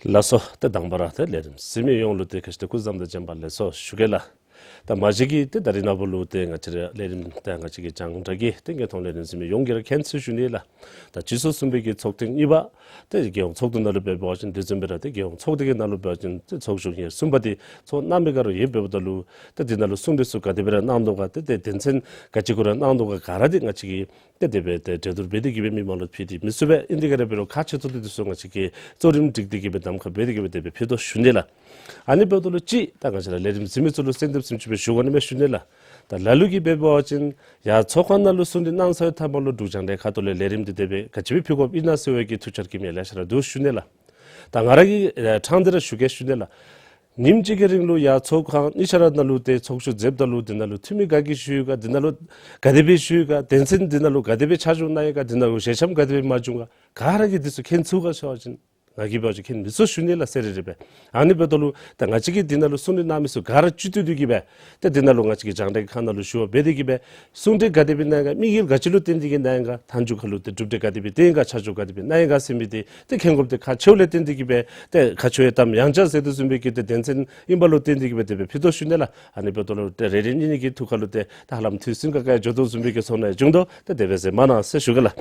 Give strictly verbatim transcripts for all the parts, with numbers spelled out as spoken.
ལགས་སོ། ཏེ་དང་པ་ར་ཏེ་ལས་རིམ་གཟིགས་མི་ཡོངས་ལུ་ཏེ་ག་ཅི་ཏེ་སྐུ་གཟུགས་བཟང་དང་བྱོན་པ་ལེགས་སོ་ཞུ་གེ་ལགས། ད་མ་གཞི་གིས་ཏེ་ད་རིས་ནངས་པ་ལུ་ཏེ་ང་བཅས་ར་ལས་རིམ་ཏེ་ང་བཅས་ཀྱི་རྒྱང་བསྒྲགས་ཀྱི་ཏེ་རྒྱང་མཐོང་ལས་རིམ་གཟིགས་མི་ཡོངས་ཀྱིས་ར་མཁྱེན་ཚུལ་ཞུ་ནི་ལགས། ད་སྤྱི་ཚོགས་གསུམ་པའི་གི་ཚོགས་ཐེངས་གཉིས་པ་ཏེ་རྒྱལ་ཡོངས་ཚོགས་འདུ་ནང་ལུ་འབད་བ་ཅིན་དེ་བཟུམ་སྦེ་ར་ཏེ་རྒྱལ་ཡོངས་ཚོགས་སྡེ་གི་ནང་ལུ་འབད་བ་ཅིན་ཏེ་ཚོགས་ཞུགས་མི་གསུམ་པ་འདི་ཚོགས་གནང་མི་ག་ར་ཡོདཔ་འབདཝ་ད་ལུ་ཏེ་འདི་ནང་ལུ་གསུང་གྲོས་ཚུ་ག་དེ་སྦེ་ར་གནང་དོ་ག་ཏེ་ཏེ་དོན་ཚན་ག་ཅི་གུ་ར་གནང་དོ་ག་ག་ར་འདི་ང་བཅས་ཀྱིས་ཏེ་དེ་སྦེ་ཏེ་གྲོས་བསྡུར་འབད་དེ་གི་སྦེ་མི་མང་ལུ་ཕུལ་ཏེ་མི་ཚུགས་པས། ཨིན་དེ་ག་ར་འབད་རུང་ཁག་ཆེ་ཏོག་ཏོ་འདི་ཚུ་ང་བཅས་ཀྱིས་གཙོ་རིམ་སྒྲིག་སྟེ་གི་སྦེ་གདམ་ཁ་འབད་དེ་གི་སྦེ་དེ་སྦེ་ཕུལ་དོ་ཞུ་ནི་ལགས། ཨ་ནི་འབདཝ་ད་ལུ་ཅིག་ད་ང་བཅས་ར་ལས་རིམ་གཟིགས་མི་ཚུ་ལུ་གསལ་འདེབས་ཙམ་ཅིག་སྦེ་ཞུ་དགོ་ནི་མས་ཞུ་ནི་ལགས། ད་ལ་ལུ་གིས་འབད་བ་ཅིན་ཡར་ཚོགས་ཁང་ནང་ལུ་གསུང་གྲོས་གནང་ཚར་བའི་མཐའ་མ་ལུ་འབྲུག་རྒྱང་བསྒྲགས་ཁ་ཐུག་ལས་ལས་རིམ་འདི་དེ་སྦེ་ག་ཅི་སྦེ་ཕུལ་དགོཔ་ཨིན་ན་ཟེར་བའི་གི་ཐུགས་འཆར་བསྐྱེད་མི་ལེ་ཤ་ར་འདུག་ཞུ་ནི་ལགས། ད་ང་ར་གིས་ཨེ་ཕྲང་སྟེ་ར་ཞུ་གེ་ཞུ་ནི་ལགས། ཉིནམ་གཅིག་གི་རིང་ལུ་ཡར་ཚོགས་ཁང་གཉིས་ཆ་ར་ནང་ལུ་ཏེ་ཚོགས་ཞུགས་མཛདཔ་ད་ལུ་འདི་ནང་ལུ་འཐུས་མི་ག་གིས་ཞུ་ཡི་ག་འདི་ནང་ལུ་ག་དེ་སྦེ་ཞུ་ཡི་ག་དོན་ཚན་འདི་ནང་ལུ་ག་དེ་སྦེ་ཆ་འཇོག་གནང་ཡི་ག་འདི་ནང་ལུ་ཞལ་འཆམ་ག་དེ་སྦེ་མ་བྱུང་ག་ག་ར་གིས་འདི་ཚུ་མཁྱེན་ཚུགས་ག་ཟེར་བ་ཅིན་ང་གིས་འབད་བ་ཅིན་མཁྱེན་མི་ཚུགས་ཞུ་ནི་ལགས་ཟེར་རེ་རེ་སྦེ། ཨ་ནི་འབདཝ་ད་ལུ་ད་ང་བཅས་ཀྱིས་འདི་ནང་ལུ་གསུང་གྲོས་གནང་མི་ཚུ་ག་ར་སྤྱི་འཐུས་འདི་གིས་སྦེ་ཏེ་འདི་ནང་ལུ་ང་བཅས་ཀྱི་རྒྱང་བསྒྲགས་ཁང་ནང་ལུ་ཞུ་བ་འབད་དེ་གི་སྦེ་གསུང་གྲོས་ག་དེ་སྦེ་གནང་ཡི་ག་དམིགས་ཡུལ་ག་ཅི་ལུ་བརྟེན་ཏེ་གི་གནང་ཡི་ག་མཐའ་མཇུག་ཁ་ལུ་ཏེ་གྲུབ་འབྲས་ག་དེ་སྦེ་བཏོན་ཡི་ག་ཆ་འཇོག་ག་དེ་སྦེ་གནང་ཡི་ག་ཟེར་མི་འདི་ཏེ་མཁྱེན་དགོཔ་འདི་ཁག་ཆེཝ་ལས་བརྟེན་ཏེ་གི་སྦེ་ཏེ་ཁ་ཕྱོགས་ཡང་དམ་ཡང་བཅའ་ཟེར་དོ་བཟུམ་སྦེ་གི་ཏེ་དོན་ཚན་ཨིནམ་ལུ་བརྟེན་ཏེ་གི་སྦེ་དེ་སྦེ་ཕུལ་དོ་ཞུ་ནི་ལགས། ཨ་ནི་འབདཝ་ད་ལུ་ཏེ་རེ་རེ་གཉིས་གཉིས་ཀྱི་ཐུགས་ཁ་ལུ་ཏེ་ད་ཧ་ལམ་ཐོས་བསམ་ག་ག་ཡང་འགྱོ་དོ་བཟུམ་སྦེ་གི་ཚོར་སྣང་ཡང་བྱུང་དོ། ཏེ་དེ་སྦེ་ཟེར་མ་གནང་ཟེར་ཞུ་གེ་ལགས།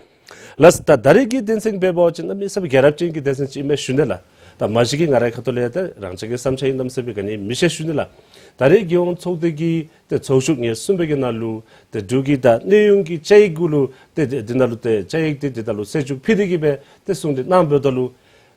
ལགས་སོ། ད་ད་རེས་ཀྱི་དོན་ཚན་འབད་བ་ཅིན་ཨ་མི་ས་བག་རབ་ཅན་གྱི་དོན་ཚན་ཅིག་ཨིན་མས་ཞུ་ནི་ལགས། ད་མ་གཞི་གིས་ང་རའི་ཁ་ཐུག་ལས་ཡང་ད་རང་ཅག་གི་བསམ་འཆར་ཨིན་ནམ་ཟེར་བའི་ག་ནི་མི་ཤེས་ཞུ་ནི་ལགས། ད་རེས་རྒྱལ་ཡོངས་ཚོགས་སྡེ་གི་ཏེ་ཚོགས་ཞུགས་ཉེར་གསུམ་པའི་གི་ནང་ལུ་ཏེ་འབྲུག་གི་ད་གནས་དབྱུང་གི་བཅའ་ཡིག་གུ་ལུ་ཏེ་ཏེ་འདི་ནང་ལུ་ཏེ་བཅའ་ཡིག་འདི་འདི་ནང་ལུ་གསལ་བསྒྲགས་ཕུལ་ཏེ་གི་སྦེ་ཏེ་གསུང་གྲོས་གནང་འབདཝ་ད་ལུ་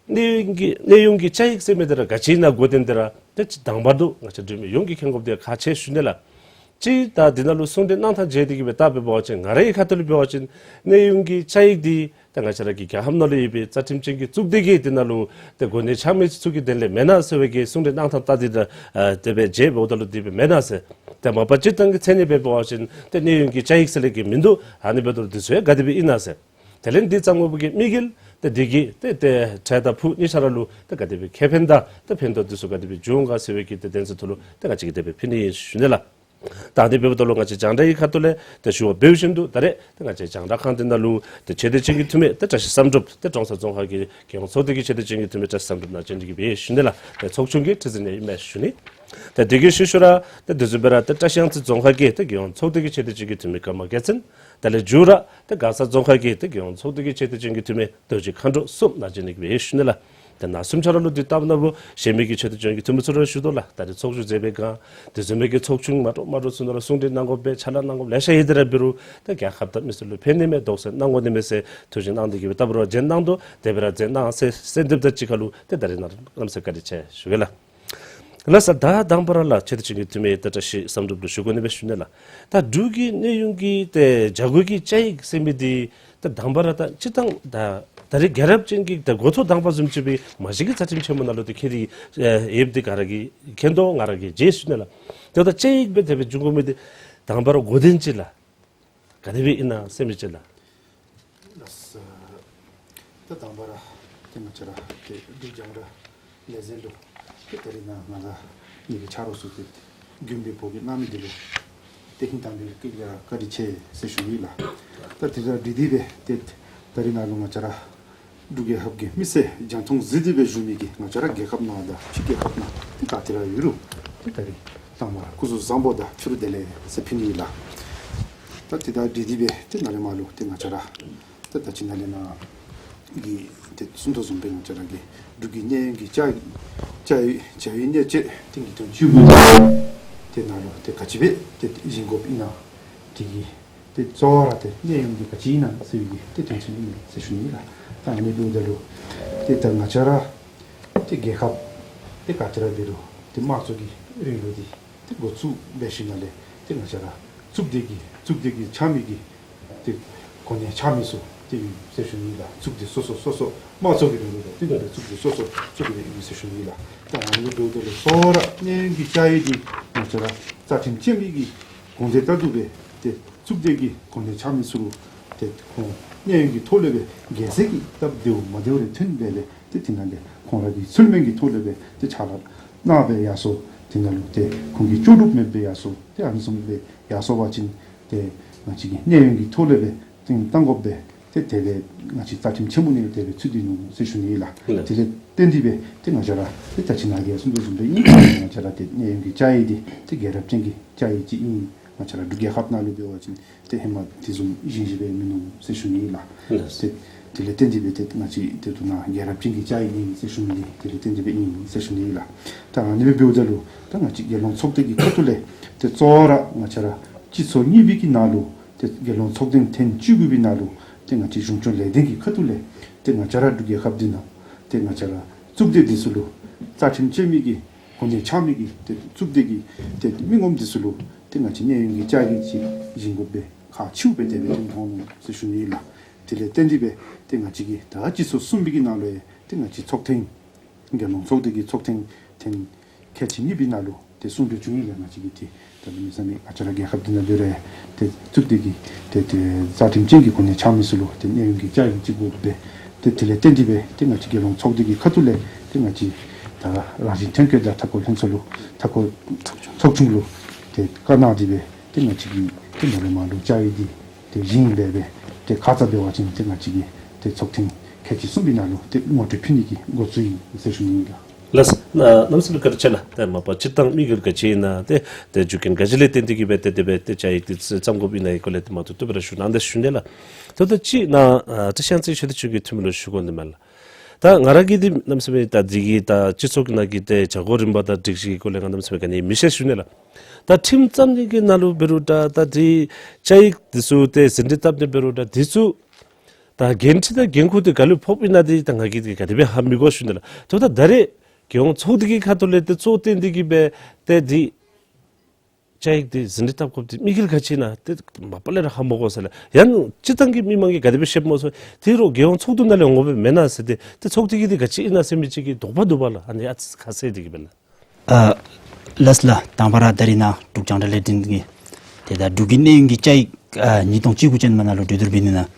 གནས་དབྱུང་གི་གནས་དབྱུང་གི་བཅའ་ཡིག་ཟེར་མི་འདི་ར་ག་ཅི་ཨིན་ན་གོ་དོན་འདི་ར་ཏེ་དང་པ་འདི་ང་བཅས་འབྲུག་མི་ཡོངས་ཀྱིས་མཁྱེན་དགོཔ་འདི་ཁག་ཆེ་ཞུ་ནི་ལགས། གཅིག་ད་འདི་ནང་ལུ་གསུང་གྲོས་གནང་ཐངས་བྱས་ཏེ་གི་སྦེ་ད་འབད་བ་ཅིན་ང་རའི་ཁ་ཐུག་ལུ་འབད་བ་ཅིན་གནས་དབྱུང་གི་བཅའ་ཡིག་འདི་ད་ང་བཅས་ར་གི་རྒྱལ་ཁབ་ནང་ལུ་ཡོད་པའི་རྩ་ཁྲིམས་ཅན་གྱི་གཙུག་སྡེ་གིས་འདི་ནང་ལུ་ཏེ་གོ་གནས་ཆགས་མི་ཚུ་གི་དོན་ལས་མེན་ན་ཟེར་བའི་གི་གསུང་གྲོས་གནང་ཐངས་ད་འདི་ད་ཨ་དེ་སྦེ་བྱས་འབདཝ་ད་ལུ་དེ་སྦེ་མེན་ན་ཟེར། ཏེ་མ་པ་སྤྱིར་བཏང་གི་མཚན་ཉིད་འབད་བ་ཅིན་ཏེ་གནས་དབྱུང་གི་བཅའ་ཡིག་ཟེར་ལས་ཀྱི་མིན་འདུག། ཨ་ནི་འབདཝ་ད་ལུ་འདི་ཚུ་ཡང་ག་དེ་སྦེ་ཨིན་ན་ཟེར། དེ་ལས་འདི་གཙང་མ་བུ་གི་དམིགས་ཡུལ་ཏེ་འདི་གིས་ཏེ་ཏེ་བྲན་དང་ཕུག་གཉིས་ཆ་ར་ལུ་ཏེ་ག་དེ་སྦེ་ཁེ་ཕན་དང་ཏེ་ཕན་ཐོགས་འདི་ཚུ་ག་དེ་སྦེ་འབྱུང་ག་ཟེར་བའི་གི་ཏེ་དོན་ཚན་ཐོག་ལུ་ཏེ་ང་བཅས་ཀྱིས་དེ་སྦེ་ཕུལ་ནི་ཨིན་ཞུ་ནི་ལགས། ད་འདི་འབདཝ་ད་ལུ་ང་བཅས་རྒྱང་བསྒྲགས་ཀྱི་ཁ་ཐུག་ལས་ཏེ་ཞུ་བ་འབད་བཞིན་དུ་ད་རེས་ཏེ་ང་བཅས་རྒྱང་བསྒྲགས་ཁང་འདི་ནང་ལུ་ཏེ་ཆེ་བསྟོད་ཅན་གྱི་འཐུས་མི་ཏེ་བཀྲ་ཤིས་བསམ་གྲུབ་ཏེ་ཀྲོང་གསར་རྫོང་ཁག་གི་རྒྱལ་ཡོངས་ཚོགས་སྡེ་གི་ཆེ་བསྟོད་ཅན་གྱི་འཐུས་མི་བཀྲ་ཤིས་བསམ་གྲུབ་ནཱ་བྱོན་ཏེ་གི་སྦེ་ཞུ་ནི་ལགས། ཏེ་ཚོགས་ཆུང་གི་ཁྲི་འཛིན་ཡང་ཨིན་མས་ཞུ་ནི། ཏེ་དེ་གི་ཤུལ་ཤུལ་ར་ཏེ་དེ་བཟུམ་སྦེ་ར་ཏེ་བཀྲ་ཤིས་གཡང་རྩེ་རྫོང་ཁག་གི་ཏེ་རྒྱལ་ཡོངས་ཚོགས་སྡེ་གི་ཆེ་བསྟོད་ཅན་གྱི་འཐུས་མི་ཀརྨ་རྒྱལ་མཚན། དེ་ལས་མཇུག་ར་ཏེ་མགར་ས་རྫོང་ཁག་གི་ཏེ་རྒྱལ་ཡོངས་ཚོགས་སྡེ་གི་ཆེ་བསྟོད་ཅན་གྱི་འཐུས་མི་རྡོ་རྗེ་མཁའ་འགྲོ་གསུམ་ནཱ་བྱོན་ཏེ་གི་སྦེ་ཞུ་ནི་ལགས། ཏེ་ནཱ་གསུམ་ཆ་ར་ལུ་འདི་ལྟ་བུ་ན་བུ་གཞན་མི་གི་ཆེ་བསྟོད་ཅན་གྱི་འཐུས་མི་ཚུ་ར་ཞུ་དོ་ལགས། ད་རེས་ཚོགས་ཞུགས་མཛད་པའི་སྒང་དེ་བཟུམ་མའི་གི་ཚོགས་ཆུང་མ་འདྲཝ་མ་འདྲཝ་ཚུ་ནང་ལུ་གསུང་གྲོས་གནང་དགོ་པའི་ཕྱག་ལཱ་གནང་དགོཔ་ལེ་ཤ་ཡོད་དེ་ར་འབད་རུང་ཏེ་རྒྱལ་ཁབ་དང་མི་སེར་ལུ་ཕན་ནི་མས་དོགས་སེལ་གནང་དགོ་ནི་མས་ཟེར་ཐུགས་བཞེད་གནང་སྟེ་གི་སྦེ་ལྟ་བུ་ར་བྱོན་གནང་དོ། དེ་སྦེ་ར་མཛད་གནང་ཟེར་གསོལ་འདེབས་དང་གཅིག་ཁར་ལུ་ཏེ་ད་རེས་ནཱ་ལུ་གནམ་མེད་ས་མེད་བཀའ་དྲིན་ཆེ་ཞུ་གེ་ལགས། ལགས་སོ། ད་དང་པ་ར་ལགས་ཆེ་བསྟོད་ཅན་གྱི་འཐུས་མི་ཏེ་བཀྲ་ཤིས་བསམ་གྲུབ་ལུ་ཞུ་དགོ་ནི་སྦེ་ཞུ་ནི་ལགས། ད་འབྲུག་གི་གནས་དབྱུང་གི་ཏེ་བྱ་སྒོ་གི་བཅའ་ཡིག་ཟེར་མི་འདི་ད་དང་པ་ར་ད་སྤྱིར་བཏང་ད་ད་རེས་རྒྱལ་རབས་ཅན་གྱི་ད་འགོ་ཐོག་དང་པ་བཟུམ་ཅིག་སྦེ་མ་གཞི་གི་རྩ་ཁྲིམས་ཆེན་མོ་ནང་ལུ་ཏེ་འཁོད་དེ་ཡོདཔ་འདི་ག་ར་གིས་མཁྱེན་དོ། ང་ར་གིས་མཇལ་ཞུ་ནི་ལགས། ཏེ་ད་བཅའ་ཡིག་སྦེ་དེ་སྦེ་འབྱུང་དགོ་མི་འདི་དང་པ་ར་གོ་དོན་ཅིག་ལགས། ག་དེ་སྦེ་ཨིན་ན་ཟེར་མི་ཅིག་ལགས། ལགས་སོ། ད་དང་པ་ར་ཏེ་ང་བཅས་ར་ཏེ་འབྲུག་རྒྱང་བསྒྲགས་ལས་འཛིན་ལུ་ཏེ་ད་རིས་ནཱ་ང་ལུ་ངེ་གི་ཆ་རོགས་ཚུ་ཏེ་མགྱོནམ་སྦེ་འབོ་གི་གནང་མི་འདི་ལུ་ཏེ་ཧིང་དྭངས་པའི་སྐད་ལས་བཀའ་དྲིན་ཆེ་ཟེར་ཞུ་ནི་ལགས། ད་དེ་དང་འབྲེལ་ཏེ་སྦེ་ཏེ་ད་རིས་ནཱ་ལུ་ང་བཅས་ར་འབྲུག་རྒྱལ་ཁབ་ཀྱི་མི་སེར་རྒྱང་མཐོང་གཟིགས་ཏེ་སྦེ་བཞུགས་མི་གི་ང་བཅས་ར་རྒྱལ་ཁབ་ནང་དང་ཕྱི་རྒྱལ་ཁབ་ནང་ཏེ་ག་ཏེ་ར་ཡོད་རུང་ཏེ་ད་རིས་དང་པ་ར་སྐུ་གཟུགས་བཟང་པོ་དང་ཕྱི་རུ་བདེ་ལེགས་ཟེར་ཕུལ་ནི་ཨིན་ལགས། ད་དེ་དང་འབྲེལ་ཏེ་སྦེ་ཏེ་ནཱ་ལས་མར་ལུ་ཏེ་ང་བཅས་ར་ད་ད་ཅི་ནཱ་ལས་ནཱ་གི་ཏེ་གསུང་དོ་བཟུམ་སྦེ་ང་བཅས་ར་གི་འབྲུག་གི་གནས་དབྱུང་གི་བཅའ་བཅའ་བཅའ་ཡིག་གནས་བཅས་ཏེ་ཉིས་སྟོང་བཅུ་དགུ་ཏེ་ནཱ་ལུ་ཏེ་ག་ཅི་སྦེ་ཏེ་བཞེངས་དགོཔ་ཨིན་ན་དེ་གི་ཏེ་གཙོ་བོ་ར་ཏེ་གནས་དབྱུང་འདི་ག་ཅི་ཨིན་ན་ཟེར་བའི་གི་ཏེ་དོན་ཚན་ཨིན་ཟེར་ཞུ་ནི་ལགས། ད་ཨ་ནི་འབདཝ་ད་ལུ་ཏེ་ད་ང་བཅས་ར་ཏེ་རྒྱལ་ཁབ་ཏེ་ག་ཏེ་ར་འབད་རུང་ཏེ་དམངས་གཙོ་གི་རིང་ལུགས་འདི་ཏེ་འགོ་བཙུགས་འབད་ཞིནམ་ལས་ཏེ་ང་བཅས་ར་གཙུག་སྡེ་གི་གཙུག་སྡེ་གི་ཆགས་མི་གི་ཏེ་གོ་གནས་ཆགས་མི་ཚུ་ཏེ་ཡོད་ཟེར་ཞུ་ནི་ལགས། གཙུག་སྡེ་སོ་སོ་སོ་སོ་དམངས་གཙོ་གི་རིང་ལུགས་ལས་ཏེ་གཙུག་སྡེ་སོ་སོ་སོ་སོ་གི་རིང་ལུགས་ཟེར་ཞུ་ནི་ལགས། ད་ཨ་ནི་འབདཝ་ད་ལུ་གཙོ་བོ་ར་གནས་དབྱུང་གི་བཅའ་ཡིག་འདི་ང་བཅས་ར་རྩ་ཁྲིམས་ཅན་མི་གི་དགོངས་དོན་ལྟར་དུ་སྦེ་ཏེ་གཙུག་སྡེ་གི་གོ་གནས་ཆགས་མི་ཚུ་ལུ་ཏེ་ཁོང་གནས་དབྱུང་གི་ཐོག་ལས་སྦེ་རྒྱལ་སྲིད་ཀྱི་སྟབས་བདེཝ་མ་བདེཝ་རེ་ཐོན་པ་ལས་ཏེ་དེ་ནང་ལས་ཁོང་ར་གི་ཚུལ་མིན་གྱི་ཐོག་ལས་སྦེ་ཏེ་ཕྱག་ལཱ་གནང་སྦེ་ཡར་སོང་། དེ་ནང་ལུ་ཏེ་ཁོང་གི་ལྕོགས་གྲུབ་མེད་པར་ཡར་སོང་། ཏེ་ཨ་ནི་བཟུམ་སྦེ་ཡར་སོང་པ་ཅིན་ཏེ་ང་བཅས་ཀྱི་གནས་དབྱུང་གི་ཐོག་ལས་སྦེ་ཏེ་བཏང་དགོཔ་སྦེ་ ཏེ་དེ་སྦེ་ང་བཅས་རྩ་ཁྲིམས་ཆེན་མོ་ནང་ལུ་དེ་སྦེ་ཚུད་དེ་ནུག་ཟེར་ཞུ་ནི་ཨིན་ལགས། ལགས། དེ་ལས་བརྟེན་ཏེ་སྦེ་ཏེ་ང་བཅས་ར་ཏེ་ད་ཅི་ནཱ་གིས་གསུངས་དོ་བཟུམ་སྦེ་ཨིན། ང་བཅས་ར་ཏེ་གནས་ཡུན་གྱི་བཅའ་ཡིག་འདི་ཏེ་རྒྱལ་རབས་ཅན་གྱི་བཅའ་ཡིག་ཅིག་ཨིན། ང་བཅས་ར་འབྲུག་རྒྱལ་ཁབ་ནང་ལུ་འབད་བ་ཅིན་ཏེ་ཧེ་མ་དེ་བཟུམ་བཞེངས་བཞེངས་སྦེ་མིན་ནུག་ཟེར་ཞུ་ནི་ཨིན་ལགས། ལགས། ཏེ་དེ་ལས་བརྟེན་ཏེ་སྦེ་ཏེ་ང་བཅས་ཏེ་ད་ནཱ་རྒྱལ་རབས་ཅན་གྱི་བཅའ་ཡིག་ཨིན་ཟེར་ཞུ་མི་འདི་དེ་ལས་བརྟེན་ཏེ་སྦེ་ཨིན་ཟེར་ཞུ་ནི་ཨིན་ལགས། ད་ཨ་ནི་སྦེ་འབདཝ་ད་ལུ་ད་ང་བཅས་རྒྱལ་ཡོངས་ཚོགས་སྡེ་གི་ཁ་ཐུག་ལས་ཏེ་གཙོ་བོ་ར་ང་བཅས་ར་སྤྱི་ཚོགས་གཉིས་པའི་གི་ནང་ལུ་ཏེ་རྒྱལ་ཡོངས་ཚོགས་ཐེངས་ཐེངས་བཅུ་དགུ་པའི་ནང་ལུ་ཏེ་ང་བཅས་གཞུང་སྐྱོང་ལས་སྡེ་གི་ཁ་ཐུག་ལས་ཏེ་ང་བཅས་ར་འབྲུག་རྒྱལ་ཁབ་འདི་ནང་ཏེ་ང་བཅས་ར་གཙུག་སྡེ་འདི་ཚུ་ལུ་རྩ་ཁྲིམས་ཅན་མི་གི་གོ་གནས་འཆང་མི་གི་ཏེ་གཙུག་སྡེ་གི་ཏེ་མི་ངོམ་འདི་ཚུ་ལུ་ཏེ་ང་བཅས་གནས་ཡུན་གྱི་བཅའ་ཡིག་ཅིག་བཞེངས་དགོ་པའི་ཁག་ཆེཝ་སྦེ་དེ་སྦེ་ཐོན་འོང་ནུག་ཟེར་ཞུ་ནི་ཨིན་ལགས། དེ་ལས་བརྟེན་ཏེ་སྦེ་ཏེ་ང་བཅས་ཀྱི་ད་སྤྱི་ཚོགས་གསུམ་པའི་གི་ནང་ལུ་ཡང་ཏེ་ང་བཅས་ཚོགས་ཐེངས་རྒྱལ་ཡོངས་ཚོགས་སྡེ་གི་ཚོགས་ཐེངས་ཐེངས་ཁལ་གཅིག་གཉིས་པའི་ནང་ལུ་ཏེ་གསུང་གྲོས་བྱུང་ཡི་ལགས། ང་བཅས་ཀྱི་ཏེ་ད་ལྟོ་མི་ས་མི་ང་བཅས་ར་རྒྱལ་ཁབ་འདི་ནང་འབད་རུང་ཏེ་གཙུག་སྡེ་གི་ཏེ་ཏེ་རྩ་ཁྲིམས་ཅན་གྱི་གོ་གནས་འཆང་མི་ཚུ་ལུ་ཏེ་གནས་ཡུན་གྱི་བཅའ་ཡིག་ཅིག་དགོ་པས། ཏེ་དེ་ལས་བརྟེན་ཏེ་སྦེ་ཏེ་ང་བཅས་རྒྱལ་ཡོངས་ཚོགས་སྡེ་གི་ཁ་ཐུག་ལས་ཏེ་ང་བཅས་ད་རང་བཞིན་ཐོན་སྐྱེད་དང་མཐའ་འཁོར་ལྷན་ཚོགས་ལུ་མཐའ་འཁོར་ཚོགས་ཆུང་ལུ་ཏེ་བཀའ་གནང་སྟེ་སྦེ་ཏེ་ང་བཅས་ཀྱིས་ཏེ་ནཱ་ལས་མར་ལུ་བཅའ་ཡིག་འདི་ཏེ་བཞེངས་སྦེ་སྦེ་ཏེ་ཁ་ཙ་འབད་བ་ཅིན་ཏེ་ང་བཅས་ཀྱི་ཏེ་ཚོགས་ཐེངས་ཁལ་གཅིག་གསུམ་པའི་ནང་ལུ་ཏེ་ངོ་སྤྲོད་ཕུལ་ནི་གི་འགོ་བཙུགས་ཡི་ཟེར་ཞུ་ནི་ཨིན་ལགས། ལགས། ཨ་གནམ་མེད་ས་མེད་བཀའ་དྲིན་ཆེ་ལགས། ཏེ་མ་པ་སྤྱིར་བཏང་དམིགས་ཡུལ་ག་ཅི་ཨིན་ན་ཏེ་ཏེ་རྒྱུ་རྐྱེན་ག་ཅི་ལས་བརྟེན་ཏེ་གིས་སྦེ་ཏེ་དེ་སྦེ་ཏེ་བཅའ་ཡིག་འདི་བརྩམ་དགོཔ་ཨིན་ན་འདི་སྐོར་ལས་ཏེ་མ་ཐུབ་ཐུབ་སྦེ་ར་ཞུ་གནང་སྟེ་ཞུ་ནི་ལགས། ད་ལྟོ་ཅིག་ནཱ་ཨ་ཏེ་ཤན་ཙི་ཆོས་སྡེ་ཆོས་ཀྱི་འཐུས་མི་ལུ་ཞུ་དགོ་ནི་མས་ལགས། ད་ང་ར་གིས་འདི་གནམ་མེད་ས་མེད་ད་འདི་གི་ད་སྤྱི་ཚོགས་ཀྱི་ནང་གི་ཏེ་བྱ་སྒོ་རིམ་པ་དང་སྒྲིག་གཞི་གི་སྐོར་ལས་ང་གནམ་མེད་ས་མེད་ག་ནི་མི་ཤེས་ཞུ་ནི་ལགས། ད་ཁྲིམས་བརྩམ་ནི་གི་ནང་ལུ་འབད་རུང་འདྲ་ད་འདི་བཅའ་ཡིག་འདི་ཚུ་ཏེ་ཟིན་བྲིས་བཏབ་ནི་འབད་རུང་འདྲ་འདི་ཚུ་ད་འགན་འཁྲི་དང་འགན་ཁུར་འདི་ག་ལུ་ཕོགཔ་ཨིན་ན་འདི་ད་ང་གིས་འདི་ག་དེ་སྦེ་ཧ་མི་གོ་ཞུ་ནི་ལགས། ད་ལྟོ་ད་རེས་རྒྱལ་ཡོངས་ཚོགས་སྡེ་གི་ཁ་ཐུག་ལས་ཏེ་གཙོ་བོ་བཏོན་ཏེ་གིས་སྦེ་ཏེ་འདི་བཅའ་ཡིག་འདི་ཟིན་བྲིས་བཏབ་དགོཔ་འདི་དམིགས་ཡུལ་ག་ཅི་ཨིན་ན་ཏེ་མ་པ་ལས་ར་ཧ་མ་གོ་ཟེར་ལགས། ཡང་སྤྱིར་བཏང་གི་མི་མང་གིས་ག་དེ་སྦེ་ཤེསཔ་སྨོ་ཟེར་ཏེ་རོགས་རྒྱལ་ཡོངས་ཚོགས་འདུ་ནང་ལས་འོང་དགོཔ་མེན་ན་ཟེར་ཏེ་ཏེ་ཚོགས་སྡེ་གི་འདི་ག་ཅི་ཨིན་ན་ཟེར་མི་ཅིག་གི་དོགས་པ་འདུག་པ་ལགས། ཨ་ནི་ཨ་ཙི་ཁ་གསལ་ཏེ་གིས་སྦེ་ལགས། ཨ་ལགས་ལགས། དང་པ་ར་ད་རིས་ནཱ་འབྲུག་རྒྱང་བསྒྲགས་ལས་འཛིན་གྱི་ཏེ་ད་འབྲུག་གི་གནས་ཡུན་གྱི་བཅའ་ཡིག་ཨ་ཉིས་སྟོང་བཅུ་དགུ་ཅན་མ་ནང་ལུ་གྲོས་བསྡུར་འབད་ནི་ནང་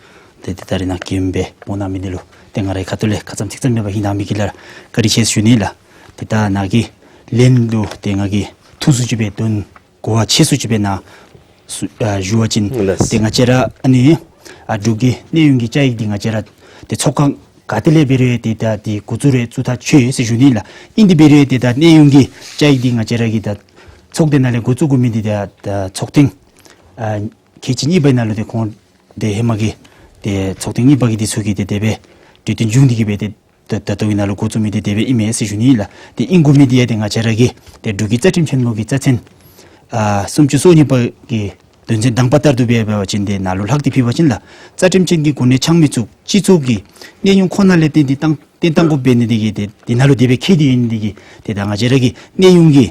ཏེ་ཏེ་ད་རིས་ནཱ་མཁྱེན་པའི་སྨོན་ལམ་མི་འདི་ལུ་ཏེ་ང་རའི་ཁ་ཐུག་ལས་ཁ་ཙ་ཙམ་ཚིག་ཙམ་མེད་པར་ཧིང་དྭངས་མི་གི་ལཱ་བཀའ་དྲིན་ཆེ་ཞུ་ནི་ལགས། ཏེ་ད་ནཱ་གི་ལན་ལུ་ཏེ་ང་གིས་ཐུགས་སུ་ཅིག་སྦེ་དོན་གོ་བ་ཆེ་སུ་ཅིག་སྦེ་ནཱ་སུ་ཨ་ཞུ་བ་ཅིན་ལགས། ཏེ་ང་བཅས་ར་ཨ་ནི་ཨ་འབྲུག་གི་གནས་ཡུན་གྱི་བཅའ་ཡིག་འདི་ང་བཅས་ར་ཏེ་ཚོགས་ཁང་ག་ཏེ་ལས་འབད་རུང་ཏེ་ད་འདི་འགོ་བཙུགས་རེ་བཙུགས་ཐག་ཆོད་ཟེར་ཞུ་ནི་ལགས། ཨིན་ཏེ་འབད་རུང་ཏེ་ད་གནས་ཡུན་གྱི་བཅའ་ཡིག་འདི་ང་བཅས་ར་གི་ད་ཚོགས་སྡེ་ནང་ལས་འགོ་བཙུགས་དགོ་མི་འདི་ད་ད་ཚོགས་ཐེངས་ཨ་ཁལ་གཅིག་གཉིས་པའི་ནང་ལུ་ཏེ་ཁོང་ཏེ་ཧེ་མ་གི་ཏེ་ཚོགས་ཐེངས་གཉིས་པ་གི་འདི་ཚུ་གིས་ཏེ་དེ་སྦེ་གྲོས་བསྟུན་བྱུང་སྟེ་གིས་སྦེ་ཏེ་ད་ད་ལྟོ་གི་ནང་ལུ་འགོ་བཙུགས་མི་འདི་དེ་སྦེ་ཨིན་མས་ཟེར་ཞུ་ནི་ལགས། ཏེ་ཨིན་དགོ་མི་འདི་ཡང་ཏེ་ང་བཅས་ར་གི་ཏེ་འབྲུག་གི་རྩ་ཁྲིམས་ཆེན་མོ་གི་རྩ་ཚན་ཨ་སུམ་ཅུ་སོ་གཉིས་པ་གི་དོན་ཚན་དང་པ་ལྟར་དུ་འབད་བ་ཅིན་ཏེ་ནཱ་ལུ་ལྷག་སྟེ་ཕུལ་བ་ཅིན་ལགས། རྩ་ཁྲིམས་ཅན་གྱི་གོ་གནས་འཆང་མི་ཚུ་སྤྱི་ཚོགས་ཀྱི་གནས་ཡུན་ཁོ་ན་ལས་བརྟེན་ཏེ་བཏང་བཏང་དགོཔ་འབད་ནི་འདི་གིས་ཏེ་འདི་ནང་ལུ་དེ་སྦེ་འཁོད་དེ་ཡོད་ནི་འདི་གིས་ཏེ་ད་ང་བཅས་ར་གི་གནས་ཡུན་གྱི་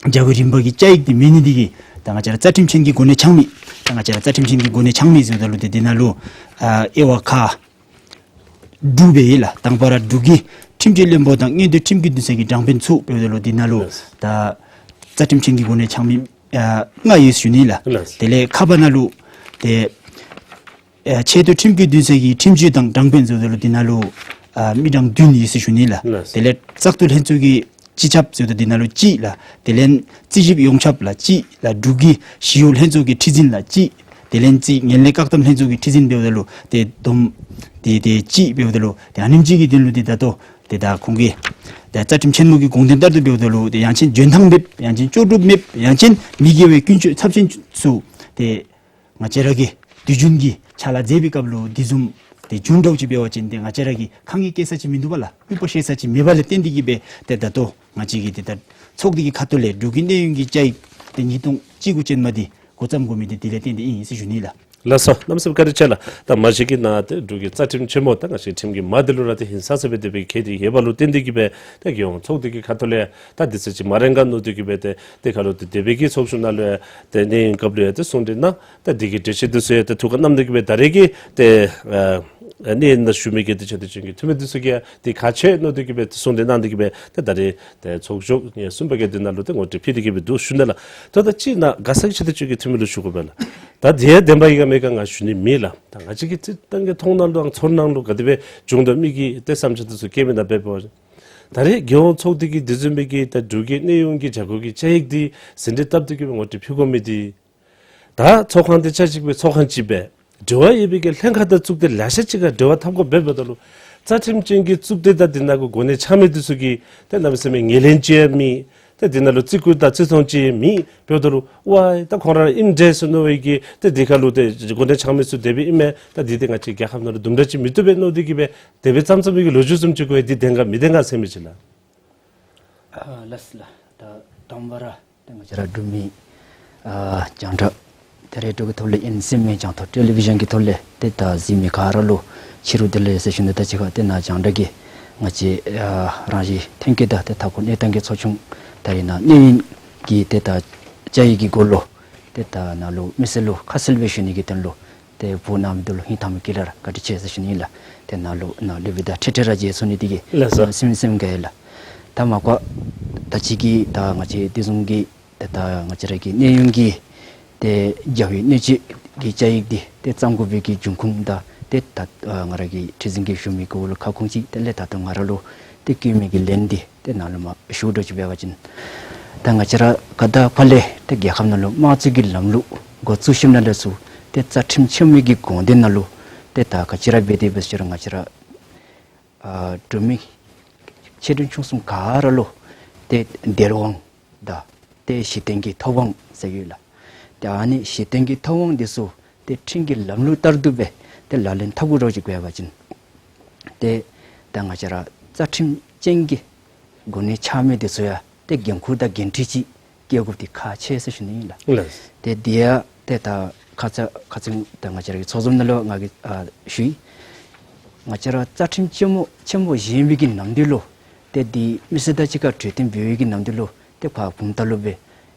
བྱ་སྒོའི་རིམ་པ་གི་བཅའ་ཡིག་འདི་མེད་ནི་འདི་གིས་ད་ང་བཅས་ར་རྩ་ཁྲིམས་ཅན་གྱི་གོ་གནས་འཆང་མི་ད་ང་བཅས་ར་རྩ་ཁྲིམས་ཅན་གྱི་གོ་གནས་འཆང་མི་ཟེརཝ་ད་ལུ་ཏེ་འདི་ནང་ལུ་ཨ་དབྱེ་བ་ཁག་དྲུག་སྦེ་ཡོད་ལགས། དང་པ་ར་འབྲུག་གི་ཁྲིམས་སྤྱོད་བློན་པོ་དང་མངོན་འདོད་ཁྲིམས་ཀྱི་འདུན་སའི་དྲང་དཔོན་ཚུ་འབདཝ་ད་ལུ་འདི་ནང་ལུ་ལགས། ད་རྩ་ཁྲིམས་ཅན་གྱི་གོ་གནས་འཆང་མི་ཨ་ལྔ་ཡོད་ཟེར་ཞུ་ནི་ལགས། ལགས། དེ་ལས་ཁ་པར་ནང་ལུ་ཏེ་ཨ་ཆེ་མཐོ་ཁྲིམས་ཀྱི་འདུན་སའི་ཁྲིམས་སྤྱོད་དང་དྲང་དཔོན་ཟེརཝ་ད་ལུ་འདི་ནང་ལུ་ཨ་མི་གྲངས་བདུན་ཡོད་ཟེར་ཞུ་ནི་ལགས། ལགས། དེ་ལས་བཙག་འཐུ་ལྷན་ཚོགས་ཀྱི་སྤྱི་ཁྱབ་ཟེརཝ་ད་འདི་ནང་ལུ་གཅིག་ལགས། དེ་ལས་རྩིས་ཞིབ་ཡོངས་ཁྱབ་ལགས་གཅིག་ལགས། འབྲུག་གི་ཞི་གཡོག་ལྷན་ཚོགས་ཀྱི་ཁྲི་འཛིན་ལགས་གཅིག། དེ་ལས་རྩིས་ངན་ལྷད་བཀག་སྡོམ་ལྷན་ཚོགས་ཀྱི་ཁྲི་འཛིན་འབདཝ་ད་ལུ་ཏེ་བསྡོམས་ཏེ་ཏེ་གཅིག་འབདཝ་ད་ལུ་ཏེ་ཨ་ནེམ་ཅིག་གི་དོན་ལུ་ཏེ་ད་ལྟོ་ཏེ་ད་ཁོང་གིས་ཏེ་རྩ་ཁྲིམས་ཆེན་མོ་གི་དགོངས་དོན་ལྟར་དུ་འབདཝ་ད་ལུ་ཏེ་ཡང་ཅིན་འཇོན་ཐང་མེདཔ་ཡང་ཅིན་ལྕོགས་གྲུབ་མེདཔ་ཡང་ཅིན་མི་དགེ་བའི་ཀུན་སྤྱོད་ཚབས་ཆེན་ཚུ་ཏེ་ང་བཅས་ར་གི་དུས་རྒྱུན་གྱི་ཕྱག་ལཱ་མཛད་པའི་སྐབས་ལུ་དེ་བཟུམ་ཏེ་བྱུང་འདྲཝ་ཅིག་འབད་བ་ཅིན་ཏེ་ང་བཅས་ར་གིས་ཁ་ངན་བཀལ་ས་ཅིག་མིན་འདུག་པ་ལགས། ཕུད་པ་བཤད་ས་ཅིག་མེད་པ་ལས་བརྟེན་ཏེ་གིས་སྦེ་ཏེ་ད་ལྟོ་ང་བཅས་ཀྱིས་ཏེ་ད་ཚོགས་སྡེ་གི་ཁ་ཐུག་ལས་འབྲུག་གི་གནས་ཡུན་གྱི་བཅའ་ཡིག་ཏེ་ཉིས་སྟོང་བཅུ་དགུ་ཅན་མ་འདི་འགོ་བརྩམ་དགོ་མི་འདི་དེ་ལས་བརྟེན་ཏེ་ཨིན་ཟེར་ཞུ་ནི་ལགས། ལགས་སོ། གནམ་མེད་ས་མེད་བཀའ་དྲིན་ཆེ་ལགས། ད་མ་གཞི་གི་ནཱ་ཏེ་འབྲུག་གི་རྩ་ཁྲིམས་ཆེན་མོ་ད་ང་བཅས་ཁྲིམས་ཀྱི་མ་འདི་ལུ་ར་ཏེ་ཧིང་སངས་ས་སྦེ་དེ་སྦེ་འཁོད་དེ་ཡོད་པ་ལུ་བརྟེན་ཏེ་གིས་སྦེ་ད་རྒྱལ་ཡོངས་ཚོགས་སྡེ་གི་ཁ་ཐུག་ལས་ད་དུས་ཚོད་ཅིག་མ་རན་ག་མནོ་སྟེ་གིས་སྦེ་ཏེ་ཏེ་ཁ་ལུ་ཏེ་དེ་སྦེ་གི་ཚོགས་བཞུགས་ནང་ལུ་ཡང་ཏེ་གནས་ཡུན་སྐབས་ལུ་ཡང་ཏེ་གསུང་གྲོས་གནང་ད་འདི་གི་གྲོས་ཆོད་འདི་ཚུ་ཡང་ཏེ་ཐུགས་ཁར་བསྣམས་ཏེ་གིས་སྦེ་ད་རེས་ཀྱི་ཏེ་ཨ་གནས་ནང་བཞུགས་མི་གི་ཏེ་ཆོས་སྡེ་ཆོས་ཀྱི་འཐུས་མི་འདི་ཚུ་གིས་ཡང་ཏེ་ཁག་ཆེ་མནོ་སྟེ་གིས་སྦེ་ཏེ་གསུང་གྲོས་གནང་སྟེ་གིས་སྦེ་ཏེ་ད་རེས་ཏེ་ཚོགས་ཞུགས་ངེ་གསུམ་པ་གི་འདི་ནང་ལུ་ཏེ་ངོ་སྤྲོད་ཕུལ་ཏེ་གིས་སྦེ་འདུག་ཞུ་ནི་ལགས། ད་ད་ཅི་ནཱ་ག་ས་གི་ཆོས་སྡེ་ཆོས་ཀྱི་འཐུས་མི་ལུ་ཞུ་དགོ་པས་ལགས། ད་དེ་ཡང་བདེན་པ་ཨིན་ག་མེན་ག་ང་ཞུ་ནི་མེད་ལགས། ད་ང་བཅས་ཀྱི་སྤྱིར་བཏང་གི་མཐོང་སྣང་ལུ་ཚོར་སྣང་ལུ་ག་དེ་སྦེ་བྱུང་དོ་མི་གི་ཏེ་བསམ་འཆར་འདི་ཚུ་བཀོད་མི་ནང་འབད་བ་ཅིན་ད་རེས་རྒྱལ་ཡོངས་ཚོགས་སྡེ་གིས་འདི་བཟུམ་མའི་གི་ད་འབྲུག་གི་གནས་ཡུན་གྱི་བྱ་སྒོ་གི་བཅའ་ཡིག་འདི་ཟིན་བྲིས་བཏབ་སྟེ་གིས་སྦེ་ངོ་སྤྲོད་ཕུལ་དགོ་མི་འདི་ད་ཚོགས་ཁང་འདི་ཆ་གཅིག་སྦེ་ཚོགས་ཁང་གཅིག་སྦེ་ འབྲེལ་བ་ཡོད་པའི་གི་ལྷན་ཁག་དང་གཙུག་སྡེ་ལེ་ཤ་ཅིག་ག་འབྲེལ་བ་འཐབ་དགོཔ་འབདཝ་ད་ལུ་རྩ་ཁྲིམས་ཅན་གྱི་གཙུག་སྡེ་དང་དེ་ནང་གི་གོ་གནས་འཆང་མི་འདི་ཚུ་གིས་ཏེ་གནམ་མེད་ས་མེད་ངོས་ལེན་ཅིག་མེད། ཏེ་དེ་ནང་ལུ་བརྩི་བཀུར་དང་བརྩི་མཐོང་ཅིག་མེད། འབདཝ་ད་ལུ་ཝའི་ད་ཁོང་ར་ཨིནམ་འདྲས་ཟེར་མནོ་བའི་གི་ཏེ་དེ་ཁར་ལུ་ཏེ་གོ་གནས་འཆང་མི་ཚུ་དེ་སྦེ་ཨིན་མས། ད་འདི་ཏེ་ང་བཅས་རྒྱལ་ཁབ་ནང་ལུ་དུམ་གྲ་ཅིག་མི་བཏུབ་པས་མནོ་སྟེ་གིས་སྦེ་དེ་སྦེ་ཙམ་ཙམ་གྱི་ལོ་རྒྱུས་བཟུམ་ཅིག་གོ་ཡི། འདི་བདེན་ག་མི་བདེན་ག་ཟེར་མི་ཅིག་ལགས། ཨ་ལགས་སོ་ལགས། ད་དང་པ་ར་ཏེ་ང་བཅས་ར་འབྲུག་མི་ཨ་རྒྱང་བསྒྲགས་ད་རེས་འབྲུག་གི་ཐོག་ལས་ཨིན་ཟེར་མི་རྒྱང་མཐོང་ཊེ་ལི་བི་ཞཱན་གྱི་ཐོག་ལས་ཏེ་ད་གཟིགས་མི་ག་ར་ལུ་ཕྱི་རུ་བདེ་ལེགས་ཟེར་ཞུ་ནི་དང་གཅིག་ཁར་ཏེ་ནཱ་རྒྱང་བསྒྲགས་ཀྱི་ང་བཅས་ཨ་རང་བཞིན་ཐོན་སྐྱེད་དང་ཏེ་མཐའ་འཁོར་གནས་སྟངས་ཀྱི་ཚོགས་ཆུང་ད་རེས་ནཱ་གནས་ཡུན་གྱི་ཏེ་ད་བཅའ་ཡིག་གི་སྒོ་ལུ་ཏེ་ད་ནཱ་ལུ་མི་སེར་ལུ་ཁ་གསལ་སྦེ་ཞུ་ནི་གི་དོན་ལུ་ཏེ་འབོ་གནང་མི་འདི་ལུ་སྙིང་ཐག་པ་ནས་བཀྲིན་ཆེ་ཟེར་ཞུ་ནི་ཨིན་ལགས། ཏེ་ནཱ་ལུ་ནཱ་ལུ་སྦེ་ད་ཁྲིག་ཁྲི་ར་མཇལ་ཚུགས་ནི་འདི་གིས་ལགས་སོ། སེམས་སེམས་དགའ་ཡི་ལགས། ད་མ་པ་ད་ཅི་གི་ད་ང་བཅས་དེ་བཟུམ་གྱི་ཏེ་ད་ང་བཅས་ར་གི་གནས་ཡུན་གྱི་ཏེ་རྒྱལ་བའི་གནས་བཅུ་གི་བཅའ་ཡིག་འདི་ཏེ་བརྩམ་དགོ་པའི་གི་འབྱུང་ཁུངས་དང་ཏེ་ད་ང་ར་གི་ཁྲི་འཛིན་གྱིས་ཞུ་མི་གི་འོག་ལུ་ཁ་སྐོང་ཅིག་དེ་ལས་ད་ལྟོ་ང་ར་ལུ་ཏེ་བསྐུལ་མི་གི་ལན་འདི་ཏེ་ནཱ་ལུ་མར་ཞུ་འགྱོ་ཅིག་འབད་བ་ཅིན། ད་ང་བཅས་ར་ག་དང་ཕར་ལས་ཏེ་རྒྱལ་ཁབ་ནང་ལུ་དམངས་གཙོ་གི་ལམ་ལུགས་འགོ་བཙུགས་ཞིནམ་ལས་ཚུར་ཏེ་རྩ་ཁྲིམས་ཆེན་མོ་གི་དགོངས་དོན་ནང་ལུ་ཏེ་ད་ག་ཅི་ར་འབད་དེ་འབད་ཟེར་ང་བཅས་ར་ཨ་འབྲུག་མི་ཆེ་འབྲིང་ཆུང་གསུམ་ག་ར་ལུ་ཏེ་འདོད་དབང་དང་ཏེ་གཞི་རྟེན་གྱི་ཐོབ་དབང་ཟེར་ཡོད་ལགས། ཏེ་ཨ་ནི་གཞི་རྟེན་གྱི་ཐོབ་དབང་འདི་ཚུ་ཏེ་ཁྲིམས་ཀྱི་ལམ་ལུགས་ལྟར་དུ་སྦེ་ཏེ་ལག་ལེན་འཐབ་དགོ་དོ་ཅིག་འབད་བ་ཅིན། ཏེ་ད་ང་བཅས་ར་རྩ་ཁྲིམས་ཅན་གྱི་གོ་གནས་འཆང་མི་འདི་ཚུ་ཡང་ཏེ་འགན་ཁུར་དང་འགན་འཁྲི་ཅིག་བཀལ་དགོཔ་འདི་ཁག་ཆེ་ཟེར་ཞུ་ནི་ཨིན་ལགས། ལགས། ཏེ་འདི་ཡང་ཏེ་ད་ཁ་ཙ་ཁ་ཙ་ད་ང་བཅས་ར་གི་ཚོགས་འཛོམས་ནང་ལུ་ང་གིས་ཨ་ཞུ་ཡི། ང་བཅས་ར་རྩ་ཁྲིམས་ཆེན་མོ་ཆེན་མོ་བཞེངས་པའི་གི་ནམ་དུས་ལུ་ཏེ་འདི་མི་སེར་དང་གཅིག་ཁར་གྲོས་བསྟུན་འབད་བའི་གི་ནམ་དུས་ལུ་ཏེ་ཕར་བུམ་ཐང་ལུ་སྦེ་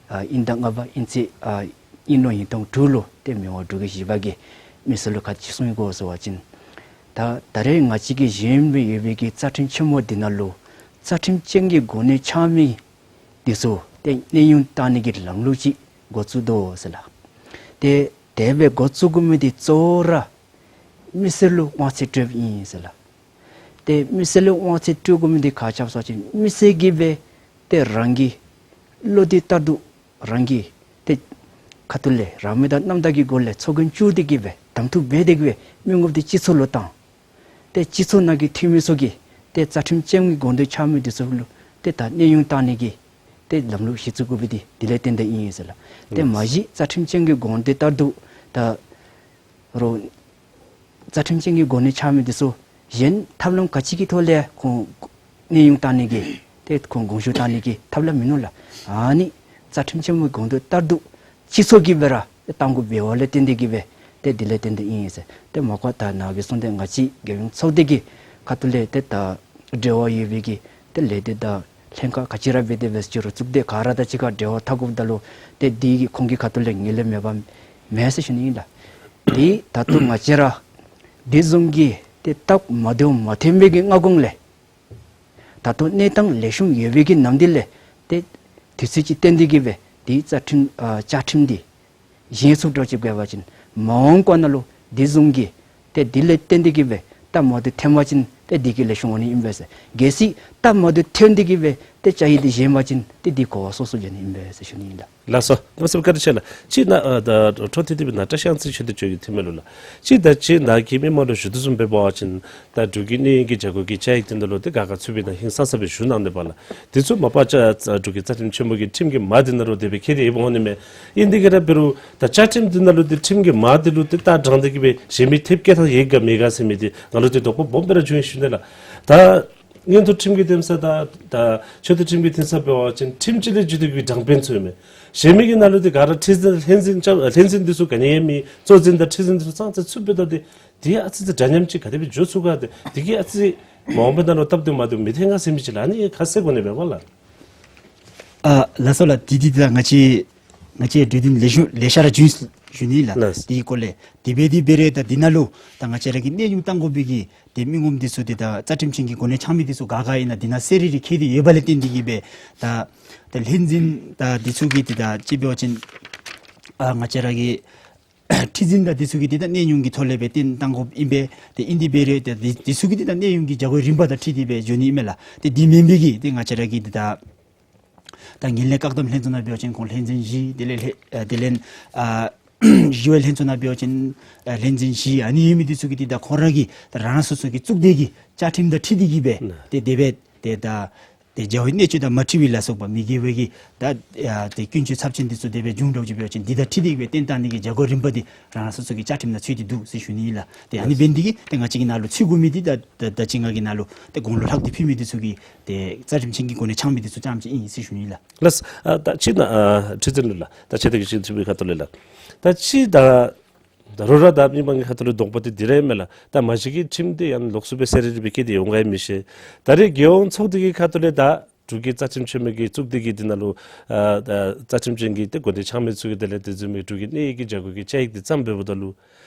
ཨ་དབྱིན་ཟླ་ལྔ་པ་དབྱིན་ཚེས་ཨ་དབྱིན་ལོ་ཉིས་སྟོང་དྲུག་ལུ་ཏེ་མི་དབང་འབྲུག་རྒྱལ་བཞི་པ་གིས་མི་སེར་ལུ་ག་ཅི་གསུངས་ཡི་གོ་ཟེར་བ་ཅིན། ད་ད་རེས་ང་བཅས་ཀྱིས་བཞེངས་ཏེ་ཡོད་པའི་གི་རྩ་ཁྲིམས་ཆེན་མོ་འདི་ནང་ལུ་རྩ་ཁྲིམས་ཅན་གྱི་གོ་གནས་འཆང་མི་འདི་ཚུ་ཏེ་གནས་དབྱུང་བཏང་ནི་གི་ལམ་ལུགས་ཅིག་འགོ་བཙུགས་དོ་ཟེར་ལགས། ཏེ་དེ་སྦེ་འགོ་བཙུགས་དགོ་མི་འདི་གཙོ་བོ་ར་མི་སེར་ལུ་དབང་ཚད་སྤྲོདཔ་ཨིན་ཟེར་ལགས། ཏེ་མི་སེར་ལུ་དབང་ཚད་སྤྲོད་དགོ་མི་འདི་ག་ཅི་སྨོ་ཟེར་བ་ཅིན་མི་སེར་གྱིས་སྦེ་ཏེ་རང་གི་བློ་འདོད་ལྟར་དུ་རང་གི་ཏེ་ཁ་ཐུག་ལས་རང་མོས་དང་རྣམ་དག་གི་སྒོ་ལས་ཚོགས་རྒྱན་བཙུགས་ཏེ་གིས་སྦེ་གདམ་འཐུ་འབད་དེ་གིས་སྦེ་མི་ངོམ་འདི་སྤྱི་ཚོགས་ལུ་བཏང་། ཏེ་སྤྱི་ཚོགས་ནང་གི་འཐུས་མི་ཚུ་གིས་ཏེ་རྩ་ཁྲིམས་ཅན་གྱི་གོ་གནས་འཆང་མི་འདི་ཚུ་ལུ་ཏེ་ད་གནས་དབྱུང་བཏང་ནི་གི་ཏེ་ལམ་ལུགས་གཞི་བཙུགས་དགོ་པའི་འདི་དེ་ལས་བརྟེན་ཏེ་ཨིན་ཟེར་ལགས། ཏེ་མ་གཞི་རྩ་ཁྲིམས་ཅན་གྱི་གོ་གནས་ལྟར་དུ་ད་རུང་རྩ་ཁྲིམས་ཅན་གྱི་གོ་གནས་འཆང་མི་འདི་ཚུ་གཞན་ཐབས་ལམ་ག་ཅི་གི་ཐོག་ལས་ཁོང་གནས་དབྱུང་བཏང་ནི་གི་ཏེ་ཁོང་དགོངས་ཞུ་བཏང་ནི་གི་ཐབས་ལམ་མིན་ནུག་ལགས། ཨ་ནི་རྩ་ཁྲིམས་ཆེན་མོའི་གོ་གནས་ལྟར་དུ་སྤྱི་ཚོགས་ཀྱིས་སྦེ་ར་ཏེ་བཏང་དགོཔ་འབདཝ་ལས་བརྟེན་ཏེ་གིས་སྦེ་ཏེ་དེ་ལས་བརྟེན་ཏེ་ཨིན་ཟེར། ཏེ་མ་པ་ད་ནཱ་གིས་གསུངས་ཏེ་ང་བཅས་རྒྱལ་ཡོངས་ཚོགས་སྡེ་གི་ཁ་ཐུག་ལས་ཏེ་ད་འབྲེལ་བ་ཡོད་པའི་གི་ཏེ་ལས་སྡེ་དང་ལྷན་ཁག་ག་ཅི་ར་འབད་དེ་འབད་ཟེར་རུང་གཙུག་སྡེ་ག་ར་དང་གཅིག་ཁར་འབྲེལ་བ་འཐབ་དགོཔ་ད་ལུ་ཏེ་འདི་གི་ཁོང་གི་ཁ་ཐུག་ལས་ངོས་ལེན་མེད་པ་མེན་ཟེར་ཞུ་ནི་ཨིན་ལགས། ཏེ་ད་ལྟོ་ང་བཅས་ར་འདི་བཟུམ་གྱི་ཏེ་སྟབས་མ་བདེཝ་མ་ཐོན་པའི་གི་སྔ་གོང་ལས་ད་ལྟོ་གནས་སྟངས་ལེགས་ཤོམ་ཡོད་པའི་གི་ནམ་དུས་ལས་ཏེ་དུས་ཚོད་ཅིག་བཏོན་ཏེ་གིས་སྦེ་འདི་རྩ་ཁྲིམས་ཨ་བཅའ་ཁྲིམས་འདི་བཞེངས་ཚུགས་དོ་ཅིག་འབད་བ་ཅིན་མ་འོངས་པ་ནང་ལུ་འདི་བཟུམ་གྱི་ཏེ་འདི་ལས་བརྟེན་ཏེ་གིས་སྦེ་སྟབས་མ་བདེཝ་ཐོན་པ་ཅིན་ཏེ་འདི་གིས་ལེགས་ཤོམ་འོང་ནི་ཨིན་པས་ཟེར། གལ་སྲིད་སྟབས་མ་བདེཝ་ཐོན་ཏེ་གིས་སྦེ་ཏེ་བཅའ་ཡིག་འདི་བཞེངས་པ་ཅིན་ཏེ་འདི་གོ་བ་སོ་སོ་འགྱོ་ནི་ཨིན་པས་ཟེར་ཞུ་ནི་ཨིན་ལགས། ལགས་སོ། གནམ་མེད་ས་མེད་བཀའ་དྲིན་ཆེ་ལགས། ཅིག་ནཱ་ཨ་ད་འཕྲོ་མཐུད་དེ་སྦེ་ནཱ་བཀྲ་ཤིས་ཚེ་རིང་ཆོས་སྒྲོན་ཁྱོད་ཀྱི་ཐུགས་མི་ལུ་ལགས། ཅིག་ད་ཅིག་ནཱ་གིས་མི་མང་ལུ་ཞུ་དོ་བཟུམ་སྦེ་འབད་བ་ཅིན་ད་འབྲུག་གི་གནས་ཡུན་གྱི་བྱ་སྒོ་གི་བཅའ་ཡིག་འདི་ནང་ལུ་ཏེ་ག་ག་ཚུད་པའི་ནང་ཧིང་སངས་ས་སྦེ་ཞུ་གནང་ནི་པ་ལགས། དེ་ཚུ་མ་པ་བཅའ་འབྲུག་གི་རྩ་ཁྲིམས་ཆེན་མོ་གི་ཁྲིམས་ཀྱི་མ་འདི་ནང་ལུ་དེ་སྦེ་ཁྱད་དེ་ཡོདཔ་འོང་ནི་མས། ཨིན་ཏེ་གིས་ར་འབད་རུང་ད་བཅའ་ཁྲིམས་འདི་ནང་ལུ་ཏེ་ཁྲིམས་ཀྱི་མ་འདི་ལུ་ཏེ་ལྟ་དྲངས་ཏེ་གིས་སྦེ་གཞན་མི་ཐེབས་བསྐྱལ་ཐངས་ཡོད་ག་མེད་ག་ཟེར་མི་འདི་ང་ལུ་ཏེ་དོགས་པ་སྦོམ་སྦེ་ར་བྱུང་ཡི་ཞུ་ནི་ལགས། ད་མངོན་མཐོ་ཁྲིམས་ཀྱི་འདུན་ས་དང་ད་ཆེ་མཐོ་ཁྲིམས་ཀྱི་འདུན་ས་འབད་བ་ཅིན་ཁྲིམས་ཅིག་ལས་བརྒྱུད་དེ་གིས་དྲང་དཔོན་ཚུ་ཨིན་མས། གཞན་མི་གི་ནང་ལུ་ཏེ་ག་ར་ཁྲི་འཛིན་ལྷན་འཛིན་ལྷན་འཛིན་འདི་ཚུ་ག་ནི་ཡང་མེད། གཙོ་འཛིན་དང་ཁྲི་འཛིན་འདི་ཚུ་ཙང་ཙ་ཚུདཔ་ད་ཏེ་དེ་ཨ་ཙི་ཅིག་འདྲ་མཉམ་ཅིག་ག་དེ་སྦེ་འགྱོ་ཚུགས་ག། ཏེ་དེ་གིས་ཨ་ཙི་ཅིག་མ་འོངས་པའི་ནང་ལུ་སྟབས་བདེཝ་མ་བདེཝ་མི་ཐོན་ག་ཟེར་མི་ཅིག་ལགས། ཨ་ནི་ཁ་གསལ་གོ་ནི་མས་པ་ལགས། ཨ་ལགས་སོ་ལགས། དེ་དེ་དེ་ད་ང་བཅས་ང་བཅས་གྲོས་བསྟུན་ལེགས་ཤོམ་ལེ་ཤ་ར་བྱུང་ཞུ་ནི་ལགས། ལགས། དེའི་སྐོར་ལས་དེ་སྦེ་དེ་སྦེ་ར་ད་འདི་ནང་ལུ་ད་ང་བཅས་ར་གི་གནས་དབྱུང་བཏང་དགོ་པའི་གི་ཏེ་མི་ངོམ་འདི་ཚུ་འདི་ད་རྩ་ཁྲིམས་ཅན་གྱི་གོ་གནས་འཆང་མི་འདི་ཚུ་ག་ག་ཨིན་ན་འདི་ནང་གསལ་རི་རི་ཁྱད་དེ་ཡོདཔ་ལས་བརྟེན་ཏེ་གིས་སྦེ་ད་ད་ལྷན་འཛིན་ད་འདི་ཚུ་གིས་འདི་ད་ཅིག་འབད་བ་ཅིན་ཨ་ང་བཅས་ར་གི་ཁྲི་འཛིན་དང་འདི་ཚུ་གིས་འདི་ད་གནས་དབྱུང་གི་ཐོག་ལས་སྦེ་བཏོན་བཏང་དགོཔ་ཨིན་པས། ཏེ་ཨིན་དེ་སྦེ་ར་ཏེ་འདི་འདི་ཚུ་གིས་འདི་ད་གནས་དབྱུང་གི་བྱ་སྒོའི་རིམ་པ་དང་འཁྲིལ་ཏེ་སྦེ་འགྱོ་ནི་ཨིན་མས་ལགས། ཏེ་འདི་མེན་པའི་གི་ཏེ་ང་བཅས་ར་གི་འདི་ད་ད་ངན་ལྷད་བཀག་སྡོམ་ལྷན་ཚོགས་ནང་འབད་བ་ཅིན་ཁོང་ལྷན་འཛིན་བཞི་དེ་ལས་ལྷན་ཨ་དེ་ལས་ཨ་ གཞི་བའི་ལྷན་ཚོགས་ནང་འབད་བ་ཅིན་ཨ་ལྷན་འཛིན་བཞི་ཨ་ནི་ཡོད་མི་འདི་ཚུ་གིས་འདི་ད་ཁོང་ར་གི་ད་རང་རང་སོ་སོ་གི་གཙུག་སྡེ་གི་བཅའ་ཁྲིམས་དང་འཁྲིལ་ཏེ་གིས་སྦེ་ཏེ་དེ་སྦེ་ཏེ་ད་ཏེ་བྱ་བའི་གནད་སྤྱོད་དང་མ་འཁྲིལ་བའི་ལ་སོགས་པ་མི་དགེ་བའི་གི་ད་ཡ་ཏེ་ཀུན་སྤྱོད་ཚབས་ཆེན་འདི་ཚུ་དེ་སྦེ་འབྱུང་འགྱོ་ཅི་འབད་བ་ཅིན་འདི་དང་འཁྲིལ་ཏེ་གིས་སྦེ་བསྟེན་བཏང་ནི་གི་བྱ་སྒོ་རིམ་པ་འདི་རང་རང་སོ་སོ་གི་བཅའ་ཁྲིམས་ནང་ཚུད་དེ་འདུག་ཟེར་ཞུ་ནི་ཨིན་ལགས། ཏེ་ཨ་ནི་འབད་ནི་འདི་གིས་ཏེ་ང་བཅས་ཀྱི་ནང་ལུ་ཚུད་དགོ་མི་འདི་ད་ད་ད་ཅི་ང་གིས་ནཱ་ལུ་ཏེ་དགུང་ལོ་ལྷག་སྟེ་ཕེབས་མི་འདི་ཚུ་གི་ཏེ་རྩ་ཁྲིམས་ཅན་གྱི་གོ་གནས་འཆང་མི་འདི་ཚུ་རྐྱངམ་ཅིག་ཨིན་ཟེར་ཞུ་ནི་ཨིན་ལགས། ལགས། ཨ་ད་ཅི་ན་ཨ་ཁྲི་འཛིན་ལུ་ལགས། ད་ཆེ་བསྟོད་ཀྱི་ཞུ་ཚུལ་གྱི་ཁ་ཐུག་ལས་ལགས། ད་ཅི་ད་ད་རུང་ར་ད་མི་མང་གི་ཁ་ཐུག་ལས་དོགས་པ་འདི་འདི་ར་ཨིན་མས་ལགས། ད་མ་གཞི་གི་ཁྲིམས་འདི་ཡང་ལོགས་སུ་སྦེ་གསལ་རི་རི་སྦེ་བཀོད་དེ་ཡོད་ག་ཡང་མི་ཤེས། ད་རེས་རྒྱལ་ཡོངས་ཚོགས་སྡེ་གི་ཁ་ཐུག་ལས་ད་འབྲུག་གི་རྩ་ཁྲིམས་ཆེན་མོ་གི་གཙུག་སྡེ་གི་འདི་ནང་ལུ་ཨ་ད་རྩ་ཁྲིམས་ཅན་གྱི་ཏེ་གོ་གནས་འཆང་མི་ཚུ་གི་དེ་ལས་དེ་བཟུམ་མའི་འབྲུག་གི་གནས་ཡིག་གི་བྱ་སྒོ་གི་བཅའ་ཡིག་འདི་བརྩམས་འབདཝ་ད་ལུ་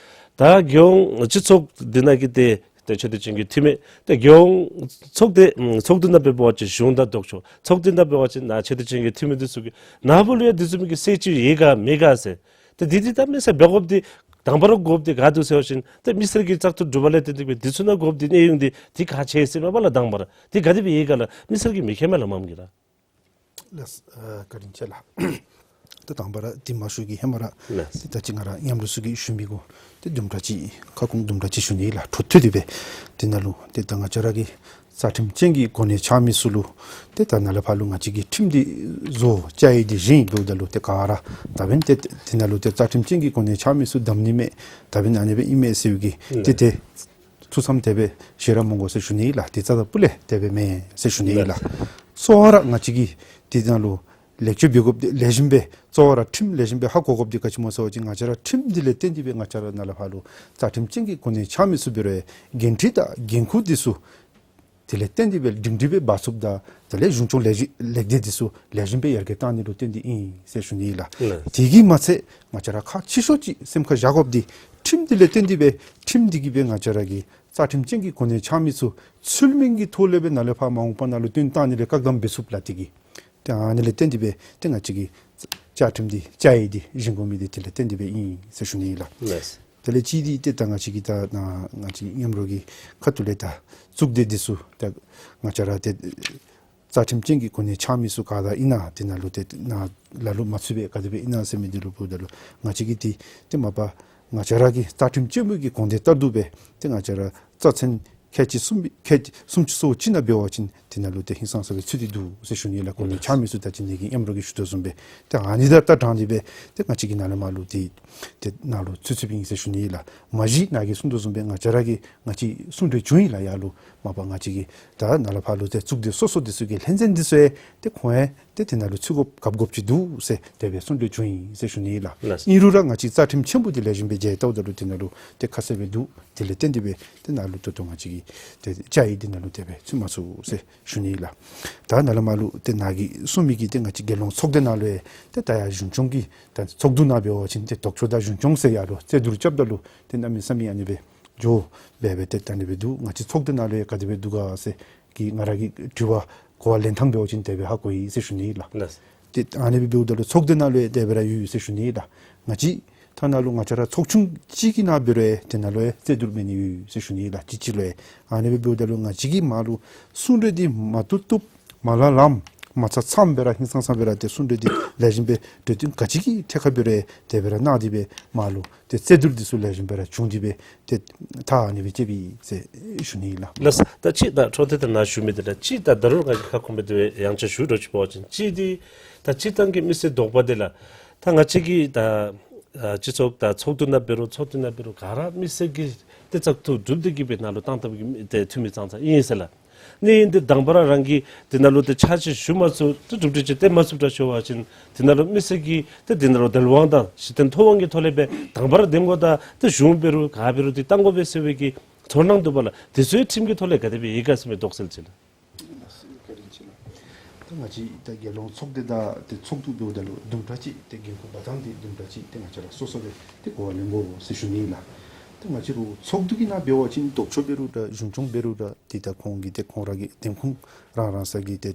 ད་རྒྱལ་ཡོངས་སྤྱི་ཚོགས་འདི་ནང་གི་ཏེ་ཏེ་ཆེ་བསྟོད་ཅན་གྱི་འཐུས་མི་ཏེ་རྒྱལ་ཡོངས་ཚོགས་སྡེ་ཚོགས་འདུ་ནང་འབད་བ་ཅིན་གཞུང་དང་ལྡོག་ཕྱོགས་ཚོགས་སྡེ་ནང་འབད་བ་ཅིན་ནཱ་ཆེ་བསྟོད་ཅན་གྱི་འཐུས་མི་འདི་ཚུ་གི་ནཱ་བུ་ལུ་ཡང་འདི་བཟུམ་གྱི་སྲིད་བྱུས་ཡོད་ག་མེད་ག་ཟེར། ཏེ་འདི་འདི་ད་མི་སེར་འབད་དགོཔ་འདི་དང་པ་ར་དགོཔ་འདི་ག་འདུག་ཟེར་བ་ཅིན་ཏེ་མི་སེར་གྱི་བཙག་འཐུ་གྲུབ་པ་ལས་བརྟེན་ཏེ་སྦེ་འདི་ཚུ་ནང་དགོཔ་འདི་གནས་ཡོང་འདི་འདི་ག་ཅི་ཟེར་མས་པ་ལགས། དང་པ་ར་འདི་ག་དེ་སྦེ་ཡོད་ག་ལགས། མི་སེར་གྱིས་མི་མཁྱེན་མས་ལགས་མངམ་གིས་ར། ལགས། ཨ་བཀའ་དྲིན་ཆེ་ལགས། ད་དང་པ་ར་འདི་མ་ཞུ་གི་ཧེ་མ་ར་ལགས། ཏེ་ད་ཅི་ང་ར་མཉམ་རོགས་ཚུ་གིས་ཞུ་མི་གུ་ཏེ་དུམ་གྲ་ཅིག་ཁ་སྐོང་དུམ་གྲ་ཅིག་ཞུ་ནི་ལགས། འཕྲོ་མཐུད་དེ་སྦེ་འདི་ནང་ལུ་ཏེ་ད་ང་བཅས་ར་གི་རྩ་ཁྲིམས་ཅན་གྱི་གོ་གནས་འཆང་མི་ཚུ་ལུ་ཏེ་ད་ནཱ་ལས་ཕར་ལུ་ང་བཅས་ཀྱིས་ཁྲིམས་འདི་བཟོ་བཅའ་ཡིག་འདི་བཞེངས་འབདཝ་ད་ལུ་ཏེ་ག་ར་ད་འབདན་ཏེ་འདི་ནང་ལུ་ཏེ་རྩ་ཁྲིམས་ཅན་གྱི་གོ་གནས་འཆང་མི་ཚུ་བདམ་ནི་མས། ད་འབདན་ཨ་ནི་སྦེ་ཨིན་མས་ཟེར་བའི་གི་ཏེ་ཏེ་ཐུགས་བསམ་དེ་སྦེ་བཞེས་ར་མི་དགོ་ཟེར་ཞུ་ནི་ལགས། ཏེ་རྩ་དང་སྤུ་ལས་དེ་སྦེ་མེན་ཟེར་ཞུ་ནི་ལགས། གཙོ་བོ་ར་ང་བཅས་ཀྱིས་འདི་ནང་ལུ་ལེགས་བཅོས་འབད་དགོཔ་འདི་ལེགས་ཤོམ་སྦེ་གཙོ་བོ་ར་ཁྲིམས་ལེགས་ཤོམ་སྦེ་ཧ་གོ་དགོཔ་འདི་ག་ཅི་སྨོ་ཟེར་བ་ཅིན་ང་བཅས་ར་ཁྲིམས་འདི་ལས་བརྟེན་ཏེ་སྦེ་ང་བཅས་ར་ནཱ་ལས་ཕར་ལུ་རྩ་ཁྲིམས་ཅན་གྱི་གོ་གནས་འཆང་མི་ཚུ་འབད་རུང་འགན་འཁྲི་དང་འགན་ཁུར་འདི་ཚུ་དེ་ལས་བརྟེན་ཏེ་སྦེ་སྒྲིང་སྒྲི་སྦེ་འབག་ཚུགསཔ་དང་དེ་ལས་གཞུང་སྐྱོང་ལས་གཞི་ལེགས་སྡེ་འདི་ཚུ་ལེགས་ཤོམ་སྦེ་ཡར་རྒྱས་བཏང་ནི་ལུ་བརྟེན་ཏེ་ཨིན་ཟེར་ཞུ་ནི་ལགས། ལགས། དེ་གིས་མ་ཚད་ང་བཅས་ར་ཁག་ཆེ་ཤོས་ཅིག་སེམས་ཁར་བཞག་དགོཔ་འདི་ཁྲིམས་འདི་ལས་བརྟེན་ཏེ་སྦེ་ཁྲིམས་འདི་གིས་སྦེ་ང་བཅས་ར་གི་རྩ་ཁྲིམས་ཅན་གྱི་གོ་གནས་འཆང་མི་ཚུ་ཚུལ་མིན་གྱི་ཐོག་ལས་སྦེ་ནཱ་ལས་ཕར་མ་འོངས་པ་ནང་ལུ་བཏོན་བཏང་ནི་ལས་བཀག་སྡོམ་འབད་ཚུགསཔ་ལགས། དེ་གིས་ཏེ་ཨ་ནི་ལས་བརྟེན་ཏེ་སྦེ་ཏེ་ང་བཅས་ཀྱིས་བཅའ་ཁྲིམས་འདི་བཅའ་ཡིག་འདི་བཞེངས་དགོ་མི་འདི་དེ་ལས་བརྟེན་ཏེ་སྦེ་ཨིན་ཟེར་ཞུ་ནི་ལགས། ལགས། དེ་ལས་གཅིག་འདི་ཏེ་ད་ང་བཅས་ཀྱི་ད་ནཱ་ང་བཅས་མཉམ་རོགས་ཀྱི་ཁ་ཐུག་ལས་ད་གཙུག་སྡེ་འདི་ཚུ་ད་ང་བཅས་ར་ཏེ་རྩ་ཁྲིམས་ཅན་གྱི་གོ་གནས་འཆང་མི་ཚུ་ག་དེ་སྦེ་ཨིན་ན་འདི་ནང་ལུ་ཏེ་ནཱ་ལ་ལུ་མ་ཚུད་པས་ག་དེ་སྦེ་ཨིན་ན་ཟེར་མི་འདི་ལུ་འབདཝ་ད་ལུ་ང་བཅས་ཀྱིས་འདི་ཏེ་མ་པ་ང་བཅས་ར་གི་རྩ་ཁྲིམས་ཆེན་མོ་གི་དགོངས་དོན་ལྟར་དུ་སྦེ་ཏེ་ང་བཅས་ར་རྩ་ཚན་ཁལ་གཅིག་གསུམ་པའི་ཁལ་གཅིག་སུམ་ཅུ་སོ་གཅིག་ནང་འབད་བ་ཅིན་འདི་ནང་ལུ་ཏེ་ཧིང་སངས་ས་སྦེ་ཚུད་དེ་འདུག་ཟེར་ཞུ་ནི་ལགས། གོ་གནས་འཆང་མི་ཚུ་ད་ཅི་ནཱ་གིས་མཉམ་རོགས་ཀྱིས་ཞུ་དོ་བཟུམ་སྦེ་ཏེ་ཨ་ནི་དང་ད་དྲངས་ཏེ་སྦེ་ཏེ་ང་བཅས་ཀྱིས་ནཱ་ལས་མར་ལུ་ཏེ་ཏེ་ནཱ་ལུ་ཚུད་ཚུདཔ་ཨིན་ཟེར་ཞུ་ནི་ལགས། མ་གཞི་ནཱ་གིས་གསུངས་དོ་བཟུམ་སྦེ་ང་བཅས་ར་གིས་ང་བཅས་གསུང་གྲོས་བྱུང་ཡི་ལགས། ཡར་ལུ་མ་པ་ང་བཅས་ཀྱི་ད་ནཱ་ལས་ཕར་ལུ་ཏེ་གཙུག་སྡེ་སོ་སོ་འདི་ཚུ་གི་ལྷན་འཛིན་འདི་ཚུ་ཡང་ཏེ་ཁོང་ཡང་ཏེ་འདི་ནང་ལུ་ཚུད་དགོཔ་གབ་དགོཔ་ཅིག་འདུག་ཟེར་དེ་སྦེ་གསུང་གྲོས་བྱུང་ཡི་ཟེར་ཞུ་ནི་ལགས། ལགས། ཨིན་རུང་ར་ང་བཅས་རྩ་ཁྲིམས་ཆེན་པོ་འདི་ལེགས་ཤོམ་སྦེ་མཇལ་བལྟཝ་ད་ལུ་འདི་ནང་ལུ་ཏེ་ཁ་གསལ་སྦེ་འདུག། དེ་ལས་བརྟེན་ཏེ་སྦེ་ཏེ་ནཱ་ལུ་ད་ལྟོ་ང་བཅས་ཀྱིས་ཏེ་བཅའ་ཡིག་འདི་ནང་ལུ་དེ་སྦེ་ཚུད་མ་ཚུགས་ཟེར་ཞུ་ནི་ལགས། ད་ནཱ་ལས་མར་ལུ་ཏེ་ནཱ་གིས་གསུང་མི་གི་ཏེ་ང་བཅས་རྒྱལ་ཡོངས་ཚོགས་སྡེ་ནང་ལུ་ཡང་ཏེ་ད་ཡར་གཞུང་སྐྱོང་གི་ད་ཚོགས་འདུ་ནང་འབད་བ་ཅིན་ཏེ་ལྡོག་ཕྱོགས་དང་གཞུང་སྐྱོང་ཟེར་ཡར་ལུ་རྩོད་བསྡུར་རྐྱབ་ད་ལུ་ཏེ་གནམ་མེད་ས་མེད་ཨ་ནི་སྦེ་འགྱོ་སྦེ་སྦེ་ཏེ་ད་ཨ་ནི་སྦེ་འདུག། ང་བཅས་ཚོགས་སྡེ་ནང་ལུ་ཡང་ག་དེ་སྦེ་འདུག་ག་ཟེར་གྱི་ང་ར་གི་དྲི་བ་གོ་བ་ལེན་ཐངས་འབད་བ་ཅིན་དེ་སྦེ་ཧ་གོ་ཡི་ཟེར་ཞུ་ནི་ལགས། ལགས། ཏེ་ཨ་ནི་སྦེ་འབདཝ་ད་ལུ་ཚོགས་སྡེ་ནང་ལུ་ཡང་དེ་སྦེ་ར་ཡོད་ཟེར་ཞུ་ནི་ལགས། ང་བཅས་ཐ་ན་ལུ་ང་བཅས་ར་ཚོགས་ཆུང་གཅིག་གི་ནང་འབད་རུང་ཡང་དེ་ནང་ལུ་ཡང་རྩོད་བསྡུར་འབད་ནི་ཡོད་ཟེར་ཞུ་ནི་ལགས། གཅིག་གཅིག་ལུ་ཡང་ཨ་ནི་སྦེ་འབདཝ་ད་ལུ་ང་བཅས་ཀྱིས་མར་ལུ་གསུང་གྲོས་འདི་མ་བཏུབ་བཏུབ་མ་ལྷག་ལྷགཔ་མ་ཚར་ཚརམ་སྦེ་ར་ཧིང་སངས་ས་སྦེ་ར་ཏེ་གསུང་གྲོས་འདི་ལེགས་ཤོམ་སྦེ་གྲོས་བསྟུན་ག་ཅི་གི་ཐད་ཁར་འབད་རུང་ཡང་དེ་སྦེ་ར་གནང་སྟེ་སྦེ་མར་ལུ་ཏེ་རྩོད་བསྡུར་འདི་ཚུ་ལེགས་ཤོམ་སྦེ་ར་བྱུང་སྟེ་སྦེ་ཏེ་མཐར་ཨ་ནི་སྦེ་བཅད་པས་ཟེར་ཞུ་ནི་ལགས། ལགས། ད་ཅི་ད་འཕྲོ་མཐུད་དེ་ནཱ་ཞུ་མི་འདི་ལགས་ཅི་ད་ད་རུང་ང་གིས་ཁ་སྐོང་སྦེ་དེ་སྦེ་ཡང་ཅིག་ཞུ་རོགས་ཅིག་འབད་བ་ཅིན་ཅིག་འདི་ད་སྤྱིར་བཏང་གི་མི་སེར་དོགས་པ་འདི་ལགས། ད་ང་བཅས་ཀྱི་ད་ཨ་སྤྱི་ཚོགས་ད་ཚོགས་འདུ་ནང་འབད་རུང་ཚོགས་སྡེ་ནང་འབད་རུང་ག་ར་མི་སེར་གྱིས་ཏེ་བཙག་འཐུ་གྲུབ་སྟེ་གིས་སྦེ་ནཱ་ལུ་བཏང་བཏངམ་གི་ཏེ་འཐུས་མི་ཙང་ཙང་ཨིན་ཟེར་ལགས། ཨ་ནི་འདི་དང་པ་ར་རང་གིས་འདི་ནང་ལུ་ཏེ་ཕྱག་ཕྱིད་ཞུ་མ་ཚུགས་ཏེ་གྲུབ་འབྲས་ཅིག་སྟོན་མ་ཚུགསཔ་འདྲཝ་ཤོར་བ་ཅིན་འདི་ནང་ལུ་མི་སེར་གྱིས་ཏེ་འདི་ནང་ལུ་དལ་དབང་དང་ཞི་མཐུན་ཐོབ་དབང་གི་ཐོག་ལས་སྦེ་དང་པ་ར་འདེམས་དགོ་ད་ཏེ་གཞུང་འབད་རུང་ག་འབད་རུང་འདི་བཏང་དགོ་པས་ཟེར་བའི་གི་ཚོར་སྣང་འདུག་པ་ལགས། འདི་ཚུ་ཁྲིམས་ཀྱི་ཐོག་ལས་ག་དེ་སྦེ་ཡོད་ག་ཟེར་མི་དོགས་སེལ་ཅིག་ལགས། ད་ང་བཅས་ད་རྒྱལ་ཡོངས་ཚོགས་སྡེ་དང་ཏེ་ཚོགས་འདུ་འབདཝ་ད་ལུ་དུམ་གྲ་ཅིག་ཏེ་འགན་ཁུར་འབག་ཐངས་འདི་དུམ་གྲ་ཅིག་ཏེ་ང་བཅས་ར་སོ་སོ་སྦེ་ཏེ་གོ་བ་ལེན་དགོ་ཟེར་ཞུ་ནི་ལགས། ད་ང་བཅས་ར་ཚོགས་འདུ་གི་ནང་འབད་བ་ཅིན་ལྡོག་ཕྱོགས་འབད་རུང་ད་གཞུང་སྐྱོང་འབད་རུང་ད་ཏེ་ད་ཁོང་གི་ཏེ་ཁོང་ར་གི་འདེམས་ཁོངས་རང་རང་ས་གི་ཏེ་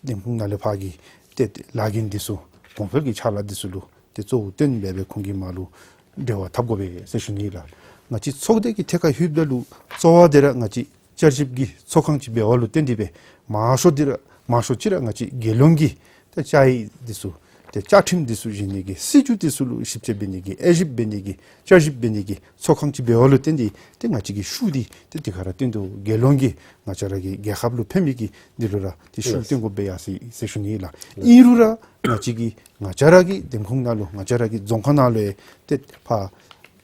འདེམས་ཁོངས་ནང་ལས་ཕར་གྱི་ཏེ་ལཱ་འགན་འདི་ཚུ་གོང་འཕེལ་གྱི་ཕྱག་ལཱ་འདི་ཚུ་ལུ་ཏེ་གཙོ་བོ་བཏོན་སྦེ་སྦེ་ཁོང་གི་མར་ལུ་འབྲེལ་བ་འཐབ་དགོ་པས་ཟེར་ཞུ་ནི་ལགས། ང་བཅས་ཚོགས་སྡེ་གི་ཐད་ཁར་ལྷོདཔ་ད་ལུ་གཙོ་བོ་འདི་ར་ང་བཅས་བསྐྱར་ཞིབ་ཀྱི་ཚོགས་ཁང་ཅིག་འབདཝ་ལུ་བརྟེན་ཏེ་སྦེ་མང་ཤོས་འདི་ར་མང་ཤོས་ཅིག་ར་ང་བཅས་རྒྱལ་ཡོངས་ཀྱི་ད་བཅའ་ཡིག་འདི་ཚུ་ ཏེ་བཅའ་ཁྲིམས་འདི་ཚུ་བཞེས་ནི་གི་སྲིད་བྱུས་འདི་ཚུ་ལུ་ཞིབ་དཔྱད་འབད་ནི་གི་དབྱེ་ཞིབ་འབད་ནི་གི་བསྐྱར་ཞིབ་འབད་ནི་གི་ཚོགས་ཁང་ཅིག་འབདཝ་ལུ་བརྟེན་ཏེ་ཏེ་ང་བཅས་ཀྱི་ཤུགས་འདི་ཏེ་དེ་ཁར་ར་བཏོན་དོ། རྒྱལ་ཡོངས་ཀྱི་ང་བཅས་ར་གི་རྒྱལ་ཁབ་ལུ་ཕན་མི་གི་འདི་ལུ་ར་ཏེ་ཤུགས་བཏོན་དགོཔ་སྦེ་ཡར་སོ་ཡི་ཟེར་ཞུ་ནི་ལགས། ཨིན་རུང་ར་ང་བཅས་ཀྱི་ང་བཅས་ར་གི་འདེམས་ཁོངས་ནང་ལུ་ང་བཅས་ར་གི་རྫོང་ཁག་ནང་ལུ་ཡང་ཏེ་ཕར་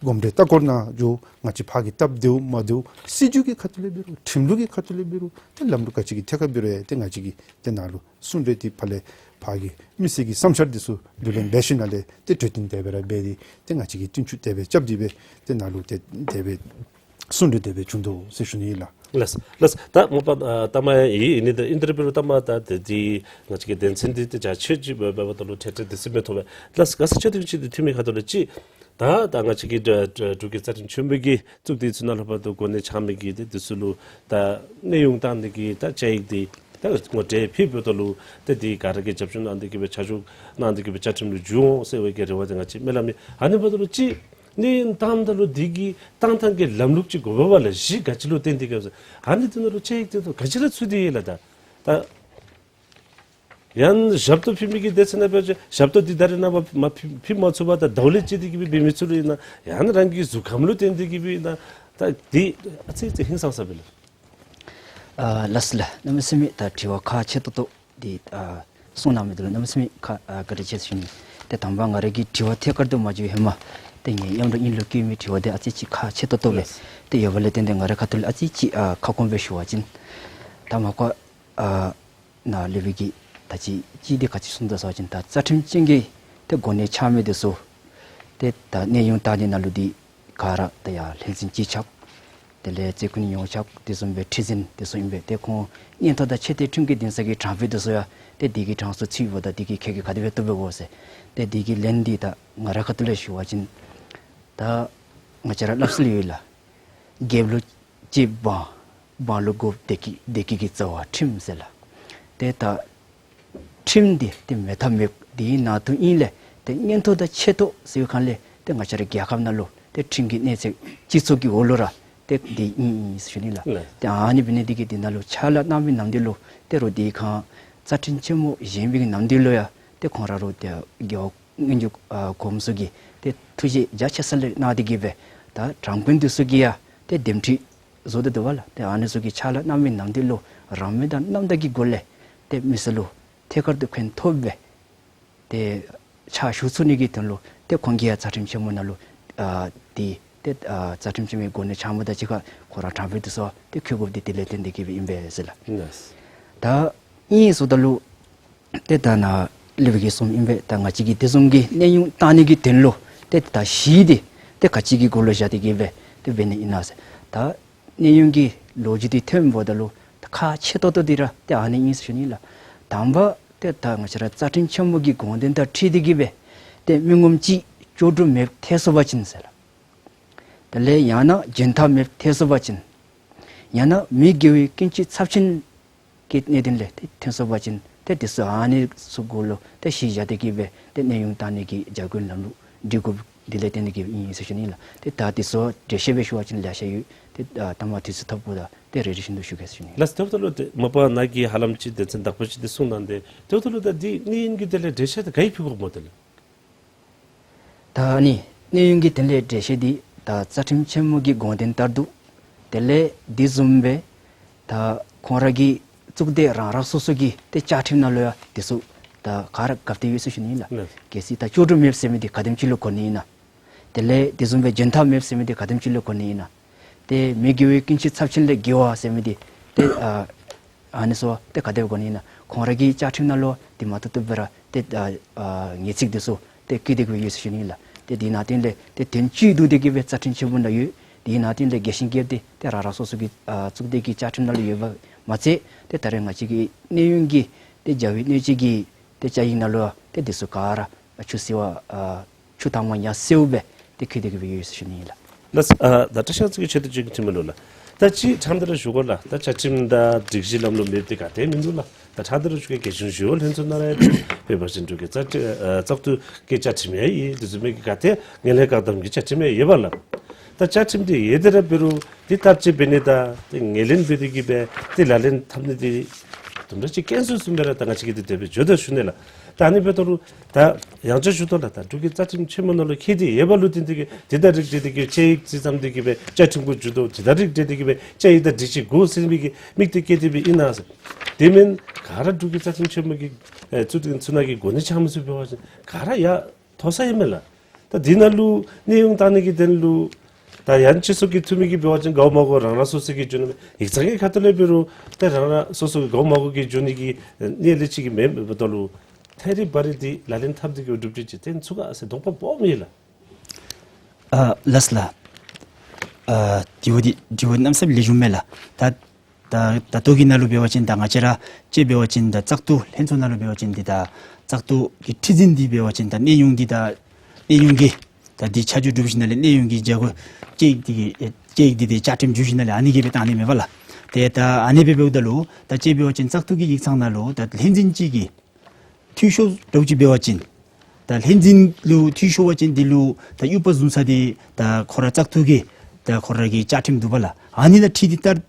གོམས་འདྲིས་ལྟ་སྐོར་ནང་འགྱོ། ང་བཅས་ཕར་གྱི་སྟབས་བདེཝ་མ་བདེཝ་སྲིད་བྱུས་ཀྱི་ཁ་ཐུག་ལས་འབད་རུང་ཁྲིམས་ལུགས་ཀྱི་ཁ་ཐུག་ལས་འབད་རུང་ཏེ་ལམ་ལུགས་ག་ཅི་གི་ཐད་ཁར་འབད་རུང་ཡང་ཏེ་ང་བཅས་ཀྱིས་ཏེ་ནཱ་ལུ་གསུང་གྲོས་འདི་ཕར་ལས་ཕར་གྱི་མི་སེར་གྱི་བསམ་འཆར་འདི་ཚུ་བསྡུ་ལེན་འབད་ཞིནམ་ལས་ཏེ་གྲོས་བསྟུན་དེ་སྦེ་ར་འབད་དེ་ཏེ་ང་བཅས་ཀྱིས་བསྟུན་ཚུགས་དེ་སྦེ་རྐྱབ་སྟེ་སྦེ་ཏེ་ནཱ་ལུ་ཏེ་དེ་སྦེ་གསུང་གྲོས་དེ་སྦེ་བྱུང་དོ་ཟེར་ཞུ་ནི་ལགས། ལགས་ལགས། ད་མ་པ་ཨ་ལྟ་མ་ཡང་ཨིན་ནི་ད་ཨིན་ཏེ་ར་འབད་རུང་ལྟ་མ་ད་དེ་འདི་ང་བཅས་ཀྱི་དོན་ཚན་འདི་ཏེ་རྒྱ་ཆེ་ཅིག་འབད་འབདཝ་ད་ལུ་ཏེ་ཏེ་དུས་ཚོད་མི་ཐོབ་པས། ལགས་ག་ས་ཆ་དེ་ཅིག་འདི་འཐུས་མི་ཁ་ཐུག་ལས་ཅིག་ད་ད་ང་བཅས་ཀྱི་འབྲུག་གི་རྩ་ཁྲིམས་ཆེན་མོ་གི་གཙུག་སྡེ་ཚུ་ནང་ལུ་ཕར་དུ་གོ་གནས་འཆང་མི་གི་ཏེ་འདི་ཚུ་ལུ་ད་གནས་དབྱུང་བཏང་ནི་གི་ད་བཅའ་ཡིག་འདི་ད་ངོ་སྤྲོད་ཕུལ་འབདཝ་ད་ལུ་ཏེ་འདི་ག་ར་གིས་རྒྱབ་སྐྱོར་གནང་སྟེ་གི་སྦེ་ཆ་འཇོག་གནང་སྟེ་གི་སྦེ་བཅའ་ཁྲིམས་ལུ་འགྱུར་འོང་ཟེར་བའི་གི་རེ་བ་འདི་ང་བཅས་སྨོན་ལམ་ཨིན། ཨ་ནི་འབདཝ་ད་ལུ་ཅིག་གནས་དབྱུང་བཏངམ་ད་ལུ་འདི་གི་བཏང་ཐངས་ཀྱི་ལམ་ལུགས་ཅིག་དགོ་པས་ལགས། གཞི་ག་ཅི་ལུ་བརྟེན་ཏེ་གི་ཟེར་ཨ་ནི་འདི་ནང་ལུ་བཅའ་ཡིག་འདི་ཚུ་ག་ཅི་ལུ་ཚུད་དེ་ཡོད་ལགས། ད་ད་ཡང་ཞབས་ཏོག་ཕུལ་མི་གི་སྡེ་ཚན་ནང་འབད་བ་ཅིན་ཞབས་ཏོག་འདི་ད་རེས་ནངས་པ་མ་ཕུལ་ཕུལ་མ་ཚུགས་པར་ད་ཟླཝ་ལས་བཅད་དེ་གི་སྦེ་འབད་མི་ཚུ་ལུ་ཨིན་ན་ཡང་རང་གི་གཟུགས་ཁམས་ལུ་བརྟེན་ཏེ་གི་སྦེ་ཨིན་ན་ད་འདི་ཨ་ཙི་ཙི་ཧིང་སངས་ས་སྦེ་ལགས། ཨ་ལགས་སོ་ལགས། གནམ་མེད་ས་མེད་ད་དྲི་བ་ཁག་ཆེ་ཏོག་ཏོ་འདི་ཨ་གསུངས་གནང་མི་འདི་ལུ་གནམ་མེད་ས་མེད་ཁ་ཨ་བཀའ་དྲིན་ཆེ་ཟེར་ཞུ་ནི། ཏེ་དང་པ་ང་རའི་གི་དྲི་བ་ཐད་ཀར་དུ་མ་འགྱོ་བའི་ཧེ་མ་ཏེ་ངེའི་མཉམ་རོགས་ཨིན་ལུ་བཀོད་མི་དྲི་བ་འདི་ཨ་ཙི་ཅིག་ཁག་ཆེ་ཏོག་ཏོ་སྦེ་ལགས། ཏེ་ཡོདཔ་ལས་བརྟེན་ཏེ་ང་རའི་ཁ་ཐུག་ལས་ཨ་ཙི་ཅིག་ཨ་ཁ་སྐོང་སྦེ་ཞུ་བ་ཅིན་ད་མ་པ་ཨ་ནཱ་ལས་འབད་གི་ད་ཅི་ཅིག་འདི་ག་ཅི་གསུངས་དོ་ཟེར་བ་ཅིན་ད་རྩ་ཁྲིམས་ཅན་གྱི་ཏེ་གོ་གནས་འཆང་མི་འདི་ཚུ་ཏེ་ད་གནས་དབྱུང་བཏང་ནི་ནང་ལུ་འདི་ག་ར་ད་ཡར་ལྷན་འཛིན་སྤྱི་ཁྱབ་དེ་ལས་རྩིས་ཁུངས་ཡོངས་ཁྱབ་དེ་བཟུམ་སྦེ་ཁྲི་འཛིན་དེ་ཚུ་ཨིན་པས། ཏེ་ཁོང་མངོན་མཐོ་དང་ཆེ་མཐོའི་ཁྲིམས་ཀྱི་འདུན་ས་གི་དྲང་དཔོན་དེ་ཚུ་ཡང་ཏེ་འདི་གི་གྲངས་སུ་ཚུདཔ་ད་འདི་གི་ཁེ་གི་ག་དེ་སྦེ་བཏུབ་པས་གོ་ཟེར། ཏེ་འདི་གི་ལན་འདི་ད་ང་རའི་ཁ་ཐུག་ལས་ཞུ་བ་ཅིན་ད་ང་བཅས་ར་སླབ་སྲོལ་ཡོད་ལགས། རྒྱལཔོ་ལུ་གཅེས་འབངས། འབངས་ལུ་དགོཔ་བདེ་སྐྱིད་བདེ་སྐྱིད་ཀྱི་རྩ་བ་ཁྲིམས་ཟེར་ལགས། ཏེ་ད་ཁྲིམས་འདི་ཏེ་མེད་ཐབས་མེདཔ་འདི་ནང་དོན་ཨིན་ལས་ཏེ་མངོན་མཐོ་དང་ཆེ་མཐོ་ཟེར་བའི་སྒང་ལས་ཏེ་ང་བཅས་རའི་རྒྱལ་ཁབ་ནང་ལུ་ཏེ་ཁྲིམས་ཀྱི་གནས་ཚད་སྤྱི་ཚོགས་ཀྱི་འོག་ལུ་ར་ཏེ་འདི་ཨིན་ཨིན་ཟེར་ཞུ་ནི་ལགས། ལགས། ཏེ་ཨ་ནི་འབད་ནི་འདི་གིས་འདི་ནང་ལུ་ཕྱག་ལཱ་གནང་མི་ནམ་འདི་ལུ་ཏེ་རོགས་འདི་ཁར་རྩ་ཁྲིམས་ཆེན་མོ་བཞེངས་པའི་གི་ནམ་འདི་ལུ་ཡང་ཏེ་ཁོང་ར་རོགས་ཏེ་རྒེད་འོག་སྔོན་འཇུག་ཨ་གོངམ་ཚུ་གིས་ཏེ་ཐུགས་རྗེ་རྒྱ་ཆེ་ས་ལས་གནང་སྟེ་གི་སྦེ་ད་དྲང་དཔོན་འདི་ཚུ་གིས་ཡང་ཏེ་འདེམས་ཁྲི་བཟོ་སྟེ་འདུག་པ་ལགས། ཏེ་ཨ་ནི་ཚུ་གིས་ཕྱག་ལཱ་གནང་མི་ནམ་འདི་ལུ་རང་མོས་དང་རྣམ་དག་གི་སྒོ་ལས་ཏེ་མི་སེར་ལུ་ཐད་ཀར་དུ་ཕན་ཐོགས་སྦེ་ཏེ་ཕྱག་ཞུ་ཚུགས་ནི་གི་དོན་ལུ་ཏེ་ཁོང་གིས་ཡང་རྩ་ཁྲིམས་ཆེན་མོ་ནང་ལུ་ཨ་འདི་ཏེ་ཨ་རྩ་ཁྲིམས་ཆེན་མོའི་གོ་གནས་འཆང་མི་དང་གཅིག་ཁར་ཁོང་ར་དྲང་དཔོན་འདི་ཚུ་ཏེ་འཁོད་དགོཔ་འདི་དེ་ལས་བརྟེན་ཏེ་གི་སྦེ་ཨིན་པས་ཟེར་ལགས། ལགས། ད་ཨིན་ཟེརཝ་ད་ལུ་ཏེ་ད་ནཱ་ལས་འབད་གི་གསུངམ་ཨིན་པས། ད་ང་བཅས་ཀྱིས་དེ་བཟུམ་གྱི་གནས་དབྱུང་བཏང་ནི་གི་དོན་ལུ་ཏེ་ད་གཞི་འདི་ཏེ་ག་ཅི་གི་སྒོ་ལུ་བཞག་སྟེ་གི་སྦེ་ཏེ་འབད་ནི་ཨིན་ན་ཟེར། ད་གནས་དབྱུང་གི་ལོ་རྒྱུས་འདི་ཐོནམ་ད་ལུ་ད་ཁག་ཆེ་ཏོག་ཏོ་འདི་ར་ཏེ་ཨ་ནི་ཨིན་ཟེར་ཞུ་ནི་ལགས། དང་པ་ཏེ་ད་ང་བཅས་ར་རྩ་ཁྲིམས་ཆེན་མོ་གི་དགོངས་དོན་དང་འཁྲིལ་ཏེ་གི་སྦེ་ཏེ་མི་ངོམ་ཅིག་ལྕོགས་གྲུབ་མེདཔ་ཐལ་སོང་པ་ཅིན་ཟེར་ལགས། དེ་ལས་ཡང་ན་འཇོན་ཐང་མེདཔ་ཐལ་སོང་པ་ཅིན་ཡང་ན་མི་དགེ་བའི་སྐྱོན་ཅིག་ཚབས་ཆེན་གྱི་གནད་དོན་ལས་ཏེ་ཐོན་སོང་པ་ཅིན་ཏེ་དེ་ཚུ་ཨ་ནི་ཚུ་གུ་ལུ་ཏེ་གཞི་བཞག་སྟེ་གི་སྦེ་ཏེ་གནས་དབྱུང་བཏང་ནི་གི་བྱ་སྒོའི་ལམ་ལུགས་སྒྲིག་དགོཔ་འདི་ལས་བརྟེན་ཏེ་གི་ཨིན་ཟེར་ཞུ་ནི་ལགས། ཏེ་ད་དེ་ཚུ་འགྲེལ་བཤད་སྦེ་ཞུ་བ་ཅིན་ལེ་ཤ་ཡོད། ཏེ་ཨ་ལྟ་མ་དུས་ཚོད་ཐོབ་པ་ད་ཏེ་རེ་རེ་བཞིན་དུ་ཞུ་གེ་ཟེར་ཞུ་ནི་ལགས། ལགས་སོ། དེ་འབདཝ་ད་ལུ་ཏེ་མ་པ་ནཱ་གིས་ཧ་ལམ་ཅིག་སྡེ་ཚན་དག་པ་ཅིག་འདི་གསུངས་གནང་སྟེ་དེ་འབདཝ་ད་ལུ་ད་འདི་གནས་དབྱུང་གི་དོན་ལས་འགྲེལ་བཤད་འདི་ག་གིས་ཕུལ་དགོཔ་སྨོ་དེ་ལགས། ད་ཨ་ནི་གནས་དབྱུང་གི་དོན་ལས་འགྲེལ་བཤད་འདི་ད་རྩ་ཁྲིམས་ཆེན་མོ་གི་དགོངས་དོན་ལྟར་དུ་དེ་ལས་འདི་བཟུམ་སྦེ་ད་ཁོང་ར་གི་གཙུག་སྡེ་རང་རང་སོ་སོ་གི་ཏེ་བཅའ་ཁྲིམས་ནང་ལུ་ཡང་འདི་ཚུ་ད་ག་ར་བཀབ་སྟེ་ཡོད་ཟེར་ཞུ་ནི་ཨིན་ལགས། ལགས། གལ་སྲིད་ད་ལྕོགས་གྲུབ་མེདཔ་ཟེར་མི་འདི་ག་དེམ་ཅིག་ལུ་གོ་ནི་ཨིན་ན། དེ་ལས་དེ་བཟུམ་སྦེ་འཇོན་ཐང་མེདཔ་ཟེར་མི་འདི་ག་དེམ་ཅིག་ལུ་གོ་ནི་ཨིན་ན། ཏེ་མི་དགེ་བའི་སྐྱོན་ཅིག་ཚབས་ཆེན་ལས་དགེ་བ་ཟེར་མི་འདི་ཏེ་ཨ་ཨ་ནི་ཚུ་ཏེ་ག་དེ་སྦེ་གོ་ནི་ཨིན་ན། ཁོང་ར་གི་བཅའ་ཁྲིམས་ནང་ལུ་འདི་མ་ཐུབ་ཐུབ་སྦེ་ར་ཏེ་ཨ་ཨ་ངེས་ཚིག་འདི་ཚུ་ཏེ་བཀོད་དེ་གི་སྦེ་ཡོད་ཟེར་ཞུ་ནི་ཨིན་ལགས། ཏེ་འདི་ནང་དོན་ལས་ཏེ་དོན་གཅིག་བསྡུ་སྟེ་གི་སྦེ་རྩ་ཁྲིམས་ཆེན་མོ་ནང་ཡོད། འདི་ནང་དོན་ལས་རྒྱས་ཤིང་རྒྱསཔ་འདི་ཏེ་རང་རང་སོ་སོ་གི་ཨ་གཙུག་སྡེ་གི་བཅའ་ཁྲིམས་ནང་ལུ་ཡོདཔ་མ་ཚད་ཏེ་ད་རེས་ང་བཅས་ཀྱི་གནས་དབྱུང་གི་ཏེ་བྱ་བའི་གནད་སྤྱོད་ཀྱི་ཏེ་བཅའ་ཡིག་ནང་ལུ་ཏེ་འདི་ཚུ་ག་ར་ཆུ་སེར་བ་ཨ་ཆུ་དྭངས་མ་ཡར་སེརཝ་སྦེ་ཏེ་བཀོད་དེ་གི་སྦེ་ཡོད་ཟེར་ཞུ་ནི་ཨིན་ལགས། ལགས། ཨ་ད་བཀྲ་ཤིས་ཚེ་རིང་གིས་ཆེད་དུ་ཅིག་དྲི་མི་ལོ་ལགས། ད་ཅི་ཕྲང་སྟེ་ར་ཞུ་དགོ་ལགས། ད་བཅའ་ཁྲིམས་དང་སྒྲིག་གཞི་ལམ་ལུགས་མེདཔ་འདི་ག་ཏེ་མིན་འདུག་ལགས། ད་ཕྲང་སྟེ་ར་ཞུ་གེ། རྒྱལ་གཞུང་ཞི་གཡོག་ལྷན་ཚོགས་ནང་ར་ཡང་འབད་བ་ཅིན་འབྲུག་གི་བཙག་འཐུ་ཨ་བཙག་འཐུ་གི་བཅའ་ཁྲིམས་ཡང་ཡོད། དེ་བཟུམ་མའི་གི་ག་ཏེ་ངན་ལྷད་བཀག་སྡོམ་གྱི་བཅའ་ཁྲིམས་ཡང་ཡོད་པ་ལགས། ད་བཅའ་ཁྲིམས་འདི་ཡོད་དེ་ར་འབད་རུང་འདི་བསྟར་སྤྱོད་འབད་ནི་དང་འདི་ངོས་ལེན་འབད་དེ་གི་སྦེ་འདི་ལག་ལེན་འཐབ་ནི་འདི་ དུམ་གྲ་ཅིག་དཀོན་སུ་སུ་སྦེ་ར་ད་ང་བཅས་ཀྱིས་འདི་དེ་སྦེ་བརྗོད་དོ་ཞུ་ནི་ལགས། ད་ཨ་ནི་འབདཝ་ད་ལུ་ད་ཡང་བསྐྱར་ཞུ་དོ་ལགས། ད་འབྲུག་གི་རྩ་ཁྲིམས་ཆེན་མོ་ནང་ལུ་འཁོད་དེ་ཡོད་པ་ལུ་བརྟེན་ཏེ་གིས་དེ་དང་རིགས་བསྒྲེས་ཏེ་གིས་བཅའ་ཡིག་ཅིག་བརྩམས་ཏེ་གིས་སྦེ་བཅའ་ཁྲིམས་གུ་བསྒྱུར་དོ། དེ་དང་རིགས་བསྒྲེས་ཏེ་གིས་སྦེ་བཅའ་ཡིག་དང་སྒྲིག་གཞི་དགོ་ཟེར་མི་གི་དམིགས་གཏད་བསྐྱེད་དེ་སྦེ་ཨིན་ན་ཟེར། དེ་མེན་ག་ར་འབྲུག་གི་རྩ་ཁྲིམས་ཆེན་མོ་གི་ཨེ་གཙུག་སྡེ་ཚུ་ནང་གི་གོ་གནས་འཆང་མི་ཚུ་འབད་བ་ཅིན་ག་ར་ཡར་མཐོ་ས་ཨིན་མས་ལགས། ད་འདི་ནང་ལུ་གནས་དབྱུང་བཏང་ནི་གི་དོན་ལུ་ད་ཡང་སྤྱི་ཚོགས་ཀྱི་འཐུས་མི་གིས་འབད་བ་ཅིན་དགའཝ་མ་དགའཝ་རང་རང་སོ་སོ་གིས་འབྱོན་ནི་མས། ཡིག་ཚང་གི་ཁ་ཐུག་ལས་འབད་རུང་ད་རང་རང་སོ་སོ་གིས་དགའཝ་མ་དགའཝ་གིས་འབྱོན་ནི་གི་ཨེ་གནས་ལུགས་ཅིག་གི་མེདཔ་འབདཝ་ད་ལུ་ཐད་རི་བ་རི་འདི་ལག་ལེན་འཐབ་སྟེ་གིས་གྲུབ་འབྲས་ཅིག་ཐོན་ཚུགས་ག་ཟེར་དོགས་པ་སྦོམ་ཡོད་ལགས། ཨ་ལགས་ལགས། ཨ་དྲི་བ་འདི་དྲི་བ་གནམ་མེད་ས་མེད་ལེགས་ཤོམ་མས་ལགས། ད་ད་ད་ལྟོ་གི་ནང་ལུ་འབད་བ་ཅིན་ད་ང་བཅས་ར་ཅིག་འབད་བ་ཅིན་ད་བཙག་འཐུ་ལྷན་ཚོགས་ནང་ལུ་འབད་བ་ཅིན་འདི་ད་བཙག་འཐུ་གི་ཁྲི་འཛིན་འདི་འབད་བ་ཅིན་ད་གནས་དབྱུང་འདི་ད་གནས་དབྱུང་གི་ད་འདི་ཆ་འཇོག་གྲུབ་ཞིནམ་ལས་གནས་དབྱུང་གི་བྱ་སྒོ་བཅའ་ཡིག་འདི་གི་ཨེ་བཅའ་ཡིག་འདི་ཏེ་བཅའ་ཁྲིམས་བསྒྱུར་ཞིནམ་ལས་ཨ་ནི་གིས་སྦེ་བཏང་ནི་མེན་པ་ལགས། ཏེ་ད་ཨ་ནི་སྦེ་འབདཝ་ད་ལུ་ད་ཅིག་འབད་བ་ཅིན་བཙག་འཐུ་གི་ཡིག་ཚང་ནང་ལུ་ད་ལྷན་འཛིན་ཅིག་གིས་འཐུས་ཤོར་འདྲཝ་ཅིག་འབད་བ་ཅིན་ད་ལྷན་འཛིན་ལུ་འཐུས་ཤོར་བ་ཅིན་འདི་ལུ་ད་དབྱུག་པ་བཟུང་ས་འདི་ད་ཁོ་ར་བཙག་འཐུ་གི་ད་ཁོ་ར་གི་བཅའ་ཁྲིམས་འདུག་པ་ལགས། ཨ་ནི་དང་འཁྲིལ་ཏེ་ད་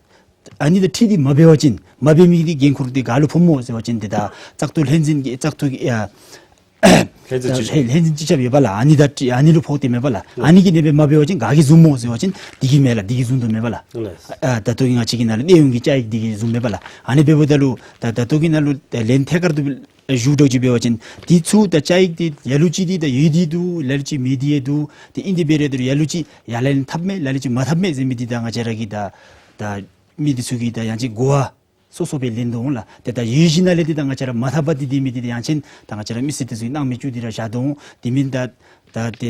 ཨ་ནི་དང་འཁྲིལ་ཏེ་མ་འབད་བ་ཅིན་མ་འབད་མི་འདི་འགན་ཁུར་འདི་ག་ལུ་ཕོགཔ་སྨོ་ཟེར་བ་ཅིན་འདི་ད་བཙག་འཐུ་ལྷན་འཛིན་གྱི་བཙག་འཐུ་གི་ཨ་ལྷན་འཛིན་ཅིག་ལྷན་འཛིན་ཅིག་ཆགས་ཡོད་པ་ལགས། ཨ་ནི་དང་འཁྲིལ་ཨ་ནི་ལུ་ཕོག་སྟེ་མེན་པ་ལགས། ཨ་ནི་གི་གནས་སྦེ་མ་འབད་བ་ཅིན་ག་གིས་བཟུང་སྨོ་ཟེར་བ་ཅིན་འདི་གིས་མེན་ལགས། འདི་གིས་བཟུང་དོ་མེན་པ་ལགས། ཨ་ད་ལྟོ་གི་ང་བཅས་ཀྱི་ནང་ལུ་གནས་དབྱུང་གི་བཅའ་ཡིག་འདི་གིས་བཟུང་མེན་པ་ལགས། ཨ་ནི་འབདཝ་ད་ལུ་ད་ད་ལྟོ་གི་ནང་ལུ་ད་ལན་ཐད་ཀར་དུ་ཞུ་འདྲཝ་ཅིག་འབད་བ་ཅིན་འདི་ཚུ་ད་བཅའ་ཡིག་འདི་ལ་ལུ་ཅིག་འདི་ད་ཡོད་དེ་འདུག། ལ་ལུ་ཅིག་མེད་དེ་ཡང་འདུག། ཏེ་ཨིན་དེ་འབད་རུང་ད་ལ་ལུ་ཅིག་ཡར་ལེན་འཐབ་མས་ལ་ལུ་ཅིག་མ་འཐབ་མས་ཟེར་མི་འདི་ད་ང་བཅས་ར་གི་ད་ད་མི་འདི་ཚུ་གིས་ད་ཡང་ཅིན་གོ་བ་སོ་སོ་སྦེ་ལེན་དོ་འོང་ལགས། ཏེ་ད་ཡོད་ཞིནམ་ལས་འདི་ད་ང་བཅས་ར་མ་འཐབ་པར་འདི་སྡོད་མི་འདི་ད་ཡང་ཅིན་ད་ང་བཅས་ར་མི་སེར་འདི་ཚུ་གིས་སྣང་མེད་བཅུག་སྟེ་ར་བཞག་དོ་འོང་། དེ་མེན་ད་ད་ཏེ་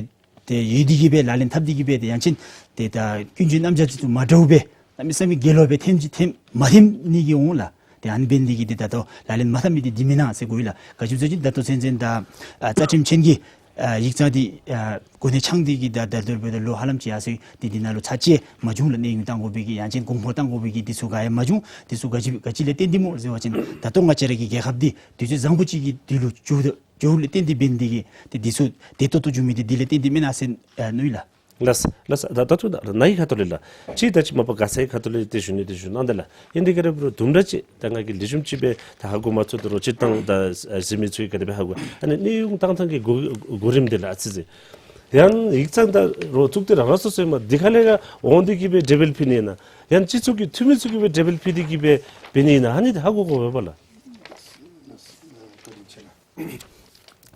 ཏེ་ཡོད་དེ་གིས་སྦེ་ལག་ལེན་འཐབ་སྟེ་གིས་སྦེ་ཏེ་ཡང་ཅིན་ཏེ་ད་ཀུན་སྤྱོད་རྣམ་གཞག་འདི་ཚུ་མ་འདྲཝ་སྦེ་གནམ་མེད་ས་མེད་དགེ་ལོག་སྦེ་ཐོན་ཅི་ཐོན་མ་ཐོན་ནི་གི་འོང་ལགས། ཏེ་ཨ་ནི་འབད་ནི་འདི་གིས་ཏེ་ད་ལྟོ་ལག་ལེན་མ་འཐབ་མི་འདི་འདི་མེན་ན་ཟེར་གོ་ཡི་ལགས། ག་ཅི་སྨོ་ཟེར་བ་ཅིན་ད་ལྟོ་ཚུན་ཚོད་ད་ཨ་རྩ་ཁྲིམས་ཅན་གྱི་ཨ་ཡིག་ཚང་འདི་ཨ་གོ་གནས་འཆང་སྟེ་གིས་ད་ད་ལྟོ་འབདཝ་ད་ལུ་ཧ་ལམ་ཅིག་ཡར་སོང་འདི་འདི་ནང་ལུ་ཚར་གཅིག་མ་བྱུང་ལགས། གནས་དབྱུང་བཏང་དགོ་པའི་གི་ཡང་ཅིན་དགོངས་པ་བཏང་དགོ་པའི་གི་འདི་ཚུ་ག་ཡང་མ་བྱུང་། འདི་ཚུ་ག་ཅི་ག་ཅི་ལས་བརྟེན་ཏེ་སྨོ་ཟེར་བ་ཅིན་ད་ལྟོ་ང་བཅས་ར་གི་རྒྱལ་ཁབ་འདི་དུས་ཚོད་བཟང་པོ་ཅིག་གི་དུས་ལུ་འགྱོ་འགྱོཝ་ལས་བརྟེན་ཏེ་འབད་ནི་འདི་གིས་ཏེ་འདི་ཚུ་བདེ་ཏོག་ཏོ་འགྱོ་མི་འདི་འདི་ལས་བརྟེན་ཏེ་མེན་ན་ཟེར་ཨ་མནོ་ཡི་ལགས། ལགས་ལགས། ད་ད་ལྟོ་ནཱ་གི་ཁ་ཐུག་ལས་ལགས། ཅིག་ད་ཅི་མ་པ་ག་ས་གི་ཁ་ཐུག་ལས་ཏེ་ཞུ་ནི་ཏེ་ཞུ་གནང་ད་ལགས། ཨིན་དེ་ག་ར་འབད་རུང་དུམ་གྲ་ཅིག་ད་ང་གིས་ལེགས་ཤོམ་ཅིག་སྦེ་ད་ཧ་གོ་མ་ཚུགས་ད་རུང་སྤྱིར་བཏང་ད་གཟིགས་མི་ཚུ་གིས་ག་དེ་སྦེ་ཧ་གོ། ཨ་ནི་གནས་དབྱུང་བཏང་ཐངས་ཀྱི་གོ་གོ་རིམ་འདི་ལགས་ཨ་ཙི་ཅིག་ཡང་ཡིག་ཚང་ད་རུང་གཙུག་སྡེ་རང་རང་སོ་སོའི་མ་འདི་ཁ་ལས་ར་འོང་སྟེ་གིས་སྦེ་གྲོས་འབུལ་ཕུལ་ནི་ཨིན་ན་ཡང་སྤྱི་ཚོགས་ཀྱི་འཐུས་མི་ཚུ་གིས་སྦེ་གྲོས་འབུལ་ཕུལ་ཏེ་གིས་སྦེ་འབད་ནི་ཨིན་ན་ཨ་ནི་འདི་ཧ་གོ་དགོ་པས་ལགས།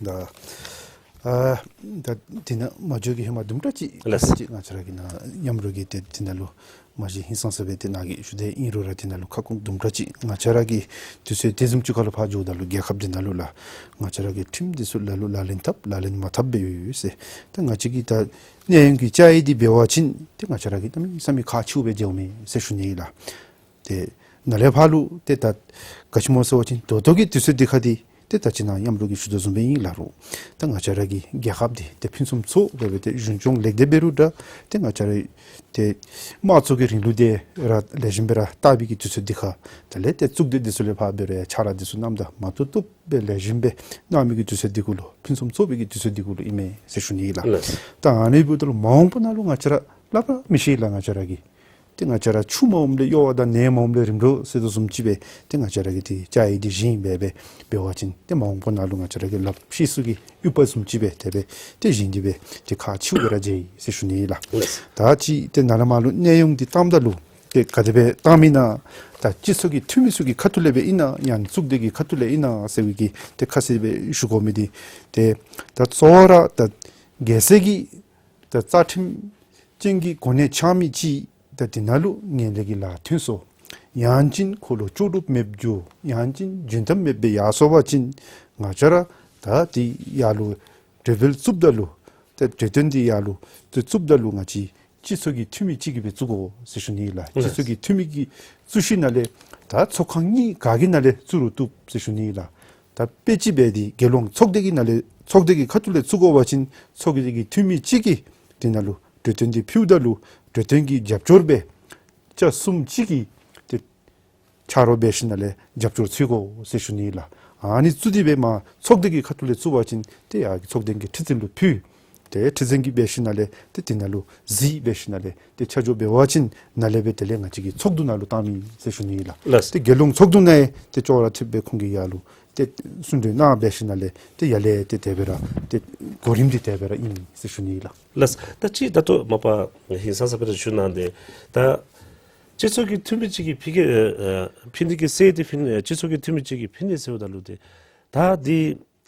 ད་ཨ་ད་འདི་ནང་མ་འགྱོ་གི་ཧེ་མ་དུམ་གྲ་ཅིག་ལགས། ཅིག་ང་བཅས་ར་གི་ནཱ་མཉམ་རོགས་ཀྱིས་ཏེ་འདི་ནང་ལུ་མ་གཞི་ཧིང་སངས་ས་སྦེ་ཏེ་ནཱ་གིས་ཞུ་དེས། ཨིན་རུང་ར་འདི་ནང་ལུ་ཁ་སྐོང་དུམ་གྲ་ཅིག་ང་བཅས་ར་གི་དུས་ཚོད་དེ་བཟུམ་ཅིག་ཁར་ལུ་ཕར་འགྱོཝ་ད་ལུ་རྒྱལ་ཁབ་འདི་ནང་ལུ་ལགས་ང་བཅས་ར་གི་ཁྲིམས་འདི་ཚུ་ལ་ལུ་ལག་ལེན་འཐབ་ལག་ལེན་མ་འཐབ་སྦེ་ཡོད་ཡོད་ཟེར། ད་ང་བཅས་ཀྱི་ད་གནས་དབྱུང་གི་བཅའ་ཡིག་འདི་འབད་བ་ཅིན་ཏེ་ང་བཅས་ར་གིས་གནམ་མེད་ས་མེད་ཁག་ཆེཝ་སྦེ་མཇལཝ་མས་ཟེར་ཞུ་ནི་ཨིན་ལགས། ཏེ་ནཱ་ལས་ཕར་ལུ་ཏེ་ད་ག་ཅི་སྨོ་ཟེར་བ་ཅིན་ད་ལྟོ་གི་དུས་ཚོད་འདི་ཁར་འདི་ཏེ་ད་ཅི་ནཱ་མཉམ་རོགས་ཀྱིས་ཞུ་དོ་བཟུམ་སྦེ་ཨིན་ལགས་རུང་ད་ང་བཅས་ར་གི་རྒྱལ་ཁབ་འདི་ཏེ་ཕུན་སུམ་ཚོགས་སྦེ་སྦེ་ཏེ་རྒྱུན་སྐྱོང་ལེགས་སྡེ་འབད་རུང་ད་ཏེ་ང་བཅས་ར་ཏེ་དམངས་གཙོ་གི་རིང་ལུགས་འདི་ར་ལེགས་ཤོམ་སྦེ་ར་དར་བའི་གི་དུས་ཚོད་འདི་ཁར་ད་ལས་ཏེ་གཙུག་སྡེ་འདི་ཚུ་ལས་ཕར་འབད་རུང་ཡང་ཕྱག་ལཱ་འདི་ཚུ་གནངམ་ད་མ་བཏུབ་བཏུབ་སྦེ་ལེགས་ཤོམ་སྦེ་གནང་མི་གི་དུས་ཚོད་འདི་གུ་ལུ་ཕུན་སུམ་ཚོགས་པའི་གི་དུས་ཚོད་འདི་གུ་ལུ་ཨིན་མས་ཟེར་ཞུ་ནི་ཨིན་ལགས། ལགས། ད་ཨ་ནི་འབདཝ་ད་ལུ་མ་འོངས་པ་ནང་ལུ་ང་བཅས་ར་སླབ་ར་མི་ཤེས་ལགས། ང་བཅས་ར་གི་ཏེ་ང་བཅས་ར་ཆུ་མ་འོངམ་ལས་གཡོ་བ་དང་ནད་མ་འོངམ་ལས་རིམ་གྲོ་ཟེར་དོ་བཟུམ་ཅིག་སྦེ་ཏེ་ང་བཅས་ར་གི་ཏེ་བཅའ་ཡིག་འདི་བཞེངས་སྦེ་སྦེ་འབད་བ་ཅིན་ཏེ་མ་འོངས་པ་ནང་ལུ་ང་བཅས་ར་གི་ལགཔ་ཤེས་སུ་གི་ཡུ་བ་བཟུམ་ཅིག་སྦེ་དེ་སྦེ་ཏེ་བཞེངས་ཏེ་སྦེ་ཏེ་ཁག་ཆེཝ་སྦེ་ར་མཇལ་ཡི་ཟེར་ཞུ་ནི་ཨིན་ལགས། ད་ཅི་ཏེ་ནཱ་ལས་མར་ལུ་གནས་དབྱུང་འདི་བཏངམ་ད་ལུ་ཏེ་ག་དེ་སྦེ་བཏངམ་ཨིན་ན། ད་སྤྱི་ཚོགས་ཀྱི་འཐུས་མི་ཚུ་གི་ཁ་ཐུག་ལས་སྦེ་ཨིན་ན་ཡང་གཙུག་སྡེ་གི་ཁ་ཐུག་ལས་ཨིན་ན་ཟེར་བའི་གི་ཏེ་ཁ་གསལ་སྦེ་ཞུ་དགོ་མི་འདི་ཏེ་ད་གཙོ་བོ་ར་ད་གལ་སྲིད་ཀྱི་ད་རྩ་ཁྲིམས་ཅན་གྱི་གོ་གནས་འཆང་མི་ཅིག་ད་འདི་ནང་ལུ་ངན་ལྷད་ཀྱི་ལཱ་ཐོན་སོང་། ཡང་ཅིན་ཁོ་ལུ་ལྕོགས་གྲུབ་མེདཔ་འགྱོ། ཡང་ཅིན་འཇོན་ཐངས་མེདཔ་སྦེ་ཡར་སོང་པ་ཅིན་ང་བཅས་ར་ད་འདི་ཡར་ལུ་གྲོས་འབུལ་བཙུགསཔ་ད་ལུ་ད་གྲོས་སྟོན་འདི་ཡར་ལུ་ཏེ་བཙུགསཔ་ད་ལུ་ང་བཅས་སྤྱི་ཚོགས་ཀྱི་འཐུས་མི་ཅིག་གིས་སྦེ་བཙུགས་དགོ་ཟེར་ཞུ་ནི་ལགས། སྤྱི་ཚོགས་ཀྱི་འཐུས་མི་གིས་བཙུགས་ཞིནམ་ལས་ད་ཚོགས་ཁང་གཉིས་ག་གི་ནང་ལས་བཙུགས་རུང་བཏུབ་ཟེར་ཞུ་ནི་ལགས། ད་དཔེ་ཅིག་འབད་དེ་རྒྱལ་ཡོངས་ཚོགས་སྡེ་གི་ནང་ལས་ཚོགས་སྡེ་གི་ཁ་ཐུག་ལས་བཙུགས་དགོ་པ་ཅིན་ཚོགས་སྡེ་གི་འཐུས་མི་ཅིག་གིས་འདི་ནང་ལུ་གྲོས་སྟོན་འདི་ཕུལཝ་ད་ལུ་གྲོས་སྟོན་གྱི་རྒྱབ་སྐྱོར་སྦེ་ཆ་གསུམ་ཅིག་གིས་ཏེ་ཆ་རོགས་འབད་ཞིནམ་ལས་རྒྱབ་སྐྱོར་འཚོལ་དགོ་ཟེར་ཞུ་ནི་ལགས། ཨ་ནི་བཙུགས་ཏེ་སྦེ་མར་ཚོགས་སྡེ་གི་ཁ་ཐུག་ལས་བཙུགས་པ་ཅིན་ཏེ་ཡར་ཚོགས་སྡེ་གི་ཁྲི་འཛིན་ལུ་ཕུལ། ཏེ་ཁྲི་འཛིན་གྱིས་འབད་ཞིནམ་ལས་ཏེ་དེ་ནང་ལུ་གཟིགས་འབད་ཞིནམ་ལས་ཏེ་ཆ་འཇོག་འབད་བ་ཅིན་ནཱ་ལས་སྦེ་དེ་ལས་ང་བཅས་ཀྱིས་ཚོགས་འདུ་ནང་ལུ་བཏང་མི་ཟེར་ཞུ་ནི་ཨིན་ལགས། ལགས། ཏེ་རྒྱལ་ཡོངས་ཚོགས་འདུ་ནང་ཡང་ཏེ་ཅོག་ར་འཐདཔ་སྦེ་ཁོང་གིས་ཡར་ལུ་ཏེ་གསུང་གྲོས་གནང་འབད་ཞིནམ་ལས་ཏེ་ཡར་ལས་ཏེ་དེ་སྦེ་ར་ཏེ་གོ་རིམ་འདི་དེ་སྦེ་ར་ཨིན་ཟེར་ཞུ་ནི་ཨིན་ལགས། ལགས། ད་ཅི་ད་ལྟོ་མ་པ་ཧིང་སངས་ས་སྦེ་ར་ཞུ་གནང་སྟེ་ད་སྤྱི་ཚོགས་ཀྱི་འཐུས་མི་ཅིག་གིས་ཕུལ་གེ་ཨ་ཨ་ཕུལ་ནི་གི་ཟེར་ཏེ་ཕུལ་ནི་སྤྱི་ཚོགས་ཀྱི་འཐུས་མི་ཅིག་གིས་ཕུལ་ནི་ཟེརཝ་ད་ལུ་ཏེ་ད་འདི་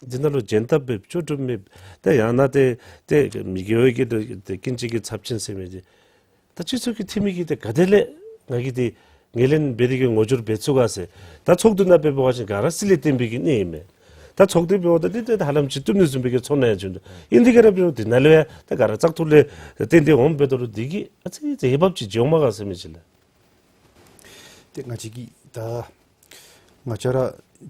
འདི་ནང་ལུ་འཇོན་ཐངས་མེད་ཅོག་གྲུབ་མེད་ད་ཡང་ན་ཏེ་ཏེ་མི་དགེ་བའི་གི་ཏེ་ཏེ་ཀུན་སྤྱོད་ཀྱི་ཚབས་ཆེན་ཟེར་མི་འདི་ད་སྤྱི་ཚོགས་ཀྱི་འཐུས་མི་གིས་ཏེ་ག་དེ་ལས་ང་གིས་ཏེ་ངོས་ལེན་འབད་དེ་གི་ངོ་སྦྱོར་འབད་ཚུགས་ག་ཟེར། ད་ཚོགས་འདུ་ནང་འབད་བ་ཅིན་ག་ར་སྲིད་ལས་བརྟེན་པའི་གི་གནས་ཨིན་མས། ད་ཚོགས་འདུ་འབདཝ་ད་འདི་ཏེ་ཧ་ལམ་ཅིག་བཏུབ་ནི་བཟུམ་སྦེ་གི་ཚོར་སྣང་ཡང་བྱུང་འདུག། ཨིན་དེ་ག་ར་འབདཝ་ད་འདི་ནང་ལུ་ཡང་ད་ག་ར་བཙག་འཐུ་ལས་བརྟེན་ཏེ་འོངམ་འབདཝ་ད་ལུ་འདི་གིས་ཨ་ཙི་ཙི་འོས་འབབ་ཅིག་འབྱུངམ་ག་ཟེར་མི་ཅིག་ལགས། ཏེ་ང་བཅས་ཀྱིས་ད་ང་བཅས་ར་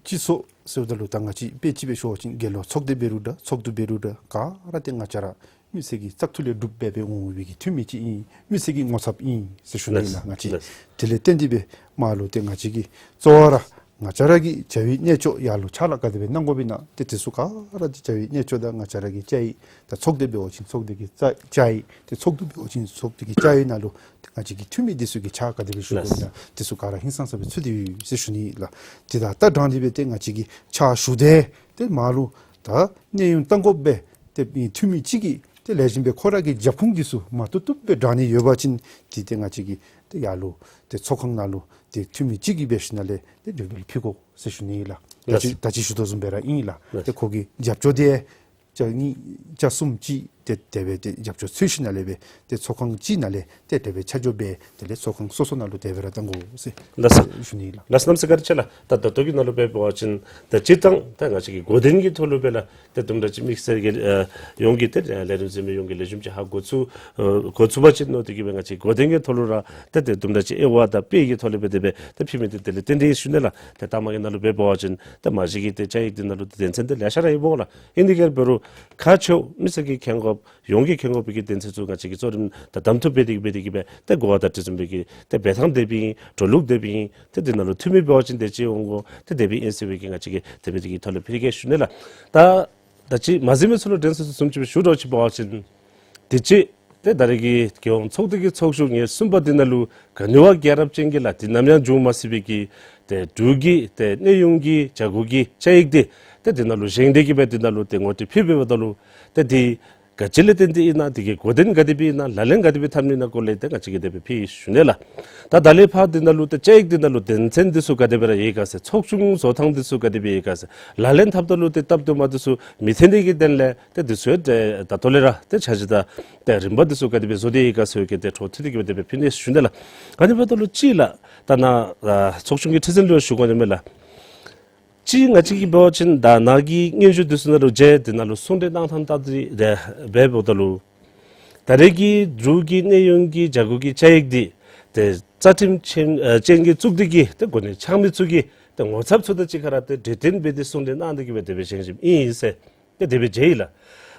སྤྱི་ཚོགས་ཟེརཝ་ད་ལུ་ད་ང་བཅས་དཔེ་ཅིག་སྦེ་ཞུ་བ་ཅིན་དགེ་སློང་ཚོགས་སྡེ་འབད་རུང་འདྲ་ཚོགས་འདུ་འབད་རུང་འདྲ་ག་ར་ཏེ་ང་བཅས་ར་མི་སེར་གྱི་བཙག་འཐུ་ལས་གྲུབ་འབད་འབད་འོང་བའི་གི་འཐུས་མི་ཅིག་ཨིན། མི་སེར་གྱི་ངོ་ཚབ་ཨིན་ཟེར་ཞུ་ནི་ཨིན་ལགས། ལགས། ང་བཅས་ལགས། དེ་ལས་བརྟེན་ཏེ་སྦེ་མར་ལུ་ཏེ་ང་བཅས་ཀྱིས་གཙོ་བོ་ར་ང་བཅས་ར་གི་བྱ་བའི་གནས་མཆོག་ཡར་ལུ་ཕྱག་ལཱ་ག་དེ་སྦེ་གནང་དགོཔ་ཨིན་ན་ཏེ་དེ་ཚུ་ག་ར་ཏེ་བྱ་བའི་གནས་མཆོག་དང་ང་བཅས་ར་གི་བཅའ་ཡིག་ད་ཚོགས་སྡེ་འབད་བ་ཅིན་ཚོགས་སྡེ་གི་བཅའ་བཅའ་ཡིག་ཏེ་ཚོགས་འདུ་འབད་བ་ཅིན་ཚོགས་སྡེ་གི་བཅའ་ཡིག་ནང་ལུ་ཏེ་ང་བཅས་ཀྱི་འཐུས་མི་འདི་ཚུ་གིས་ཕྱག་ག་དེ་སྦེ་ཞུ་དགོཔ་ཨིན་ན་ལགས། དེ་ཚུ་ག་ར་ཧིང་སངས་ས་སྦེ་ཚུད་དེ་ཡོད་ཟེར་ཞུ་ནི་ལགས། ཏེ་ད་ད་དྲང་སྟེ་སྦེ་ཏེ་ང་བཅས་ཀྱིས་ཕྱག་ཞུ་སྟེ་ཏེ་མར་ལུ་ད་གནས་དབྱུང་གཏང་དགོཔ་སྦེ་ཏེ་འཐུས་མི་ཅིག་གིས་ཏེ་ལེགས་ཤོམ་སྦེ་ཁོ་ར་གི་རྒྱབ་ཁུངས་འདི་ཚུ་མ་བཏུབ་བཏུབ་སྦེ་དྲང་ནི་ཡོད་པ་ཅིན་ཏེ་ཏེ་ང་བཅས་ཀྱིས་ཏེ་ཡར་ལུ་ཏེ་ཚོགས་ཁང་ནང་ལུ་ཏེ་འཐུས་མི་ཅིག་གིས་འབད་ཞིནམ་ལས་ཏེ་འབོད་སྐུལ་ཕུལ་དགོ་ཟེར་ཞུ་ནི་ལགས། ད་ཅི་ལགས། ད་ཅི་ཞུ་དོ་བཟུམ་སྦེ་ར་ཨིན་ལགས། ལགས། ཏེ་ཁོ་གི་རྒྱབ་སྐྱོར་འདི་ཅ་གཉིས་ཅ་གསུམ་ཅིག་ཏེ་དེ་སྦེ་ཏེ་རྒྱབ་སྐྱོར་འཚོལ་ཞིནམ་ལས་སྦེ་ཏེ་ཚོགས་ཁང་ཅིག་ནང་ལས་ཏེ་དེ་སྦེ་ཆ་འཇོག་འབད་དེ་ལས་ཚོགས་ཁང་སོ་སོ་ནང་ལུ་དེ་སྦེ་ར་གཏང་དགོ་ཟེར་ལགས་སོ། ཞུ་ནི་ལགས། ལགས་སོ། གནམ་མེད་ས་མེད་བཀའ་དྲིན་ཆེ་ལགས། ད་ད་ལྟོ་གི་ནང་ལུ་འབད་བ་ཅིན་ད་སྤྱིར་བཏང་ད་ང་བཅས་ཀྱི་གོ་དོན་གྱི་ཐོག་ལུ་སྦེ་ལགས་ཏེ་དུམ་གྲ་ཅིག་དམིགས་བསལ་གྱི་ཨ་ཡོངས་ཀྱི་ཏེ་ལས་རིམ་གཟིགས་མི་ཡོངས་ཀྱིས་ལེགས་ཤོམ་ཅིག་ཧ་གོ་ཚུགས་ཨ་གོ་ཚུགས་པ་ཅིན་མནོ་སྟེ་གིས་སྦེ་ང་བཅས་གོ་དོན་གྱི་ཐོག་ལུ་ར་ཏེ་ཏེ་དུམ་གྲ་ཅིག་དབྱེ་བ་དང་དཔེ་གི་ཐོག་ལས་སྦེ་དེ་སྦེ་ཏེ་ཕུལ་མི་འདི་དེ་ལས་བརྟེན་ཏེ་ཞུ་ནི་ལགས། ཏེ་ད་མ་གི་ནང་ལུ་འབད་བ་ཅིན་ཏེ་མ་གཞི་གི་ཏེ་བཅའ་ཡིག་འདི་ནང་ལུ་ཏེ་དོན་ཚན་འདི་ལེ་ཤ་ར་ཡོདཔ་ལགས། ཨིན་དེ་གིས་འབད་རུང་ཁག་ཆེཝ་མི་སེར་གྱིས་མཁྱེན་དགོཔ་ཡོངས་ཀྱིས་མཁྱེན་དགོ་པའི་གི་དོན་ཚན་ཚུ་ང་བཅས་ཀྱིས་གཙོ་རིམ་དང་དམ་འཐུ་འབད་དེ་འབད་དེ་གིས་སྦེ་ཏེ་གོ་བ་དང་དེ་བཟུམ་སྦེ་གི་ཏེ་འབད་ཐངས་དེ་སྦེ་ཨིན། འགྲོ་ལུགས་དེ་སྦེ་ཨིན། ཏེ་དེ་ནང་ལུ་འཐུས་མི་འབད་བ་ཅིན་དེ་ཅིག་འོང་དགོ། ཏེ་དེ་སྦེ་ཨིན་ཟེར་བའི་གི་ང་བཅས་ཀྱིས་དེ་སྦེ་དེ་གི་ཐོག་ལས་ཕུལ་གེ་ཞུ་ནི་ལགས། ད་ད་ཅི་མ་གཟིགས་མི་ཚུ་ལུ་དྲན་གསོ་བཟུམ་ཅིག་སྦེ་ཞུ་རོགས་ཅིག་འབད་བ་ཅིན་དུས་ཅི་ཏེ་ད་རེས་ཀྱི་རྒྱལ་ཡོངས་ཚོགས་སྡེ་གི་ཚོགས་བཞུགས་ཉེར་གསུམ་པ་འདི་ནང་ལུ་ག་ནི་བ་རྒྱལ་རབས་ཅན་གྱི་ལགས་འདི་ནམ་ཡང་བྱུང་མ་ཚུགས་པའི་གི་ཏེ་འབྲུག་གི་ཏེ་གནས་དབྱུང་གི་བྱ་སྒོ་གི་བཅའ་ཡིག་འདི་ཏེ་འདི་ནང་ལུ་བཞེངས་ཏེ་གིས་སྦེ་འདི་ནང་ལུ་ཏེ་ངོ་སྤྲོད་ཕུལ་འབདཝ་ད་ལུ་ཏེ་འདི་ག་ཅི་ལས་བརྟེན་ཏེ་ཨིན་ན་འདི་གི་གོ་དོན་ག་དེ་སྦེ་ཨིན་ན་ལག་ལེན་ག་དེ་སྦེ་འཐབ་ནི་ཨིན་ན་སྐོར་ལས་ཏེ་ང་བཅས་ཀྱིས་དེ་སྦེ་ཕུལ་ཞུ་ནི་ལགས། ད་ད་ལས་ཕར་འདི་ནང་ལུ་ཏེ་བཅའ་ཡིག་འདི་ནང་ལུ་དོན་ཚན་འདི་ཚུ་ག་དེ་སྦེ་ར་ཡོད་ག་ཟེར་ཚོགས་ཆུང་བཟོ་ཐངས་འདི་ཚུ་ག་དེ་སྦེ་ཡོད་ག་ཟེར་ལག་ལེན་འཐབ་ད་ལུ་ཏེ་སྟབས་བདེ་མ་བདེ་ཚུ་མི་འཐོན་ནི་གི་དོན་ལས་ཏེ་འདི་ཚུ་ཡང་ཏེ་ད་ལྟོ་ལས་ར་ཏེ་ཆ་བཞག་ད་ཏེ་རིམ་པ་འདི་ཚུ་ག་དེ་སྦེ་བཟོ་སྟེ་ཡོད་ག་ཟེར་བའི་གི་ཏེ་འཕྲོ་མཐུད་དེ་གིས་སྦེ་དེ་སྦེ་ཕུལ་ནི་ཞུ་ནི་ལགས། ཨ་ནི་འབདཝ་ད་ལུ་ཅིག་ལགས་ད་ནཱ་ཨ་ཚོགས་ཆུང་གི་ཁྲི་འཛིན་ལུ་ཞུ་དགོ་ནི་མས་ལགས། ཅིག་ང་བཅས་ཀྱིས་འབད་བ་ཅིན་ད་ནཱ་གི་སྙན་ཞུ་འདི་ཚུ་ནང་ལུ་མཇལ་འདི་ནང་ལུ་གསུང་གྲོས་གནང་ཐངས་ལྟར་འདི་དེ་སྦེ་འབདཝ་ད་ལུ་ད་རེས་ཀྱི་འབྲུག་གི་གནས་དབྱུང་གི་བྱ་སྒོ་གི་བཅའ་ཡིག་འདི་ཏེ་རྩ་ཁྲིམས་ཅན་ཨ་ཅན་གྱི་གཙུག་སྡེ་གི་ཏེ་གོ་གནས་འཆང་མི་ཚུ་གི་ཏེ་ངོ་ཚབ་ཚུ་དང་གཅིག་ཁར་ར་ཏེ་གྲོས་བསྟུན་འབད་དེ་གསུང་གྲོས་གནང་སྟེ་གིས་སྦེ་དེ་སྦེ་བཞེངས་བཞེངསམ་ཨིན་ཟེར་ཏེ་དེ་སྦེ་མཇལ་ཡི་ལགས།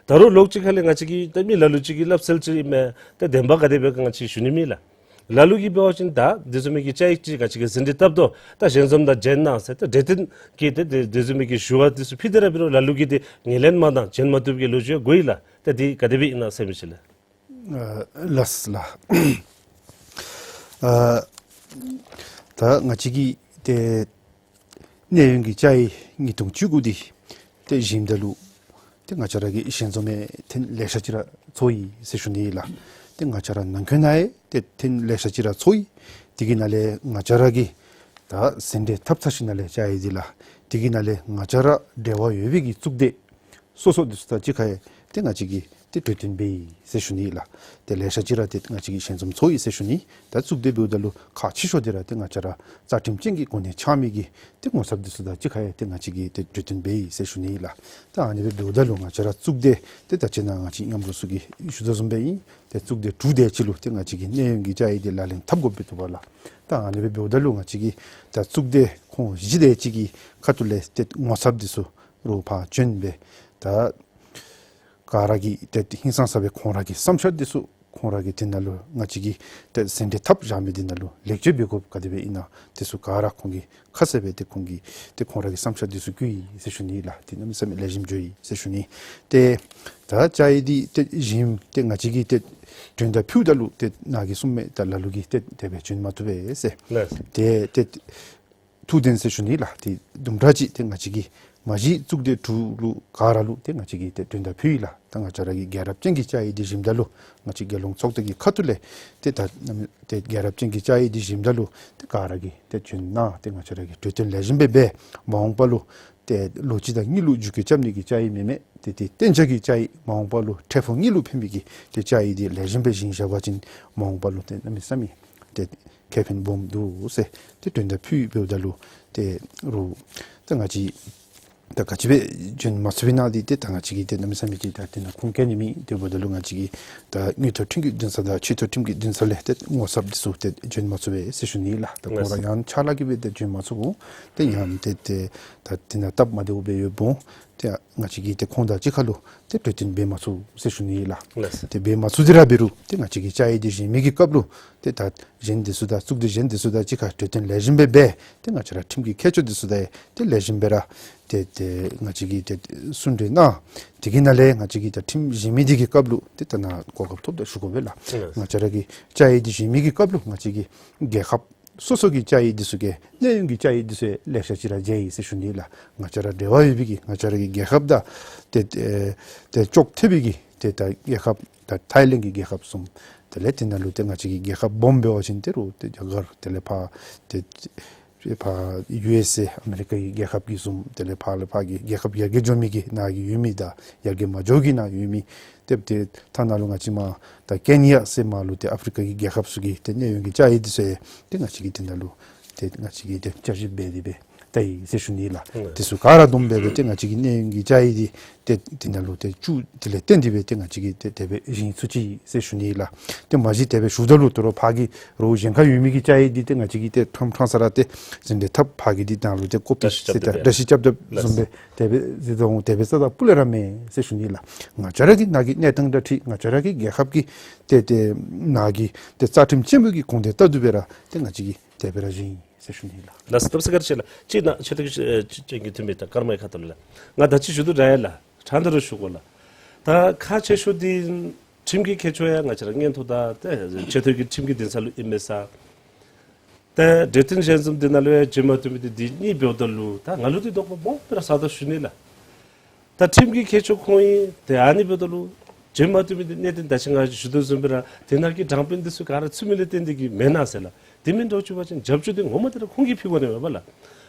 ད་རུང་ལོགས་ཅིག་ཁ་ལས་ང་བཅས་ཀྱིས་ཏེ་མི་ལ་ལུ་ཅིག་གིས་སླབ་སྲོལ་ཅིག་ཨིན་མས། ཏེ་བདེན་པ་ག་དེ་སྦེ་ག་ང་བཅས་ཞུ་ནི་མེད་ལགས། ལ་ལུ་གིས་འབད་བ་ཅིན་ད་དེ་བཟུམ་མའི་གི་བཅའ་ཡིག་ཅིག་ག་ཅི་གི་ཟིན་བྲིས་བཏབ་དོ། ད་ཞལ་འཛོམས་ད་མཇལ་གནང་ཟེར་ད་གྲོས་བསྟུན་གྱི་ཏེ་དེ་དེ་བཟུམ་མའི་གི་ཞུ་བ་དེ་ཚུ་ཕུལ་ཏེ་ར་འབད་རུང་ལ་ལུ་གིས་ཏེ་ངོས་ལེན་མ་གནང་བྱོན་མ་བཏུབ་ཀྱི་ལོ་རྒྱུས་གོ་ཡི་ལགས། ད་འདི་ག་དེ་སྦེ་ཨིན་ན་ཟེར་མི་ཅིག་ལགས། ཨ་ལགས་ལགས། ཨ་ད་ང་བཅས་ཀྱི་ཏེ་གནས་དབྱུང་གི་བཅའ་ཡིག་ཉིས་སྟོང་བཅུ་དགུ་འདི་ཏེ་བཞེངསམ་ད་ལུ་ཏེ་ང་བཅས་ར་གི་ཞལ་འཛོམས་ཡང་ཐེངས་ལེ་ཤ་ཅིག་ར་ཚོགས་ཡི་ཟེར་ཞུ་ནི་ཨིན་ལགས། ཏེ་ང་བཅས་ར་ནང་འཁོད་ནང་ཡང་ཏེ་ཐེངས་ལེ་ཤ་ཅིག་ར་ཚོགས་ཡི། དེ་གི་ནང་ལས་ང་བཅས་ར་གིས་ད་ཟིན་བྲིས་བཏབ་ཚར་ཞིནམ་ལས་བཅའ་ཡིག་འདི་ལགས། དེ་གི་ནང་ལས་ང་བཅས་ར་འབྲེལ་བ་ཡོད་པའི་གི་གཙུག་སྡེ་སོ་སོ་འདི་ཚུ་དང་གཅིག་ཁར་ཡང་ཏེ་ང་བཅས་ཀྱིས་ཏེ་གྲོས་བསྟུན་འབད་ཡི་ཟེར་ཞུ་ནི་ཨིན་ལགས། ཏེ་ལེ་ཤ་ཅིག་ར་ཏེ་ང་བཅས་ཀྱིས་ཞལ་འཛོམས་ཚོགས་ཡི་ཟེར་ཞུ་ནི། ད་གཙུག་སྡེ་འབདཝ་ད་ལུ་ཁག་ཆེ་ཤོས་འདི་ར་ཏེ་ང་བཅས་ར་རྩ་ཁྲིམས་ཅན་གྱི་གོ་གནས་འཆང་མི་གི་ཏེ་ངོ་ཚབ་འདི་ཚུ་དང་གཅིག་ཁར་ཡང་ཏེ་ང་བཅས་ཀྱིས་ཏེ་གྲོས་བསྟུན་འབད་ཡི་ཟེར་ཞུ་ནི་ཨིན་ལགས། ད་ཨ་ནི་སྦེ་འབདཝ་ད་ལུ་ང་བཅས་ར་གཙུག་སྡེ་ཏེ་ད་ཅི་ནཱ་ང་བཅས་མཉམ་རོགས་ཚུ་གིས་ཞུ་དོ་བཟུམ་སྦེ་ཨིན། ཏེ་གཙུག་སྡེ་དྲུག་དེ་ཅིག་ལུ་ཏེ་ང་བཅས་ཀྱིས་གནས་དབྱུང་གི་བཅའ་ཡིག་འདི་ལག་ལེན་འཐབ་དགོཔ་སྦེ་འདུག་པ་ལགས། ད་ཨ་ནི་སྦེ་འབདཝ་ད་ལུ་ང་བཅས་ཀྱིས་ད་གཙུག་སྡེ་ཁོང་བཞི་དེ་ཅིག་གི་ཁ་ཐུག་ལས་ཏེ་ངོ་ཚབ་འདི་ཚུ་རུང་ཕར་བྱོན་སྦེ་ད་ག་ར་གིས་ཏེ་ཧིང་སངས་ས་སྦེ་ཁོང་ར་གི་བསམ་འཆར་འདི་ཚུ་ ཁོང་ར་གིས་དེ་ནང་ལུ་ང་བཅས་ཀྱིས་ཏེ་ཟིན་བྲིས་འཐབ་བཞག་མི་དེ་ནང་ལུ་ལེགས་བཅོས་འབད་དགོཔ་ག་དེ་སྦེ་ཨིན་ན་དེ་ཚུ་ག་ར་ཁོང་གིས་ཁ་གསལ་སྦེ་ཏེ་ཁོང་གིས་ཏེ་ཁོང་ར་གི་བསམ་འཆར་དེ་ཚུ་བཀོད་ཡི་ཟེར་ཞུ་ནི་ལགས། ཏེ་གནམ་མེད་ས་མེད་ལེགས་ཤོམ་འགྱོ་ཡི་ཟེར་ཞུ་ནི། ཏེ་ད་བཅའ་ཡིག་འདི་ཏེ་བཞེངསམ་ཏེ་ང་བཅས་ཀྱིས་ཏེ་གྲོས་བསྡུར་ཕུལཝ་ད་ལུ་ཏེ་ནཱ་གིས་གསུངམ་མས། ད་ལ་ལུ་གིས་ཏེ་དེ་སྦེ་བྱོན་མ་བཏུབ་པས་ཟེར། ལགས། ཏེ་ཏེ་ཐུགས་བདེན་ཟེར་ཞུ་ནི་ལགས། ཏེ་དུམ་གྲ་ཅིག་ཏེ་ང་བཅས་ཀྱིས་མ་གཞི་གཙུག་སྡེ་དྲུག་ལུ་ག་ར་ལུ་ཏེ་ང་བཅས་ཀྱིས་ཏེ་གྲོས་བསྡུར་ཕུལ་ཡི་ལགས། ད་ང་བཅས་ར་གི་རྒྱལ་རབས་ཅན་གྱི་བཅའ་ཡིག་འདི་བཞེངསམ་ད་ལུ་ང་བཅས་རྒྱལ་ཡོངས་ཚོགས་སྡེ་གི་ཁ་ཐུག་ལས་ཏེ་ད་ནམ་ཏེ་རྒྱལ་རབས་ཅན་གྱི་བཅའ་ཡིག་འདི་བཞེངསམ་ད་ལུ་ཏེ་ག་ར་གིས་ཏེ་བྱོན་གནང་། ཏེ་ང་བཅས་ར་གིས་གྲོས་བསྟུན་ལེགས་ཤོམ་སྦེ་འབད། མ་འོངས་པ་ལུ་ཏེ་ལོ་གཅིག་དང་གཉིས་ལུ་འགྱུར་བཀོད་རྐྱབ་ནི་གི་བཅའ་ཡིག་མེན་མས། ཏེ་ཏེ་གཏན་འཇགས་ཀྱི་བཅའ་ཡིག་མ་འོངས་པ་ལུ་འཕྲལ་ཕུགས་གཉིས་ལུ་ཕན་པའི་གི་ཏེ་བཅའ་ཡིག་འདི་ལེགས་ཤོམ་སྦེ་བཞེངས་བཞག་པ་ཅིན་མ་འོངས་པ་ལུ་ཏེ་གནམ་མེད་ས་མེད་ཏེ་ཁེ་ཕན་སྦོམ་འདུག་ཟེར་ཏེ་གྲོས་བསྡུར་ཕུལ་འབདཝ་ད་ལུ་ཏེ་རུང་ད་ང་བཅས་ད་ག་ཅི་སྦེ་བྱོན་མ་ཚུགས་པའི་ནང་འདི་ཏེ་ད་ང་བཅས་ཀྱིས་ཏེ་གནམ་མེད་ས་མེད་ཅིག་ད་དེ་ནང་ཁུངས་བཀལ་ནི་མེད། དེ་འབདཝ་ད་ལུ་ང་བཅས་ཀྱིས་ད་དངུལ་ཐོག་ཁྲིམས་ཀྱི་འདུན་ས་དང་ཆོས་ཐོག་ཁྲིམས་ཀྱི་འདུན་ས་ལས་ཏེ་ངོ་ཚབ་འདི་ཚུ་ཏེ་བྱོན་མ་ཚུགས་པས་ཟེར་ཞུ་ནི་ལགས། ད་ཁོང་ར་ཡང་ཕྱག་ལཱ་གིས་སྦེ་ཏེ་བྱོན་མ་ཚུགས་འོང་། ཏེ་ཡང་ཏེ་ཏེ་ད་དེ་ནང་སྟབས་མ་བདེཝ་སྦེ་ཡོདཔ་འོང་། ཏེ་ང་བཅས་ཀྱིས་ཏེ་ཁོང་དང་གཅིག་ཁར་ལུ་ཏེ་གྲོས་བསྟུན་འབད་མ་ཚུགས་ཟེར་ཞུ་ནི་ལགས། ལགས་སོ། ཏེ་འབད་མ་ཚུགས་ཏེ་ར་འབད་རུང་ཏེ་ང་བཅས་ཀྱིས་བཅའ་ཡིག་འདི་བཞེངས་མི་གི་སྐབས་ལུ་ཏེ་ད་གཞན་འདི་ཚུ་དང་གཙུག་སྡེ་གཞན་འདི་ཚུ་དང་གཅིག་ཁར་གྲོས་བསྟུན་ལེགས་ཤོམ་སྦེ་འབད། ཏེ་ང་བཅས་ར་ཁྲིམས་ཀྱི་མཁས་མཆོག་འདི་ཚུ་དང་ཏེ་ལེགས་ཤོམ་སྦེ་ར་ཏེ་ཏེ་ང་བཅས་ཀྱིས་ཏེ་གསུང་གྲོས་གནང་། དེ་གི་ནང་ལས་ང་བཅས་ཀྱིས་ད་ཁྲིམས་བཞེངས་མི་འདི་གི་སྐབས་ལུ་ཏེ་ད་ནཱ་གོ་སྐབས་ཐོབ་ད་ཞུ་དགོ་པས་ལགས། ལགས། ང་བཅས་ར་གི་བཅའ་ཡིག་འདི་བཞེངས་མི་གི་སྐབས་ལུ་ང་བཅས་ཀྱི་རྒྱལ་ཁབ་སོ་སོ་གི་བཅའ་ཡིག་འདི་ཚུ་གི་གནས་ཡོངས་ཀྱི་བཅའ་ཡིག་འདི་ཚུ་ལེ་ཤ་ཅིག་ར་མཇལ་ཡི་ཟེར་ཞུ་ནི་ལགས། ང་བཅས་ར་འབྲེལ་བ་ཡོད་པའི་གི་ང་བཅས་ར་གི་རྒྱལ་ཁབ་དང་ཏེ་ཏེ་ཏེ་ཅོག་འཐདཔ་སྦེ་གི་ཏེ་ད་རྒྱལ་ཁབ་ད་ཐའི་ལེནཌ་གི་རྒྱལ་ཁབ་བཟུམ། དེ་ལས་དེ་ནང་ལུ་ཏེ་ང་བཅས་ཀྱི་རྒྱལ་ཁབ་སྦོམ་འབད་བ་ཅིན་ཏེ་རུང་ཏེ་རྒྱ་གར་དེ་ལས་ཕར་ཏེ་ཕར་ཡུ་ཨེསི་ཨེ་ཨ་མི་རི་ཀ་གི་རྒྱལ་ཁབ་ཀྱི་བཟུམ། དེ་ལས་ཕར་ལས་ཕར་གྱི་རྒྱལ་ཁབ་ཡར་རྒྱས་འགྱོ་མི་གི་ནང་གི་ཡོད་མི་དང་ཡར་རྒྱས་མ་འགྱོ་གི་ནང་ཡོད་མི། ཏེ་ཏེ་ཐ་ན་ལུ་ང་བཅས་མར་ད་ཀེན་ཡ་ཟེར་མར་ལུ་ཏེ་ཨཕ་རི་ཀ་གི་རྒྱལ་ཁབ་ཚུ་གི་ཏེ་གནས་ཡོངས་ཀྱི་བཅའ་ཡིག་འདི་ཚུ་ཡང་ཏེ་ང་བཅས་ཀྱིས་དེ་ནང་ལུ་ཏེ་ང་བཅས་ཀྱིས་ཏེ་བསྐྱར་ཞིབ་འབད་དེ་སྦེ་ལྟ་ཡི་ཟེར་ཞུ་ནི་ལགས། ལགས། དེ་ཚུ་ག་ར་བསྡོམས་སྦེ་སྦེ་ཏེ་ང་བཅས་ཀྱི་གནས་ཡོངས་ཀྱི་བཅའ་ཡིག་འདི་ཏེ་དེ་ནང་ལུ་ཏེ་བཅུག་དེ་ལས་བརྟེན་ཏེ་སྦེ་ཏེ་ང་བཅས་ཀྱིས་ཏེ་དེ་སྦེ་བཞེངས་ཚུགས་ཅི་ཟེར་ཞུ་ནི་ལགས། ཏེ་མ་གཞི་དེ་སྦེ་ཞུཝ་ད་ལུ་དོ་རུང་ཕར་གྱི་རོགས་གཞན་ཁར་ཡོད་མི་གི་བཅའ་ཡིག་འདི་ཏེ་ང་བཅས་ཀྱིས་ཏེ་ཕྲང་ཕྲང་ས་ར་ཏེ་ཟིན་བྲིས་འཐབ། ཕར་གྱི་འདི་ནང་ལུ་ཏེ་ཀོ་པི་བཀྲ་ཤིས་ཟེར་ཏེ་བཀྲ་ཤིས་སྐྱབས་མགོན་བཟུམ་སྦེ་དེ་སྦེ་ཟེར་དོ་འོང་། དེ་སྦེ་རྩ་དང་སྤུ་ལས་ར་མེན་ཟེར་ཞུ་ནི་ལགས། ང་བཅས་ར་གི་ནཱ་གི་གནས་སྟངས་དང་འཁྲིལ་ང་བཅས་ར་གི་རྒྱལ་ཁབ་ཀྱི་ཏེ་ཏེ་ནཱ་གི་ཏེ་རྩ་ཁྲིམས་ཆེན་པོ་གི་དགོངས་དོན་ལྟར་དུ་སྦེ་ར་ཏེ་ང་བཅས་ཀྱིས་དེ་སྦེ་ར་བཞེངས་ཡི་ཟེར་ཞུ་ནི་ལགས། ལགས་སོ། སྟབས་ཚེ་བཀའ་དྲིན་ཆེ་ལགས། ཅིག་ནཱ་ཆེ་མཐོ་གི་ཨེ་ཅིག་ཅིག་གི་འཐུས་མི་དང་ཀརྨ་གི་ཁ་ཐུག་ལས་ང་ད་ཅི་ཞུ་དོ་ར་ཡ་ལགས། ཕྲང་སྟེ་ར་ཞུ་དགོ་ལགས། ད་ཁག་ཆེ་ཤོས་འདི་ཁྲིམས་ཀྱི་མཁས་མཆོག་ཡང་ང་བཅས་ར་མངོན་མཐོ་དང་ཏེ་ཆེ་མཐོ་གི་ཁྲིམས་ཀྱི་འདུན་ས་ལུ་ཨིན་མས་ས། ཏེ་གྲོས་བསྟུན་གཞན་བཟུམ་འདི་ནང་ལུ་ཡང་བྱོན་མ་བཏུབ་མི་འདི་འདི་གཉིས་འབདཝ་ད་ལུ་ད་ང་ལུ་འདི་དོགས་པ་སྦོམ་སྦེ་ར་ཟ་དོ་ཞུ་ནི་ལགས། ད་ཁྲིམས་ཀྱི་མཁས་མཆོག་ཁོང་ཨིན། ཏེ་ཨ་ནི་འབདཝ་ད་ལུ་བྱོན་མ་བཏུབ་མི་འདི་གནད་དོན་ད་ཅི་ང་ཞུ་དོ་བཟུམ་སྦེ་ར་དེ་ནང་གི་དྲང་དཔོན་འདི་ཚུ་ག་ར་ཚུད་མི་ལས་བརྟེན་ཏེ་གིས་མེན་ན་ཟེར་ལགས། དེ་མེན་འདྲཝ་ཅིག་འབད་བ་ཅིན་རྒྱབ་སྐྱོར་འདི་ངོ་མ་དེ་ར་ཁོང་གིས་ཕུལ་དགོ་ནི་མས་པ་ལགས།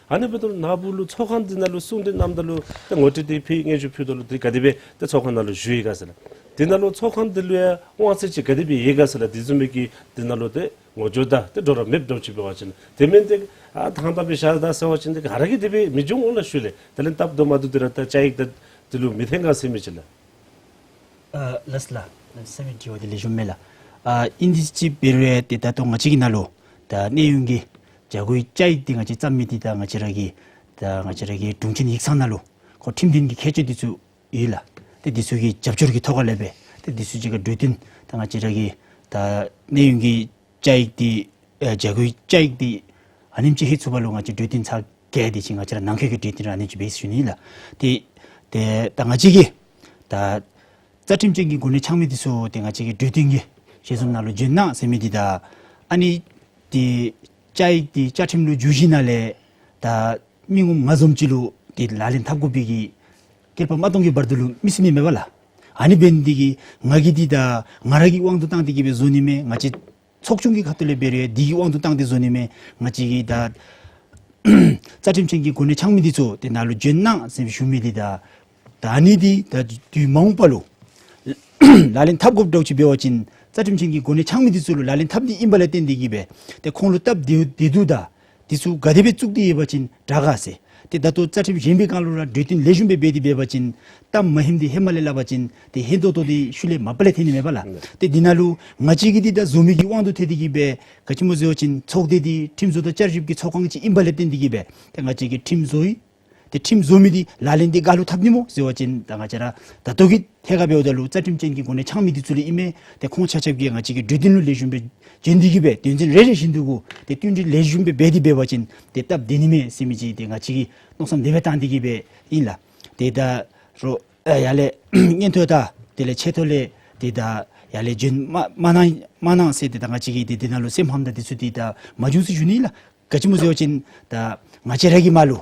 ཨ་ནི་འབདཝ་ད་ལུ་ནཱ་བུ་ལུ་ཚོགས་ཁང་འདི་ནང་ལུ་གསུང་གྲོས་གནངམ་ད་ལུ་ཏེ་ངོ་སྤྲོད་འདི་ཕུལ་སྙན་ཞུ་ཕུལཝ་ད་ལུ་འདི་ག་དེ་སྦེ་ཏེ་ཚོགས་ཁང་ནང་ལུ་ཞུ་ཡི་ག་ཟེར་ལགས། དེ་ནང་ལུ་ཚོགས་ཁང་འདི་ལུ་ཡང་དབང་ཚད་ཅིག་ག་དེ་སྦེ་ཡོད་ག་ཟེར་ལགས། དེ་བཟུམ་མའི་གི་དེ་ནང་ལུ་ཏེ་ངོ་སྦྱོར་དང་ཏེ་འགྲོ་ར་མེདཔ་འདྲཝ་ཅིག་འབད་བ་ཅིན། དེ་མེན་ཏེ་ཨ་དང་དང་སྦེ་བཞག་ད་ཟེར་བ་ཅིན་ཏེ་ག་ར་གིས་དེ་སྦེ་མི་འགྱོ་འོང་ལགས་ཞུ་ལགས། དེ་ལས་སྟབས་བདེ་མ་བདེཝ་འདི་ར་ད་བཅའ་ཡིག་དང་འདི་ལུ་མི་འཐད་ག་ཟེར་མི་ཅིག་ལགས། ཨ་ལགས་ལགས། ལགས་སོ། མི་དྲི་བ་འདི་ལེགས་ཤོམ་མས་ལགས། ཨ་ཨིན་ཏེ་ཅིག་འབད་རུང་ཏེ་ད་ལྟོ་ང་བཅས་ཀྱི་ནང་ལུ་ད་གནས་ཡོངས་ཀྱི་བྱ་སྒོའི་བཅའ་ཡིག་འདི་ང་བཅས་བརྩམ་མི་འདི་ད་ང་བཅས་ར་གི་ད་ང་བཅས་ར་གི་དྲུང་ཆེན་ཡིག་ཚང་ནང་ལུ་ཁོ་ཁྲིམས་དོན་གྱི་མཁས་མཆོག་འདི་ཚུ་ཡོད་ལགས། ཏེ་འདི་ཚུ་གི་རྒྱབ་སྐྱོར་གྱི་ཐོག་ཁ་ལས་སྦེ་ཏེ་འདི་ཚུ་གཅིག་ཁར་གྲོས་བསྟུན་ད་ང་བཅས་ར་གི་ད་གནས་ཡོངས་ཀྱི་བཅའ་ཡིག་འདི་ཨེ་བྱ་སྒོའི་བཅའ་ཡིག་འདི་ཨ་ནེམ་ཅིག་ཧེ་ཚུགས་པ་ལུ་ང་བཅས་གྲོས་བསྟུན་ཚར་གེ། དེ་ཅིག་ང་བཅས་ར་ནང་འཁོད་ཀྱི་གྲོས་བསྟུན་ར་ཨ་ནེམ་ཅིག་འབད་ཞུ་ནི་ལགས། ཏེ་ཏེ་ད་ང་བཅས་ཀྱི་ད་རྩ་ཁྲིམས་ཅན་གྱི་གོ་གནས་འཆང་མི་འདི་ཚུ་ཏེ་ང་བཅས་ཀྱི་གྲོས་བསྟུན་གྱི་ཞལ་འཛོམས་ནང་ལུ་བྱོན་གནང་ཟེར་མི་འདི་དང་ཨ་ནི་ཏེ་བཅའ་ཡིག་འདི་བཅའ་ཁྲིམས་ལུ་འགྱུར་བཞེས་ནང་ལས་ད་མི་ངོམ་ང་བཟུམ་ཅིག་ལུ་ཏེ་ལག་ལེན་འཐབ་དགོ་པའི་གི་སྐྱེལ་པ་མ་གཏོང་གི་བར་དུ་ལུ་མི་སེམས་མེད་པ་ལགས། ཨ་ནི་འབད་ནི་འདི་གིས་ང་གིས་འདི་ད་ང་ར་གི་དབང་དུ་བཏང་སྟེ་གིས་སྦེ་བཟོ་ནི་མེན། ང་བཅས་ཚོགས་ཆུང་གི་ཁ་ཐུག་ལས་འབད་རུང་འདི་གི་དབང་དུ་བཏང་སྟེ་བཟོ་ནི་མེན། ང་བཅས་ཀྱི་ད་རྩ་ཁྲིམས་ཅན་གྱི་གོ་གནས་འཆང་མི་འདི་ཚུ་ཏེ་ནཱ་ལུ་བྱོན་གནང་ཟེར་ཞུ་མི་འདི་ད་ད་ཨ་ནི་འདི་ད་དུས་མ་འོངས་པ་ལུ་ལག་ལེན་འཐབ་དགོཔ་འདྲཝ་ཅིག་འབད་བ་ཅིན་རྩ་ཁྲིམས་ཅན་གྱི་གོ་གནས་འཆང་མི་འདི་ཚུ་ལུ་ལག་ལེན་འཐབ་ནི་ཨིན་པ་ལས་བརྟེན་ཏེ་གིས་སྦེ་ཏེ་ཁོང་ལུ་སྟབས་བདེ་བདེ་སྡུག་དང་འདི་ཚུ་ག་དེ་སྦེ་བཙུགས་ཏེ་ཡོད་པ་ཅིན་དྲག་ག་ཟེར། ཏེ་ད་ལྟོ་རྩ་ཁྲིམས་གཞན་པའི་སྒང་ལུ་ར་གྲོས་བསྟུན་ལེགས་ཤོམ་སྦེ་འབད་དེ་འབད་བ་ཅིན་གཏམ་མ་ཧནམ་འདི་ཧེ་མ་ལས་སླབ་པ་ཅིན་ཏེ་ཧན་ཏོང་ཏོ་འདི་ཤུལ་ལས་མ་པ་ལས་ཐོན་ནི་མས་པ་ལགས། ཏེ་འདི་ནང་ལུ་ང་བཅས་ཀྱི་འདི་ད་བཟོ་མི་གི་དབང་དུ་ཐལ་ཏེ་གིས་སྦེ་ག་ཅི་སྨོ་ཟེར་བ་ཅིན་ཚོགས་སྡེ་འདི་ཁྲིམས་བཟོ་དང་བསྐྱར་ཞིབ་ཀྱི་ཚོགས་ཁང་ཅིག་ཨིན་པ་ལས་བརྟེན་ཏེ་གིས་སྦེ་ཏེ་ང་བཅས་ཀྱིས་ཁྲིམས་བཟོ་ཡི། ཏེ་ཁྲིམས་བཟོ་མི་འདི་ལག་ལེན་འདི་ག་ལུ་འཐབ་ནི་སྨོ་ཟེར་བ་ཅིན་ད་ང་བཅས་ར་ད་ལྟོ་གི་ཐད་ཁར་འབདཝ་ད་ལུ་རྩ་ཁྲིམས་ཅན་གྱི་གོ་གནས་འཆང་མི་འདི་ཚུ་ལུ་ཨིན་མས། ཏེ་ཁོང་ཆ་ཁྱབ་ཀྱིས་ང་བཅས་ཀྱི་གྲོས་བསྟུན་ལུ་ལེགས་ཤོམ་སྦེ་བྱོན་ཏེ་གིས་སྦེ་དོན་ཚན་རེ་རེ་བཞིན་དུ་གུ་ཏེ་བསྟུན་གྲོས་ལེགས་ཤོམ་སྦེ་འབད་དེ་འབད་བ་ཅིན་ཏེ་སྟབས་བདེ་ནི་མས་ཟེར་མི་ཅིག་ཏེ་ང་བཅས་ཀྱིས་མནོ་བསམ་དེ་སྦེ་བཏང་སྟེ་གིས་སྦེ་ཨིན་ལགས། ཏེ་ད་རོགས་ཨ་ཡར་ལས་སྔོན་ཐོག་དང་དེ་ལས་ཆེ་ཐོག་ལས་ཏེ་ད་ཡར་ལས་བྱོན་མ་མ་གནང་མ་གནང་ཟེར་ཏེ་ད་ང་བཅས་ཀྱིས་ཏེ་དེ་ནང་ལུ་སེམས་ཕམ་དང་དེ་ཚུ་ཏེ་ད་མ་བྱུང་ཟེར་ཞུ་ནི་ལགས། ག་ཅི་སྨོ་ཟེར་བ་ཅིན་ད་ང་བཅས་ར་གི་མར་ལུ་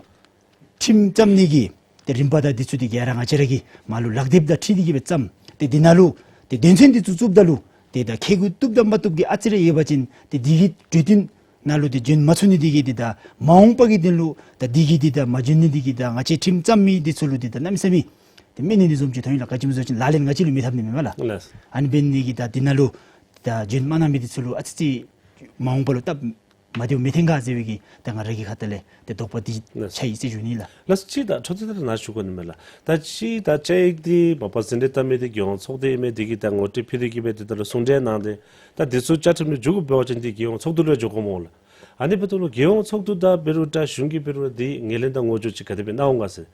ཁྲིམས་བརྩམ་ནི་གི་ཏེ་རིམ་པ་དང་འདི་ཚུ་འདི་ག་ར་ང་བཅས་ར་གི་མར་ལུ་ལག་དེབ་དང་འཁྲིལ་ཏེ་གིས་སྦེ་བརྩམས། ཏེ་འདི་ནང་ལུ་ཏེ་དོན་ཚན་འདི་ཚུ་བཙུགསཔ་ད་ལུ་ཏེ་ད་ཁེ་གུ་བཏུབ་དང་མ་བཏུབ་ཀྱི་ཨ་ཙི་རེ་ཡོད་པ་ཅིན་ཏེ་འདི་གི་གྲོས་བསྟུན་ནང་ལུ་ཏེ་བྱོན་མ་ཚུགས་ནི་འདི་གིས་ཏེ་ད་མ་འོངས་པ་གི་དོན་ལུ་ད་འདི་གིས་ཏེ་ད་མ་བྱོན་ནི་འདི་གིས་ད་ང་བཅས་ཁྲིམས་བརྩམ་མི་འདི་ཚུ་ལུ་ཏེ་ད་གནམ་མེད་ས་མེད་ཏེ་སྨད་ནི་འདི་བཟུམ་ཅིག་ཐོན་ཡི་ལགས། ག་ཅི་སྨོ་ཟེར་བ་ཅིན་ལག་ལེན་ང་བཅས་ལུ་མི་འཐབ་ནི་མེན་མས་ལགས། ལགས། ཨ་ནི་འབད་ནི་གིས་ད་འདི་ནང་ལུ་ད་བྱོན་མ་གནང་མི་འདི་ཚུ་ལུ་ཨ་ཙི་ཅིག་མ་འོངས་པ་ལུ་སྟབས་མ་བདེཝ་མི་འཐོན་ག་ཟེར་བའི་གི་ད་ང་ར་གི་ཁ་ཐུག་ལས་ཏེ་དོགས་པ་འདི་ལགས། ཆགས་ཡི་ཟེར་ཞུ་ནི་ལགས། ལགས་སོ། ཅིག་ད་འཕྲོ་མཐུད་དེ་ནཱ་ཞུ་དགོ་ནི་མས་ལགས། ད་ཅིག་ད་བཅའ་ཡིག་འདི་མ་པ་ཟིན་བྲིས་བཏབ་མི་འདི་རྒྱལ་ཡོངས་ཚོགས་སྡེ་ཨིན་མི་འདི་གིས་ད་ངོ་སྤྲོད་ཕུལ་ཏེ་གིས་སྦེ་འདི་ད་ལུ་གསུང་གྲོས་གནང་སྟེ་ད་འདི་ཚུ་བཅའ་ཁྲིམས་ལུ་འཇུག་དགོཔ་འབད་བ་ཅིན་འདི་རྒྱལ་ཡོངས་ཚོགས་འདུ་ལུ་འགྱོ་དགོཔ་སྨོ་ལགས། ཨ་ནི་འབདཝ་ད་ལུ་རྒྱལ་ཡོངས་ཚོགས་འདུ་དང་འབད་རུང་འདྲ་གཞུང་གིས་འབད་རུང་འདི་ངོས་ལེན་དང་ངོ་སྦྱོར་ཅིག་ག་དེ་སྦེ་གནང་འོང་ག་ཟེར།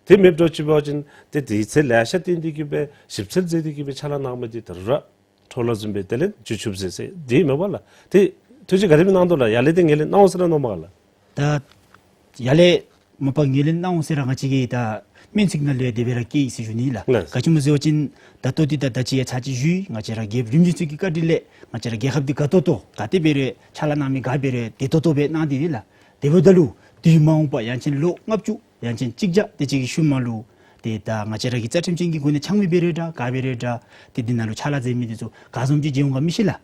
དེ་མེདཔ་འདྲཝ་ཅིག་འབད་བ་ཅིན་ཏེ་དུས་ཚོད་ལེ་ཤ་བཏོན་ཏེ་གིས་སྦེ་ཞིབ་འཚོལ་མཛད་དེ་གིས་སྦེ་ཕྱག་ལཱ་གནང་མི་འདི་ད་རུང་ར་འཕྲོ་བརླག་བཟུམ་སྦེ་དེ་ལས་འགྱོ་བཅུགཔ་ཟེར་ཟེར་འདི་མས་པ་ལགས། ཏེ་ཐུགས་རྗེ་ག་དེ་སྦེ་གནང་དོ་ལགས། ཡར་ལས་ཏེ་ངོས་ལེན་གནང་འོང་ཟེར་ར་མནོཝ་མས་ལགས། ད་ཡར་ལས་མ་པ་ངོས་ལེན་གནང་འོང་ཟེར་ར་ང་བཅས་ཀྱི་ད་སྨོན་ཚིག་ནང་ལས་དེ་སྦེ་ར་བཀོད་ཡི་ཟེར་ཞུ་ནི་ལགས། ལགས། ག་ཅི་སྨོ་ཟེར་བ་ཅིན་ད་ལྟོ་འདི་ད་ད་ཅི་ཡང་ཚར་གཅིག་ཞུ་ཡི། ང་བཅས་ར་རྒྱལཔོ་རིམ་བྱོན་ཚུ་གི་བཀའ་དྲིན་ལས་ང་བཅས་ར་རྒྱལ་ཁབ་འདི་དགའ་ཏོག་ཏོ་ག་དེ་སྦེ་ར་ཕྱག་ལཱ་གནང་མི་ག་སྦེ་ར་བདེ་ཏོག་ཏོ་སྦེ་གནང་སྟེ་ཡོད་ལགས། དེ་འབདཝ་ད་ལུ་དུས་མ་འོངས་པ་ཡང་ཅིན་ལོ་ལྔ་བཅུ་ཡང་ཅིན་གཅིག་བརྒྱ་དེ་ཅིག་གི་ཤུལ་མ་ལུ་ཏེ་ད་ང་བཅས་ར་གི་རྩ་ཁྲིམས་ཅན་གྱི་གོ་གནས་འཆང་མི་འབད་རུང་འདྲ་ག་འབད་རུང་འདྲ་ཏེ་འདི་ནང་ལུ་ཕྱག་ལཱ་མཛད་མི་འདི་ཚུ་ག་བཟུམ་ཅིག་མཇལ་འོང་ག་མི་ཤེས་ལགས།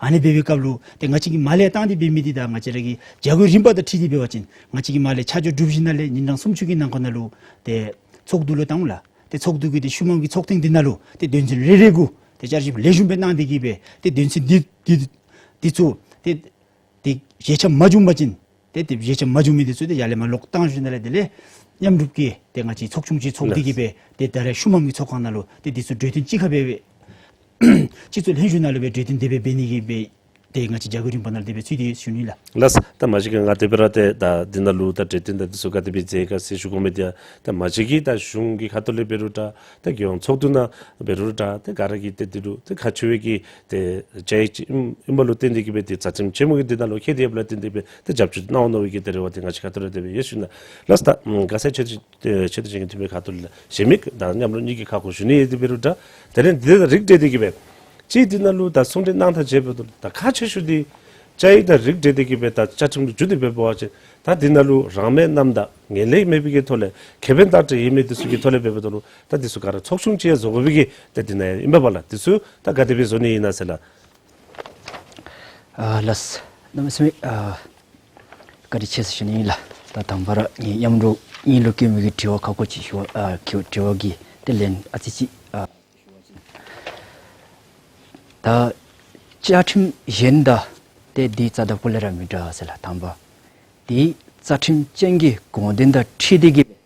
ཨ་ནི་འབད་བའི་སྐབས་ལུ་ཏེ་ང་བཅས་ཀྱིས་མར་ལས་བཏང་སྟེ་འབད་མི་འདི་དང་ང་བཅས་ར་གི་བྱ་སྒོའི་རིམ་པ་དང་འཁྲིལ་ཏེ་འབད་བ་ཅིན་ང་བཅས་ཀྱིས་མར་ལས་ཆ་འཇོག་གྲུབ་ཞིནམ་ལས་ཉིན་གྲངས་སུམ་ཅུ་གི་ནང་འཁོད་ནང་ལུ་ཏེ་ཚོགས་འདུ་ལུ་བཏང་ལགས། ཏེ་ཚོགས་འདུ་གི་ཏེ་ཤུལ་མམ་གྱི་ཚོགས་ཐེངས་འདི་ནང་ལུ་ཏེ་དོན་ཚན་རེ་རེ་གུ་ཏེ་བསྐྱར་ཞིབ་ལེགས་ཤོམ་སྦེ་གནང་སྟེ་གིས་སྦེ་ཏེ་དོན་ཚན་འདི་འདི་འདི་ཚུ་ཏེ་ཏེ་བཞེས་ཆ་མ་བྱུང་པ་ཅིན་ཏེ་ཏེ་བཞེས་ཆ་མ་བྱུང་མི་འདི་ཚུ་ཏེ་ཡར་ལས་མར་ལོག་བཏང་ཞིནམ་ལས་དེ་ལས་མཉམ་རུབ་ཀྱིས་ཏེ་ང་བཅས་ཚོགས་ཆུང་ཅིག་ཚོགས་ཏེ་གིས་སྦེ་ཏེ་ད་རེས་ཤུལ་མམ་གྱི་ཚོགས་ཁང་ནང་ལུ་ཏེ་འདི་ཚུ་གྲོས་བསྟུན་གཅིག་ཁར་སྦེ་སྦེ་སྤྱི་ཚོགས་ལྷན་བཞུགས་ནང་ལུ་སྦེ་གྲོས་བསྟུན་དེ་སྦེ་འབད་ནི་གི་སྦེ་ཏེ་ང་བཅས་བྱ་སྒོའི་རིམ་པ་ནང་ལུ་དེ་སྦེ་ཚུད་དེ་ཡོད་ཞུ་ནི་ལགས། ལགས། ད་མ་གཞི་གི་ང་དེ་སྦེ་ར་ཏེ་ད་འདི་ནང་ལུ་ད་གྲོས་བསྟུན་དང་འདི་ཚུ་ག་དེ་སྦེ་མཛད་ག་ཟེར་ཞུ་དགོ་མི་འདི་ཡང་ད་མ་གཞི་གི་ད་གཞུང་གི་ཁ་ཐུག་ལས་འབད་རུང་འདྲ་ད་རྒྱལ་ཡོངས་ཚོགས་འདུ་ནང་འབད་རུང་འདྲ་ད་ག་ར་གིས་ཏེ་འདི་ལུ་ད་ཁག་ཆེ་བའི་གི་ཏེ་བཅའ་ཡིག་ཅིག་ཨིན་པ་ལུ་བརྟེན་ཏེ་གིས་སྦེ་ཏེ་རྩ་ཁྲིམས་ཆེན་མོ་གིས་འདི་ནང་ལུ་འཁོད་དེ་ཡོདཔ་ལུ་བརྟེན་ཏེ་སྦེ་ཏེ་རྒྱབ་སྐྱོར་གནང་འོང་མནོ་བའི་གི་ཏེ་རེ་བ་འདི་ང་བཅས་ཁ་ཐུག་ལས་དེ་སྦེ་ཡོད་ཞུ་ནི། ལགས་སོ། ད་ཨམ་ག་ས་ཆོས་ཆོས་དོན་ཅན་གྱི་འཐུས་མི་ཁ་ཐུག་ལས་གཞན་མི་ད་མཉམ་རོགས་གཉིས་ཀྱིས་ཁ་སྐོང་ཞུ་ནི་ཡོད་དེ་འབད་རུང་འདྲ་དེ་ལས་འདི་ད་རིགས་བསྒྲེས་ཏེ་གིས་སྦེ་ཅིག་འདི་ནང་ལུ་ད་གསུང་གྲོས་གནང་ཐངས་བཅས་འབདཝ་ད་ད་ཁག་ཆེ་ཤོས་འདི་བཅའ་ཡིག་ད་རིགས་བསྒྲེས་ཏེ་གིས་སྦེ་ད་བཅའ་ཁྲིམས་ལུ་འཇུག་སྟེ་འབད་བ་ཅིན་ད་འདི་ནང་ལུ་རང་མོས་རྣམ་དག་ངེས་ལེགས་མེད་པའི་གི་ཐོག་ལས་ཁེ་ཕན་ལྟ་སྤྲོད་ཡོད་མི་འདི་ཚུ་གི་ཐོག་ལས་འབདཝ་ད་ལུ་ད་འདི་ཚུ་ག་ར་ཚོགས་ཆུང་ཅིག་ཡང་བཟོ་དགོ་པའི་གི་ད་འདི་ནང་ཡང་ཨིན་པས་ལགས། འདི་ཚུ་ད་ག་དེ་སྦེ་བཟོ་ནི་ཨིན་ན་ཟེར་ལགས། ཨ་ལགས། གནམ་མེད་ས་མེད་ཨ་བཀའ་དྲིན་ཆེ་ཟེར་ཞུ་ནི་ཨིན་ལགས། ད་དང་པ་ར་ངེའི་མཉམ་རོགས་གཉིས་ལུ་བཀོད་མི་གི་དྲི་བ་ཁག་ཁུར་ཅིག་ཞུ་བ་ཨ་ཁྱོད་དྲི་བ་གི་དེ་ལན་ཨ་ཙི་ཅིག་ཨ་ད་བཅའ་ཁྲིམས་གཞན་དང་ཏེ་འདི་རྩ་དང་སྤུ་ལས་ར་མི་འདྲ་ཟེར་ལགས། དང་པ་འདི་རྩ་ཁྲིམས་ཅན་གྱི་དགོངས་དོན་དང་འཁྲིལ་ཏེ་གིས་སྦེ་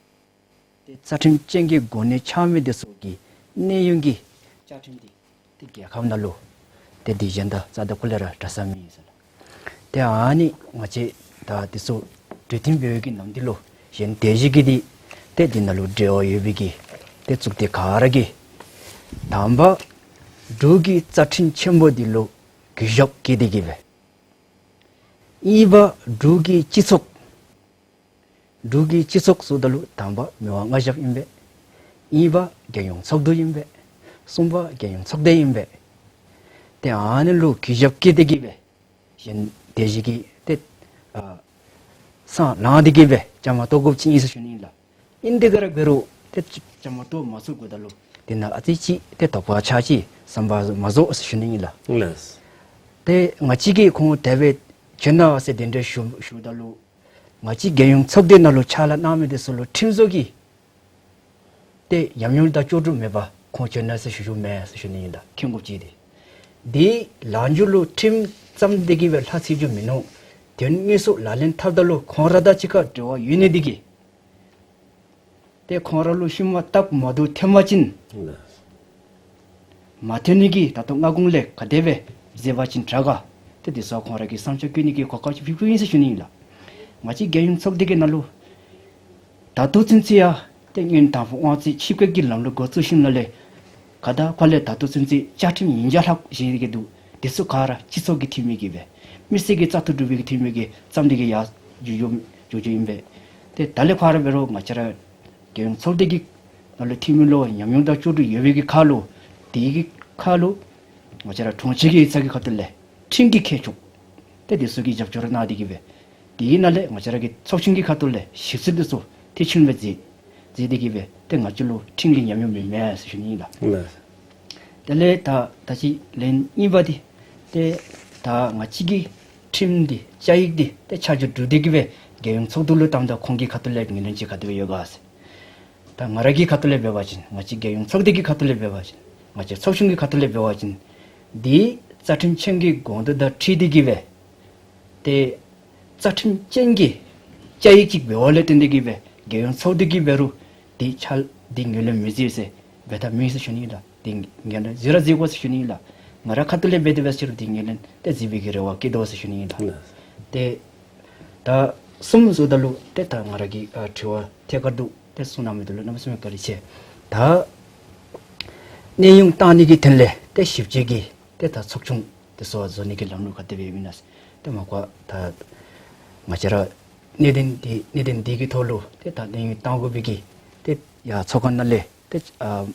ཏེ་རྩ་ཁྲིམས་ཅན་གྱི་གོ་གནས་འཆང་མི་དེ་ཚུ་གི་གནས་ཡུན་གྱི་བཅའ་ཁྲིམས་འདི་ཏེ་རྒྱལ་ཁབ་ནང་ལུ་ཏེ་འདི་གཞན་དང་རྩ་དང་སྤུ་ལས་ར་འདྲ་ས་མེད་ཟེར་ལགས། ཏེ་ཨ་ནི་ང་བཅས་ད་འདི་ཚུ་གྲོས་བསྟུན་འབད་བའི་གི་ནམ་དུས་ལུ་གཞན་དེ་བཞིན་གྱི་འདི་ཏེ་འདི་ནང་ལུ་འབྲེལ་བ་ཡོད་པའི་གི་ཏེ་གཙུག་སྡེ་ག་ར་གིས་དང་པ་འབྲུག་གི་རྩ་ཁྲིམས་ཆེན་པོ་འདི་ལུ་གུས་ཞབས་བསྐྱེད་དེ་གིས་སྦེ་གཉིས་པ་འབྲུག་གི་སྤྱི་ཚོགས་འབྲུག་གི་སྤྱི་ཚོགས་ཟེརཝ་ད་ལུ་དང་པ་མི་དབང་མངའ་ཞབས་ཨིན་པས། གཉིས་པ་རྒྱལ་ཡོངས་ཚོགས་འདུ་ཨིན་པས། གསུམ་པ་རྒྱལ་ཡོངས་ཚོགས་སྡེ་ཨིན་པས། ཏེ་ཨ་ནི་ལུ་གུས་ཞབས་བསྐྱེད་དེ་གིས་སྦེ་གཞན་དེ་བཞིན་གྱི་ཏེ་ཨ་སང་ལངས་ཏེ་གིས་སྦེ་བཅའ་མར་གཏོགས་དགོཔ་ཅིག་ཨིན་ཟེར་ཞུ་ནི་ཨིན་ལགས། ཨིན་ཏེ་ག་ར་འབད་རུང་ཏེ་བཅའ་མར་གཏོགས་མ་ཚུགས་དགོཔ་ད་ལུ་དེ་ནང་ཨ་ཙི་ཅིག་ཏེ་དོགས་པ་ཆགས་ཅི་བསམ་པ་མ་རྫོགས་ཟེར་ཞུ་ནི་ཨིན་ལགས། ལགས། ཏེ་ང་བཅས་ཀྱིས་ཁོང་དེ་སྦེ་བྱོན་གནང་ཟེར་གདན་འདྲེན་ཞུ་ཞུཝ་ད་ལུ་ང་བཅས་རྒྱལ་ཡོངས་ཚོགས་སྡེ་ནང་ལུ་ཕྱག་ལཱ་གནང་མི་དེ་ཚུ་ལུ་ཁྲིམས་བཟོ་གི་ཏེ་ཉམས་མྱོང་དང་ལྕོགས་གྲུབ་མེད་པར་ཁོང་བྱོན་གནང་ཟེར་ཞུ་ཞུཝ་མེན་ཟེར་ཞུ་ནི་ཨིན་ལགས། མཁྱེན་དགོཔ་ཅིག་འདི་འདི་ལངས་རྒྱུ་ལུ་ཁྲིམས་བརྩམས་ཏེ་གིས་སྦེ་ལྷག་ཚིག་རྒྱུ་མིན་ནུག། དོན་དངོས་སུ་ལག་ལེན་འཐབ་ད་ལུ་ཁོང་ར་དང་གཅིག་ཁར་འབྲེལ་བ་ཡོད་ནི་འདི་གིས་ཏེ་ཁོང་ར་ལུ་ཤུལ་མ་སྟབས་མ་བདེཝ་ཐོན་པ་ཅིན་ལགས། མ་ཐོན་ནི་གི་ད་ལྟོ་སྔ་གོང་ལས་ག་དེ་སྦེ་མཛད་པ་ཅིན་དྲག་ག་ཏེ་དེ་ཚུ་ཁོང་ར་གིས་བསམ་ཤེས་བསྐྱེད་ནི་གི་གོ་སྐབས་ཅིག་ཕུལ་ཕུལཝ་ཨིན་ཟེར་ཞུ་ནི་ཨིན་ལགས། ང་བཅས་རྒྱལ་ཡོངས་ཚོགས་སྡེ་གི་ནང་ལུ་ ད་ལྟོ་ཚུན་ཚོད་ཡང་ཏེ་སྔོན་དང་ཕུ་དབང་ཚད་ཕྱིར་བཀོད་ཀྱི་ལམ་ལུགས་འགོ་བཙུགས་ཞིནམ་ལས་ག་དང་ག་ལས་ད་ལྟོ་ཚུན་ཚོད་བཅའ་ཁྲིམས་ཉིས་བརྒྱ་ལྷག་བཞེས་ཏེ་གི་འདུག། དེ་ཚུ་ག་ར་སྤྱི་ཚོགས་ཀྱི་འཐུས་མི་གིས་སྦེ་མི་སེར་གྱི་བཙག་འཐུ་གྲུབ་པའི་གི་འཐུས་མི་གིས་བརྩམས་ཏེ་གི་ཡར་འགྱོ་འགྱོ་འགྱོ་འགྱོཝ་ཨིན་པས། ཏེ་ད་ལས་ཁར་འབད་རུང་ང་བཅས་ར་རྒྱལ་ཡོངས་ཚོགས་སྡེ་གི་ནང་ལུ་འཐུས་མི་ལུ་ཉམས་མྱོང་དང་ལྕོགས་གྲུབ་ཡོད་པའི་གི་ཁར་ལུ་དེ་གི་ཁར་ལུ་ང་བཅས་ར་གྲོང་ཁྱེར་གྱི་ཡིག་ཚང་གི་ཁ་ཐུག་ལས་ཁྲིམས་ཀྱི་མཁས་མཆོག་ཏེ་དེ་ཚུ་གིས་རྒྱབ་སྐྱོར་གནང་སྟེ་གི་སྦེ་དེ་གི་ནང་ལས་ང་བཅས་ར་གི་ཚོགས་ཆུང་གི་ཁ་ཐུག་ལས་ཞིབ་འཚོལ་དེ་ཚུ་མཐིལ་ཕྱིན་སྦེ་མཛད་མཛད་དེ་གི་སྦེ་ཏེ་ང་བཅས་ལུ་ཁྲིམས་ཀྱི་ཉམས་མྱོང་མེད་མེད་ཟེར་ཞུ་ནི་ཨིན་ལགས། ལགས། དེ་ལས་ད་ད་ཅི་ལན་གཉིས་པ་འདི་ཏེ་ད་ང་བཅས་ཀྱི་ཁྲིམས་འདི་བཅའ་ཡིག་འདི་ཏེ་ཆ་འཇོག་གྲུབ་སྟེ་གི་སྦེ་རྒྱལ་ཡོངས་ཚོགས་འདུ་ལུ་བཏངམ་ད་ཁོང་གི་ཁ་ཐུག་ལས་ངོས་ལེན་ཅིག་ག་དེ་སྦེ་ཡོད་ག་ཟེར། ད་ང་ར་གི་ཁ་ཐུག་ལས་འབད་བ་ཅིན་ང་བཅས་རྒྱལ་ཡོངས་ཚོགས་སྡེ་གི་ཁ་ཐུག་ལས་འབད་བ་ཅིན་ང་བཅས་ཚོགས་ཆུང་གི་ཁ་ཐུག་ལས་འབད་བ་ཅིན་འདི་རྩ་ཁྲིམས་ཅན་གྱི་དགོངས་དོན་དང་འཁྲིལ་ཏེ་གི་སྦེ་ཏེ་རྩ་ཁྲིམས་ཅན་གྱི་བཅའ་ཡིག་ཅིག་འབདཝ་ལས་བརྟེན་ཏེ་གི་སྦེ་རྒྱལ་ཡོངས་ཚོགས་སྡེ་གིས་འབད་རུང་འདི་ཕྱག་འདི་ངོས་ལེན་མི་མཛད་ཟེར་འབད་ཐབས་མེད་ཟེར་ཞུ་ནི་ཨིན་ལགས། འདི་ངོས་ལེན་མཛད་ར་མཛད་དགོ་ཟེར་ཞུ་ནི་ཨིན་ལགས། ང་ར་ཁ་ཐུག་ལས་འབད་དེ་འབད་ཟེར་རུང་འདི་ངོས་ལེན་ཏེ་མཛད་པའི་གི་རེ་བ་བསྐྱེད་དོ་ཟེར་ཞུ་ནི་ཨིན་ལགས། ལགས། ཏེ་ད་གསུམ་ཟེརཝ་ད་ལུ་ཏེ་ད་ང་ར་གི་ཨ་དྲི་བ་ཐད་ཀར་དུ་ཏེ་གསུང་གནང་མི་འདི་ལུ་གནམ་མེད་ས་མེད་བཀའ་དྲིན་ཆེ། ད་གནས་དབྱུང་བཏང་ནི་གི་དོན་ལས་ཏེ་ཞིབ་དཔྱད་ཀྱི་ཏེ་ད་ཚོགས་ཆུང་དེ་ཚུ་བཟོ་ནི་གི་ལམ་ལུགས་ག་དེ་སྦེ་ཨིན་ན་ཟེར། ཏེ་མ་པ་ད་ང་བཅས་ར་གནད་དོན་འདི་གནད་དོན་འདི་གི་ཐོག་ལུ་ཏེ་ད་གནས་དབྱུང་བཏང་དགོ་པའི་གི་ཏེ་ཡར་ཚོགས་ཁང་ནང་ལས་ཏེ་ཨ་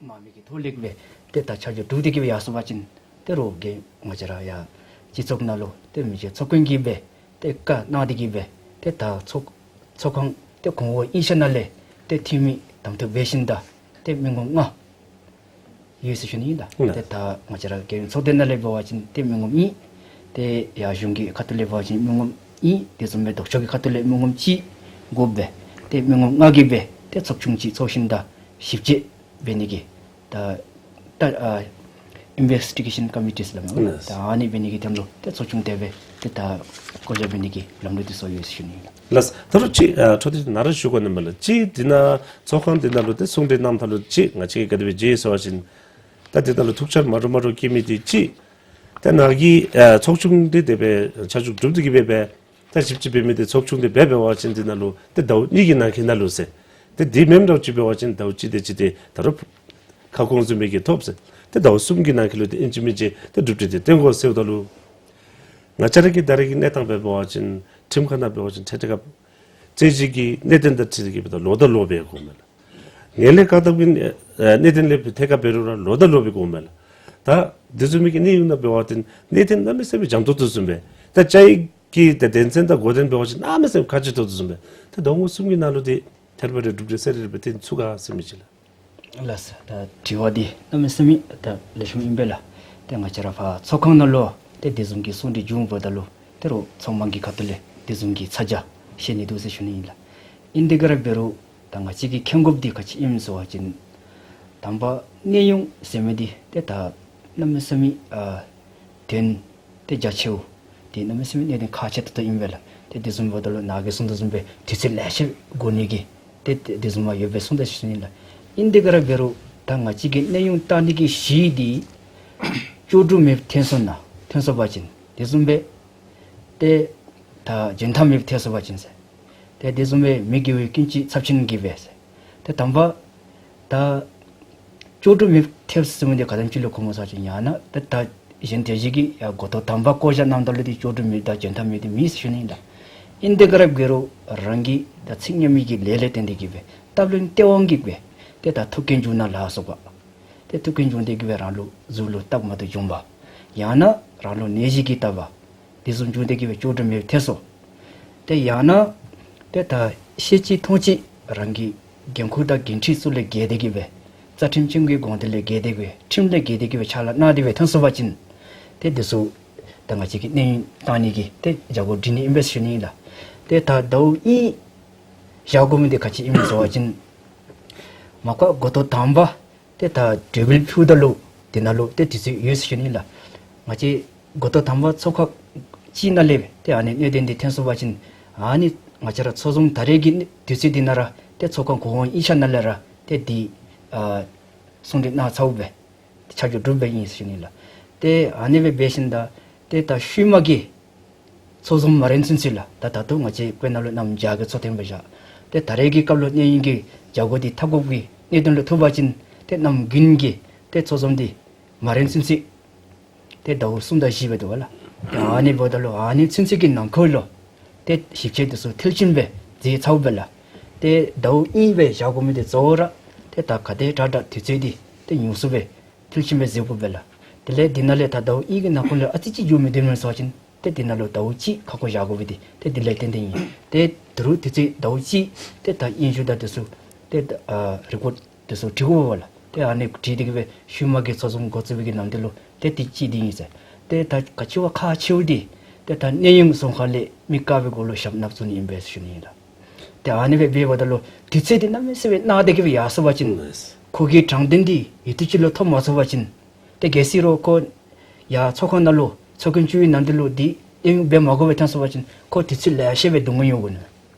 མང་མི་གི་ཐོག་ལས་སྦེ་ཏེ་ད་ཆ་འཇོག་གྲུབ་སྟེ་གི་སྦེ་ཡར་སོང་པ་ཅིན་ཏེ་རོགས་ཀྱིས་ང་བཅས་ར་ཡར་སྤྱི་ཚོགས་ནང་ལུ་ཏེ་མི་སེར་ཚོགས་ཀུན་གྱིས་སྦེ་ཏེ་བཀའ་གནང་སྟེ་གི་སྦེ་ཏེ་ད་ཚོགས་ཚོགས་ཁང་ཏེ་གོང་འོག་གཉིས་ཆ་ནང་ལས་ཏེ་འཐུས་མི་གདམ་འཐུ་འབད་ཞིནམ་ད་ཏེ་མི་ངོམ་ལྔ་ཡོད་ཟེར་ཞུ་ནི་ཨིན་ལགས། ལགས། ཏེ་ད་ང་བཅས་ར་རྒྱལ་ཡོངས་ཚོགས་སྡེ་ནང་ལས་འབད་བ་ཅིན་ཏེ་མི་ངོམ་གཉིས། ཏེ་ཡར་གཞུང་གི་ཁ་ཐུག་ལས་འབད་བ་ཅིན་མི་ངོམ་གཉིས། དེ་བཟུམ་སྦེ་ལྡོག་ཕྱོགས་ཀྱི་ཁ་ཐུག་ལས་མི་ངོམ་གཅིག་དགོཔ་སྦེ་ཏེ་མི་ངོམ་ལྔ་གིས་སྦེ་ཏེ་ཚོགས་ཆུང་ཅིག་ཚོགས་ཞིནམ་ད་ཞིབ་དཔྱད་འབད་ནི་གི་ད་ད་ཨ་ཨིན་བེསི་ཊི་གེ་ཤཱན་ཀོ་མི་ཊི་ཟེར་སླབ་མས་ལགས། ལགས། ད་ཨ་ནི་འབད་ནི་གི་དོན་ལུ་ཏེ་ཚོགས་ཆུང་དེ་སྦེ་ཏེ་ད་བསྐོ་བཞག་འབད་ནི་གི་ལམ་ལུགས་འདི་བཟོ་ཡོད་ཟེར་ཞུ་ནི་ཨིན་ལགས། ལགས། ད་རུང་ཅིག་ཨ་འཕྲོ་མཐུད་ནཱ་ར་ཞུ་དགོ་ནི་མས་ལགས། ཅིག་འདི་ནང་ཚོགས་ཁང་འདི་ནང་ལུ་ཏེ་གསུང་གྲོས་གནངམ་ད་ལུ་ཅིག་ང་བཅས་ཀྱིས་ག་དེ་སྦེ་མཇལ་ཡི་ཟེར་བ་ཅིན་ད་འདི་ནང་ལུ་ཐུགས་འཆར་མ་འདྲཝ་མ་འདྲཝ་བསྐྱེད་མི་འདི་ཅིག་ཏེ་ནཱ་གི་ཨ་ཚོགས་ཆུང་འདི་དེ་སྦེ་ཆ་འཇོག་གྲུབ་སྟེ་གི་སྦེ་སྦེ་ད་ཞིབ་དཔྱད་འབད་མི་འདི་ཚོགས་ཆུང་འདི་སྦེ་འབད་བ་ཅིན་འདི་ནང་ལུ་ཏེ་ཟླཝ་གཉིས་ཀྱི་ནང་འཁོད་ནང་ལུ་ཟེར། ཏེ་འདི་མེནམ་འདྲཝ་ཅིག་འབད་བ་ཅིན་ཟླཝ་གཅིག་དེ་ཅིག་ཏེ་ད་རུང་ཁ་སྐོང་བཟུམ་མའི་གི་ཐོབ་ཟེར། ཏེ་ཟླཝ་གསུམ་གྱི་ནང་འཁོད་ལུ་ཏེ་ཨིན་ཅི་མིན་ཅི་ཏེ་གྲུབ་འབྲས་འདི་སྟོན་དགོ་ཟེརཝ་ད་ལུ་ང་བཅས་ར་གི་ད་རེས་ཀྱི་གནས་སྟངས་འབད་བ་ཅིན་ཁྲིམས་ཁང་ནང་འབད་བ་ཅིན་ཁྲིམས་ཁང་རྩོད་གཞི་གི་གནད་དོན་དང་འཁྲིལ་ཏེ་གི་འབདཝ་ད་ལོག་དང་ལོག་འབད་དགོ་མས་ལགས། ངན་ལྷད་བཀག་སྡོམ་གྱི་ཨ་གནད་དོན་ལས་ཐད་ཁར་འབད་རུང་ར་ལོག་དང་ལོག་འབད་དགོ་མས་ལགས། ད་དེ་བཟུམ་མའི་གི་གནས་དབྱུང་ནང་འབད་བ་ཅིན་གནད་དོན་གནམ་མེད་ས་མེད་འཇམ་ཏོང་ཏོ་བཟུམ་སྦེ་ད་བཅའ་ཡིག་གི་ད་དོན་ཚན་དང་འགོ་དོན་འབད་བ་ཅིན་གནམ་མེད་ས་མེད་ཁག་ཆེ་ཏོག་ཏོ་བཟུམ་སྦེ་ད་ཟླཝ་གསུམ་གྱི་ནང་ལུ་ཏེ་ཐད་རི་བ་རི་གྲུབ་འབྲས་གསལ་རི་རི་སྦེ་སྟོན་ཚུགས་ག་ཟེར་མི་ཅིག་ལགས། ལགས་སོ། ད་དྲི་བ་འདི་གནམ་མེད་ས་མེད་ད་ལེགས་ཤོམ་ཨིན་པས་ལགས། ཏེ་ང་བཅས་ར་ཕར་ཚོགས་ཁང་ནང་ལུ་ཏེ་དེ་བཟུམ་གྱི་གསུང་གྲོས་བྱུང་འབདཝ་ད་ལུ་ཏེ་རོགས་ཚོགས་མང་གི་ཁ་ཐུག་ལས་དེ་བཟུམ་གྱི་ཚ་གྱང་བཞེས་ནི་འདུག་ཟེར་ཞུ་ནི་ཨིན་ལགས། ཨིན་དེ་ག་ར་འབད་རུང་ད་ང་བཅས་ཀྱིས་མཁྱེན་དགོཔ་འདི་ག་ཅི་ཨིནམ་ཟེར་བ་ཅིན་དང་པ་གནས་དབྱུང་ཟེར་མི་འདི་ཏེ་ད་གནམ་མེད་ས་མེད་ཨ་དོན་ཏེ་རྒྱ་ཆེཝ་ཏེ་གནམ་མེད་ས་མེད་གནད་དོན་ཁག་ཆེ་ཏོག་ཏོ་ཨིན་པས་ལགས། ཏེ་དེ་བཟུམ་འབདཝ་ད་ལུ་ནཱ་གིས་གསུངས་དོ་བཟུམ་སྦེ་དུས་ཚོད་ལེ་ཤ་འགོར་ནི་གི་ཏེ་ཏེ་དེ་བཟུམ་མ་ཡོདཔ་སྦེ་གསུངས་ད་ཞུ་ནི་ལགས། ཨིན་དེ་ག་ར་འབད་རུང་ད་ང་བཅས་ཀྱིས་གནས་དབྱུང་བཏང་ནི་གི་གཞི་འདི་ལྕོགས་གྲུབ་མེདཔ་ཐོན་སོང་ན་ཐོན་སོང་པ་ཅིན་དེ་བཟུམ་སྦེ་ཏེ་ད་འཇོན་ཐང་མེདཔ་ཐོན་སོང་པ་ཅིན་ཟེར། ཏེ་དེ་བཟུམ་སྦེ་མི་དགེ་བའི་ཀུན་སྤྱོད་ཚབས་ཆེན་གྱིས་སྦེ་ཟེར། ཏེ་དང་པ་ད་ལྕོགས་གྲུབ་མེདཔ་ཐོན་ཟེར་མི་འདི་ག་དེམ་ཅིག་ལུ་གོཝ་སྨོ་ཟེར་བ་ཅིན་ཡང་ན་ཏེ་ད་གཞན་དེ་ཅིག་གིས་ཡར་འགོ་ཐོག་དང་པ་བསྐོ་བཞག་གནངམ་ད་ལུ་ཏེ་ལྕོགས་གྲུབ་མེད་དང་འཇོན་ཐང་མེད་འདི་མེད་ཟེར་ཞུ་ནི་ཨིན་ལགས། ཨིན་དེ་ག་ར་འབད་རུང་རང་གི་ད་ཚིག་ཉམས་མི་གི་ལས་ལས་བརྟེན་ཏེ་གི་སྦེ་སྟབས་ལེན་སྟེས་དབང་གིས་སྦེ་ཏེ་ད་ཐུག་རྐྱེན་བྱུང་ན་ལ་སོགས་པ། ཏེ་ཐུག་རྐྱེན་བྱུང་སྟེ་གི་སྦེ་རང་ལུ་གཟུགས་ལུ་སྟབས་མ་བདེཝ་བྱུང་བ། ཡང་ན་རང་ལུ་ནད་གཞི་གིས་བཏབ་པ། དེ་བཟུམ་བྱུང་སྟེ་གི་སྦེ་ལྕོགས་གྲུབ་མེདཔ་ཐོན་སོང་། ཏེ་ཡང་ན་ཏེ་ད་ཤེས་ཅི་མཐོང་ཅི་རང་གི་འགན་ཁུར་དང་འགན་འཁྲི་ཚུ་ལས་འགལ་ཏེ་གི་སྦེ་རྩ་ཁྲིམས་ཅན་གྱི་དགོངས་དོན་ལས་འགལ་ཏེ་གི་སྦེ་ཁྲིམས་ལས་འགལ་ཏེ་གི་སྦེ་ཕྱག་ལཱ་གནང་སྟེ་སྦེ་ཐོན་སོང་པ་ཅིན་ཏེ་དེ་ཚུ་ད་ང་བཅས་ཀྱིས་གནས་དབྱུང་གཏང་ནི་གི་ཏེ་བྱ་སྒོ་སྒྲིག་ནི་ཨིན་པས་ཟེར་ཞུ་ནི་ཨིན་ལགས། ཏེ་ད་ཟླཝ་གཉིས་བཞག་དགོ་མི་འདི་ག་ཅི་ཨིན་ཟེར་བ་ཅིན་མ་པ་འགོ་ཐོག་དང་པ་ཏེ་ད་གྲོས་འབུལ་ཕུལཝ་ད་ལུ་དེ་ནང་ལུ་ཏེ་དུས་ཚོད་ཡོད་ཟེར་ཞུ་ནི་ལགས། ང་བཅས་འགོ་ཐོག་དང་པ་ཚོགས་ཁང་གཅིག་ནང་ལས་ཏེ་ཨ་ནི་གནད་དོན་འདི་ཐོན་སོང་པ་ཅིན་ཨ་ནི་ང་བཅས་ར་ཚོགས་འཛོམས་ད་རེས་ཀྱི་དུས་ཚོད་འདི་ནང་ར་ཏེ་ཚོགས་ཁང་གོང་འོག་གཉིས་ཆ་ནང་ལས་ར་ཏེ་འདི་ཨ་གསུང་གྲོས་གནང་ཚརཝ་སྦེ་ཏེ་ཆ་འཇོག་གྲུབ་སྦེ་ཨིན་ཟེར་ཞུ་ནི་ལགས། ཏེ་ཨ་ནི་སྦེ་འབད་ཞིནམ་ད་ཏེ་ད་ཤུལ་མ་གི་ཚོགས་འཛོམས་མ་རན་ཚུན་ཚོད་ལགས། ད་ད་ལྟོ་ང་བཅས་བོད་ནང་ལུ་གནམ་བྱཱར་གྱི་ཚོགས་ཐེངས་སྦེ་བཞག། ཏེ་ད་རེས་ཀྱི་སྐབས་ལུ་གནས་ཡུན་གྱི་བྱ་སྒོ་འདི་འཐབ་དགོཔ་གི་གནད་དོན་ལུ་ཐུག་པ་ཅིན་ཏེ་གནམ་དགུན་གྱི་ཏེ་ཚོགས་འཛོམས་འདི་མ་རན་ཚུན་ཚོད་ཏེ་ཟླཝ་གསུམ་དང་བཞི་སྦེ་འདུག་པ་ལགས། ཏེ་ཨ་ནི་འབདཝ་ད་ལུ་ཨ་ནི་ཚུན་ཚོད་ཀྱི་ནང་འཁོད་ལུ་ཏེ་ཞིབ་དཔྱད་འདི་ཚུ་མཐིལ་ཕྱིན་སྦེ་མཛད་ཚརཝ་སྦེ་ལགས། ཏེ་ཟླཝ་གཉིས་སྦེ་བཞག་དགོ་མི་འདི་གཙོ་བོ་ར་ཏེ་ད་ག་དེ་དྲག་དྲག་དུས་ཚོད་འདི་ཏེ་ཉུང་སུ་སྦེ་མཐིལ་ཕྱིན་སྦེ་མཛད་དགོ་པས་ལགས། དེ་ལས་འདི་ནང་ལས་ད་ཟླཝ་གཉིས་ཀྱི་ནང་འཁོད་ལུ་ཨ་ཙི་ཅིག་འགྱོ་མི་སྡོད་མི་ཚུགས་པ་ཅིན་ཏེ་འདི་ནང་ལུ་ཟླཝ་གཅིག་ཁ་སྐོང་བཞག་དགོ་པས། ཏེ་དེ་ལས་ཏན་ཏན་ཨིན། ཏེ་ད་རུང་དུས་ཚོད་ཟླཝ་གཅིག་ཏེ་ད་སྙན་ཞུ་དང་འདི་ཚུ་ཏེ་ཨ་རི་ཀོཌ་འདི་ཚུ་བྲི་དགོ་པས་ལགས། ཏེ་ཨ་ནི་བྲིས་ཏེ་གི་སྦེ་ཤུལ་མ་གི་ཚོགས་འཛོམས་འགོ་བཙུགས་པའི་གི་ནམ་དུས་ལུ་ཏེ་དེ་ཅིག་འདི་ཨིན་ཟེར། ཏེ་ད་ག་ཅི་བ་ཁག་ཆེཝ་འདི་ཏེ་ད་གནས་ཡུམ་རྫོང་ཁག་ལས་མི་བཀག་པའི་སྒོ་ལུ་ཞབས་ནག་བཙུགས་ནི་ཨིན་པས་ཟེར་ཞུ་ནི་ཨིན་ལགས། ཏེ་ཨ་ནི་སྦེ་འབདཝ་ད་ལུ་དུས་ཚོད་འདི་གནམ་མེད་ས་མེད་གནག་སྟེ་གི་སྦེ་ཡར་སོང་པ་ཅིན་ལགས། ཁོ་གི་དྲང་བདེན་འདི་ཡུན་དུས་ཅིག་ལུ་ཐོབ་མ་ཚུགས་པ་ཅིན་ཏེ་གལ་སྲིད་རུང་ཁོ་ཡར་ཚོགས་ཁང་ནང་ལུ་ཚོགས་རྒྱན་བཙུགས་པའི་ནམ་དུས་ལུ་འདི་གནས་ཡུམ་འབད་མ་དགོ་པར་ཐོན་སོང་པ་ཅིན་ཁོ་དུས་ཚོད་ལེ་ཤ་སྦེ་སྡུག་བསྔལ་མྱོང་དགོ་ནི།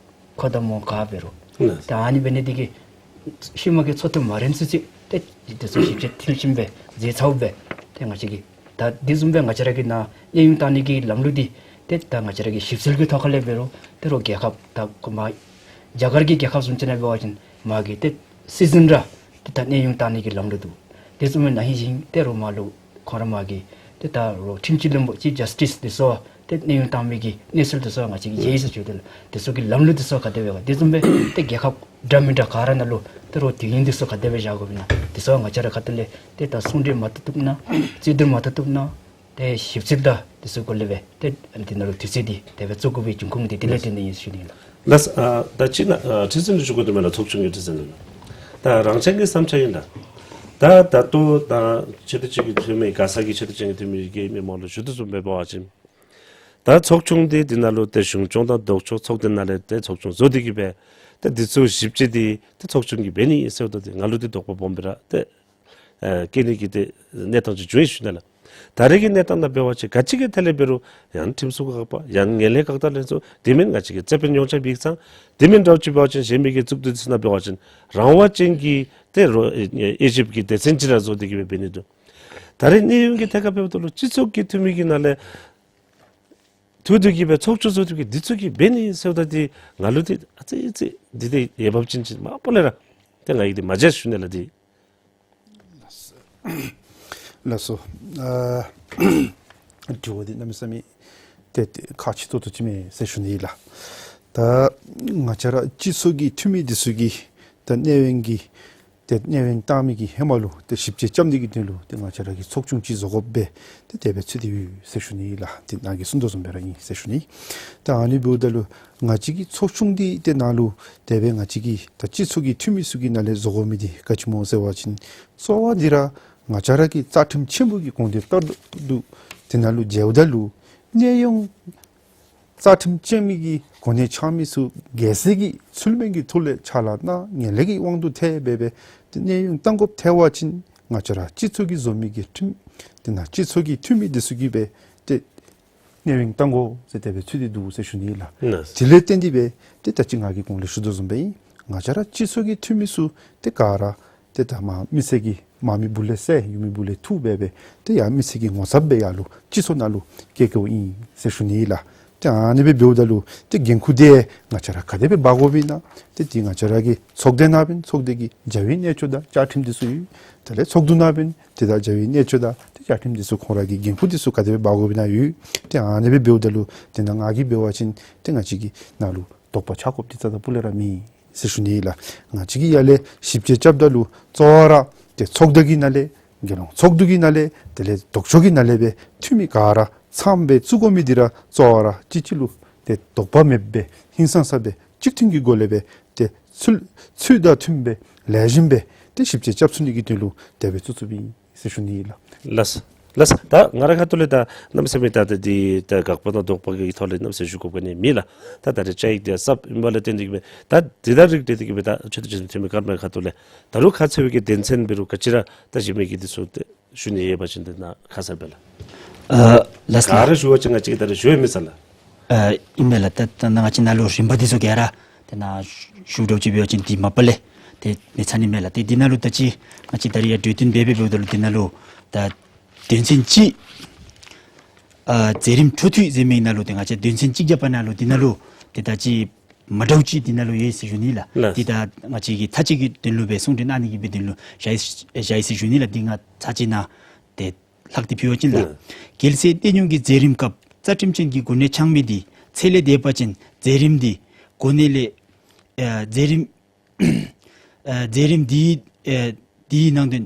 ཁོ་དང་མོ་ག་འབད་རུང་། ལགས། ཏེ་ཨ་ནི་འབད་ནི་འདི་གིས་ཤུལ་མ་གི་ཚོགས་འདུ་མ་རན་ཚུན་ཚོད་ཏེ་འདི་ཚུ་ཞིབ་དཔྱད་མཐིལ་ཕྱིན་སྦེ་མཛད་ཚརཝ་སྦེ་ཏེ་ང་བཅས་ཀྱིས་ད་འདི་བཟུམ་སྦེ་ང་བཅས་ར་གི་ནཱ་གནས་ཡུམ་བཏང་ནི་གི་ལམ་ལུགས་འདི་ཏེ་ད་ང་བཅས་ར་གི་ཞིབ་འཚོལ་གྱི་ཐོག་ཁ་ལས་འབད་རུང་ཏེ་རུང་རྒྱལ་ཁབ་ད་ཁོ་མ་རྒྱ་གར་གྱི་རྒྱལ་ཁབ་བཟུམ་ཅིག་ནང་འབད་བ་ཅིན་མ་གི་ཏེ་སྲིད་འཛིན་ར་ཏེ་ད་གནས་ཡུམ་བཏང་ནི་གི་ལམ་ལུགས་འདུག། དེ་བཟུམ་སྦེ་ན་ཧིང་བཞིན་ཏེ་རུང་མར་ལུ་ཁོང་ར་མ་གི་ཏེ་ད་རུང་ཁྲིམས་སྤྱི་བློན་པོ་ཅིཕ་ཇཱསི་ཊིསི་འདི་ཚུ་ཏེ་གནས་ཡུམ་བཏང་མི་གི་གནས་ཚུལ་འདི་ཚུ་ང་བཅས་ཀྱིས་མཇལ་ཡི་ཟེར་ཞུ་དོ་ལགས། འདི་ཚུ་གི་ལམ་ལུགས་འདི་ཚུ་ག་དེ་སྦེ་ག་དེ་བཟུམ་སྦེ་ཏེ་རྒྱལ་ཁབ་འདྲ་མི་འདྲ་ག་ར་ནང་ལུ་ཏེ་རུང་དུས་ཡུན་འདི་ཚུ་ག་དེ་སྦེ་བཞག་དགོཔ་ཨིན་ན་འདི་ཚུ་ང་བཅས་ར་ཁ་ཐུག་ལས་ཏེ་ད་གསུང་གྲོས་མ་བཏུབ་བཏུབ་ན་རྩོད་བསྡུར་མ་བཏུབ་བཏུབ་ན་ཏེ་ཞིབ་འཚོལ་དང་འདི་ཚུ་སྐོར་ལས་སྦེ་ཏེ་འདི་ནང་ལུ་དུས་ཚོད་འདི་དེ་སྦེ་བཙུགས་དགོ་པའི་འབྱུང་ཁུངས་འདི་དེ་ལས་བརྟེན་ཏེ་ཨིན་ཟེར་ཞུ་ནི་ལགས། ལགས། ཨ་ད་ཅི་ན་ཨ་ཁྲི་འཛིན་ལུ་ཞུ་དགོ་དོ་མེད་ལགས། ཚོགས་ཆུང་གི་ཁྲི་འཛིན་ལུ་ད་རང་ཅག་གི་བསམ་འཆར་ཨིན་ལགས། ད་ད་ལྟོ་ད་ཆེ་བསྟོད་ཅན་གྱི་འཐུས་མི་ག་ས་གི་ཆེ་བསྟོད་ཅན་གྱི་འཐུས་མི་གི་མི་མང་ལུ་ཞུ་དོ་བཟུམ་སྦེ་འབད་བ་ཅིན་ད་ཚོགས་ཆུང་འདི་འདི་ནང་ལུ་ཏེ་གཞུང་སྐྱོང་དང་ལྡོག་ཕྱོགས་ཚོགས་སྡེ་ནང་ལས་ཏེ་ཚོགས་ཆུང་བཟོ་སྟེ་གི་སྦེ་ཏེ་འདི་ཚུ་ཞིབ་དཔྱད་འདི་ཏེ་ཚོགས་ཆུང་གིས་འབད་ནི་ཨིན་ཟེརཝ་ད་ཏེ་ང་ལུ་འདི་དོགས་པ་སྦོམ་སྦེ་ར་ཏེ་ཨེ་བཀལ་ནི་གི་ཏེ་གནས་སྟངས་ཅིག་བྱུང་ཡི་ཞུ་ནི་ལགས། ད་རེས་ཀྱི་གནས་སྟངས་ནང་འབད་བ་ཅིན་ག་ཅི་གི་ཐད་ལས་འབད་རུང་ཡང་ཁྲིམས་སྲུང་ཁག་པ་ཡང་ངན་ལྷད་བཀག་སྡོམ་ལྷན་ཚོགས་དེ་མེན་ང་བཅས་ཀྱི་རྩོད་དཔོན་ཡོངས་ཁྱབ་ཡིག་ཚང་དེ་མེན་འདྲཝ་ཅིག་འབད་བ་ཅིན་གཞན་མི་གི་གཙུག་སྡེ་ཚུ་ནང་འབད་བ་ཅིན་རང་དབང་ཅན་གྱི་ཏེ་རོགས་ཨེ་ཨེ་ཞིབ་ཀྱི་སྡེ་ཚན་ཅིག་ར་བཟོ་སྟེ་གི་སྦེ་འབད་ནི་འདུག། ད་རེས་གནས་ཡུམ་གྱི་ཐད་ཁར་འབདཝ་ད་ལུ་སྤྱི་ཚོགས་ཀྱི་འཐུས་མི་གི་ནང་ལས་འཐུས་འདི་གིས་སྦེ་ཚོགས་ཆུང་བཟོ་སྟེ་གི་འདི་ཚུ་གིས་འབད་ནི་ཟེརཝ་ད་འདི་ང་ལུ་འདི་ཨ་ཙི་ཙི་འདི་འདི་འོས་འབབ་ཅན་ཅིག་མ་པ་ལས་ར་ཏེ་ང་གིས་འདི་མ་མཇལ་ཞུ་ནི་ལགས། འདི་ལགས་སོ། ཨ་དྲི་བ་འདི་གནམ་མེད་ས་མེད་ཏེ་ཏེ་ཁག་ཆེ་ཏོག་ཏོ་ཅིག་མས་ཟེར་ཞུ་ནི་ལགས། ད་ང་བཅས་ར་སྤྱི་ཚོགས་ཀྱི་འཐུས་མི་འདི་ཚུ་གིས་ད་གནས་ཡུམ་གྱི་ཏེ་གནས་ཡུམ་བཏང་མི་གི་ཧེ་མ་ལུ་ཏེ་ཞིབ་དཔྱད་རྐྱབ་ནི་གི་དོན་ལུ་ཏེ་ང་བཅས་ར་གིས་ཚོགས་ཆུང་ཅིག་བཟོ་དགོཔ་སྦེ་ཏེ་དེ་སྦེ་ཚུད་དེ་ཡོད་ཟེར་ཞུ་ནི་ལགས། ཏེ་ནཱ་གིས་གསུང་དོ་བཟུམ་སྦེ་ར་ཨིན་ཟེར་ཞུ་ནི། ད་ཨ་ནི་འབདཝ་ད་ལུ་ང་བཅས་ཀྱི་ཚོགས་ཆུང་འདི་ཏེ་ནཱ་ལུ་དེ་སྦེ་ང་བཅས་ཀྱི་ད་སྤྱི་ཚོགས་ཀྱི་འཐུས་མི་ཚུ་གི་ནང་ལས་བཟོ་དགོ་མི་འདི་ག་ཅི་སྨོ་ཟེར་བ་ཅིན་གཙོ་བོ་འདི་ར་ང་བཅས་ར་གི་རྩ་ཁྲིམས་ཆེན་པོ་གི་དགོངས་དོན་ལྟར་དུ་དེ་ནང་ལུ་མཇལཝ་ད་ལུ་གནས་ཡུམ་རྩ་ཁྲིམས་ཅན་མི་གི་གོ་གནས་འཆང་མི་ཚུ་རྒྱལ་སྲིད་ཀྱི་ཚུལ་མིན་གྱི་ཐོག་ལས་ཕྱག་ལཱ་གནང་ངན་ལྷད་ཀྱི་དབང་དུ་ཐལ་སྦེ་སྦེ་ཏེ་གནས་ཡུམ་བཏང་དགོཔ་ཐལ་བ་ཅིན་ང་བཅས་ར་སྤྱི་ཚོགས་ཀྱིས་བཟོ་མི་གི་ཁྲིམས་དེ་ནང་སྤྱི་ཚོགས་ཀྱི་འཐུས་མི་འདི་ཚུ་གིས་སྦེ་ཏེ་གནས་ཡུམ་བཏང་དགོ་ཟེར་དེ་སྦེ་ཚུད་དེ་འདུག་ཟེར་ཞུ་ནི་ལགས། ལགས། དེ་ལས་བརྟེན་ཏེ་སྦེ་ཏེ་ད་ཅི་ང་གིས་གོང་ལས་ཞུ་དོ་བཟུམ་སྦེ་ཨིན། ང་བཅས་ར་སྤྱི་ཚོགས་ཀྱི་འཐུས་མི་ཚུ་ཏེ་ག་ར་ཏེ་ད་མ་མི་ཚེ་གི་མ་མི་བུ་ལས་བསད་ཡུལ་མི་བུ་ལས་ཐུ་སྦེ་སྦེ་ཏེ་ཡང་མི་ཚེ་གི་ངོ་ཚབ་སྦེ་ཡར་ལུ་སྤྱི་ཚོགས་ནང་ལུ་བསྐྱལ་བསྐྱལཝ་ཨིན་ཟེར་ཞུ་ནི་ལགས། ཏེ་ཨ་ནི་སྦེ་འབདཝ་ད་ལུ་ཏེ་འགན་ཁུར་འདི་ང་བཅས་ར་ག་དེ་སྦེ་འབག་དགོཔ་ཨིན་ན་ཏེ་འདི་ང་བཅས་ར་གི་ཚོགས་སྡེ་ནང་འབད་ཚོགས་སྡེ་གི་བྱ་བའི་གནས་ཚུལ་དང་བཅའ་ཁྲིམས་འདི་ཚུ་ཡོད། དེ་ལས་ཚོགས་འདུ་ནང་འབད་ཏེ་ད་བྱ་བའི་གནས་ཚུལ་དང་ཏེ་བཅའ་ཁྲིམས་འདི་ཚུ་ཁོང་ར་གི་འགན་ཁུར་འདི་ཚུ་ག་དེ་སྦེ་འབག་དགོཔ་ཨིན་ན་ཡོད། ཏེ་ཨ་ནི་སྦེ་འབདཝ་ད་ལུ་ཏེ་ནཱ་ང་གིས་འབད་བ་ཅིན་ཏེ་ང་བཅས་ཀྱི་ནང་ལུ་དོགས་པ་ཆགས་དགོཔ་འདི་རྩ་དང་སྤུ་ལས་ར་མེད་ཟེར་ཞུ་ནི་ལགས། ང་བཅས་ཀྱིས་ཡར་ལས་ཞིབ་དཔྱད་རྐྱབ་ད་ལུ་གཙོ་བོ་ར་ཏེ་ཚོགས་སྡེ་གི་ནང་ལས་རྒྱལ་ཡོངས་ཚོགས་འདུ་གི་ནང་ལས་དེ་ལས་ལྡོག་ཕྱོགས་ཀྱི་ནང་ལས་སྦེ་འཐུས་མི་ག་ར་ཚངམ་སྦེ་བཙུགས་དགོ་མི་འདི་ར་གཙོ་བོ་ར་གཅིག་གཅིག་ལུ་ཏེ་དོགས་པ་མེདཔ་སྦེ་ཧིང་སངས་ས་སྦེ་གཅིག་མཐུན་གྱི་སྒོ་ལས་སྦེ་ཏེ་ཚུལ་ཚུལ་དང་མཐུནམ་སྦེ་ལེགས་ཤོམ་སྦེ་ཏེ་ཞིབ་དཔྱད་རྐྱབ་ཚུགས་ནི་གི་དོན་ལུ་དེ་སྦེ་བཙུགས་བཙུགསཔ་ཨིན་ཟེར་ཞུ་ནི་ལགས། ལགས། ལགས། ད་ང་རའི་ཁ་ཐུག་ལས་ད་གནམ་མེད་ས་མེད་ད་ད་འདི་ད་དགག་པ་དང་དོགས་པ་གི་ཐོག་ལས་གནམ་མེད་ས་མེད་ཞུ་དགོཔ་ག་ནི་མེད་ལགས། ད་ད་རེས་བཅའ་ཡིག་འདི་གསརཔ་ཨིན་པ་ལས་བརྟེན་ཏེ་གི་མེད། ད་འདི་དང་རིགས་བསྒྲེས་ཏེ་གི་མེད། ད་ཆེ་བསྟོད་ཅན་འཐུས་མི་ཀརྨ་ཁ་ཐུག་ལས་ད་རུང་ཁ་གསལ་བའི་གི་དོན་ཚན་འབད་རུང་ག་ཅི་ར་ད་གཞན་མི་གིས་འདི་ཚུ་ཏེ་ཞུ་ནི་ཡོད་པ་ཅིན་ཏེ་ནཱ་ཁ་གསལ་སྦེ་ལགས། ཨ་ལགས་སོ། ག་ར་ཞུ་བ་ཅིན་ང་བཅས་ད་རེས་ཞུ་ཡང་མེད་ས་ལགས། ཨ་ཨིན་མས་ལགས། ད་ད་ནཱ་ང་བཅས་ནཱ་ལུ་རིམ་པ་འདི་ཚུ་ག་ར་ཏེ་ནཱ་ཞུ་འགྱོ་ཅི་འབད་བ་ཅིན་འདི་མ་པ་ལས་ཏེ་མི་ཚར་ནི་མས་ལགས། ཏེ་འདི་ནང་ལུ་ད་ཅི་ང་བཅས་ད་རེས་ཡར་གྲོས་བསྟུན་འབད་འབད་འབདཝ་ད་ལུ་འདི་ནང་ལུ་ད་དོན་ཚན་གཅིག་ཨ་མཛད་རིམ་འཕྲོ་མཐུད་ཟེར་མི་ནང་ལུ་ཏེ་ང་བཅས་དོན་ཚན་གཅིག་བརྒྱ་པ་ནང་ལུ་འདི་ནང་ལུ་ཏེ་ད་ཅི་ མ་འདྲཝ་ཅིག་འདི་ནང་ལུ་ཡོད་ཟེར་ཞུ་ནི་ལགས། ལགས། འདི་ད་ང་བཅས་ཀྱིས་ཚར་གཅིག་གི་དོན་ལུ་སྦེ་གསུང་གྲོས་གནང་ནི་གི་སྦེ་དོན་ལུ་བཞག་ཡི་བཞག་ཡི་ཟེར་ཞུ་ནི་ལགས། འདི་ང་ཚར་གཅིག་ནང་ཏེ་ལྷག་སྟེ་ཕུལ་བ་ཅིན་ལགས། ལགས། རྒྱལ་སྲས་གནས་དབྱུང་གི་མཛད་རིམ་སྐབས་རྩ་ཁྲིམས་ཅན་གྱི་གོ་གནས་འཆང་མི་འདི་ཚེ་ལས་འདས་པ་ཅིན་མཛད་རིམ་འདི་གོ་གནས་ལས་ཨ་མཛད་རིམ་ཨ་མཛད་རིམ་འདི་ཨ་འདི་ནང་དོན་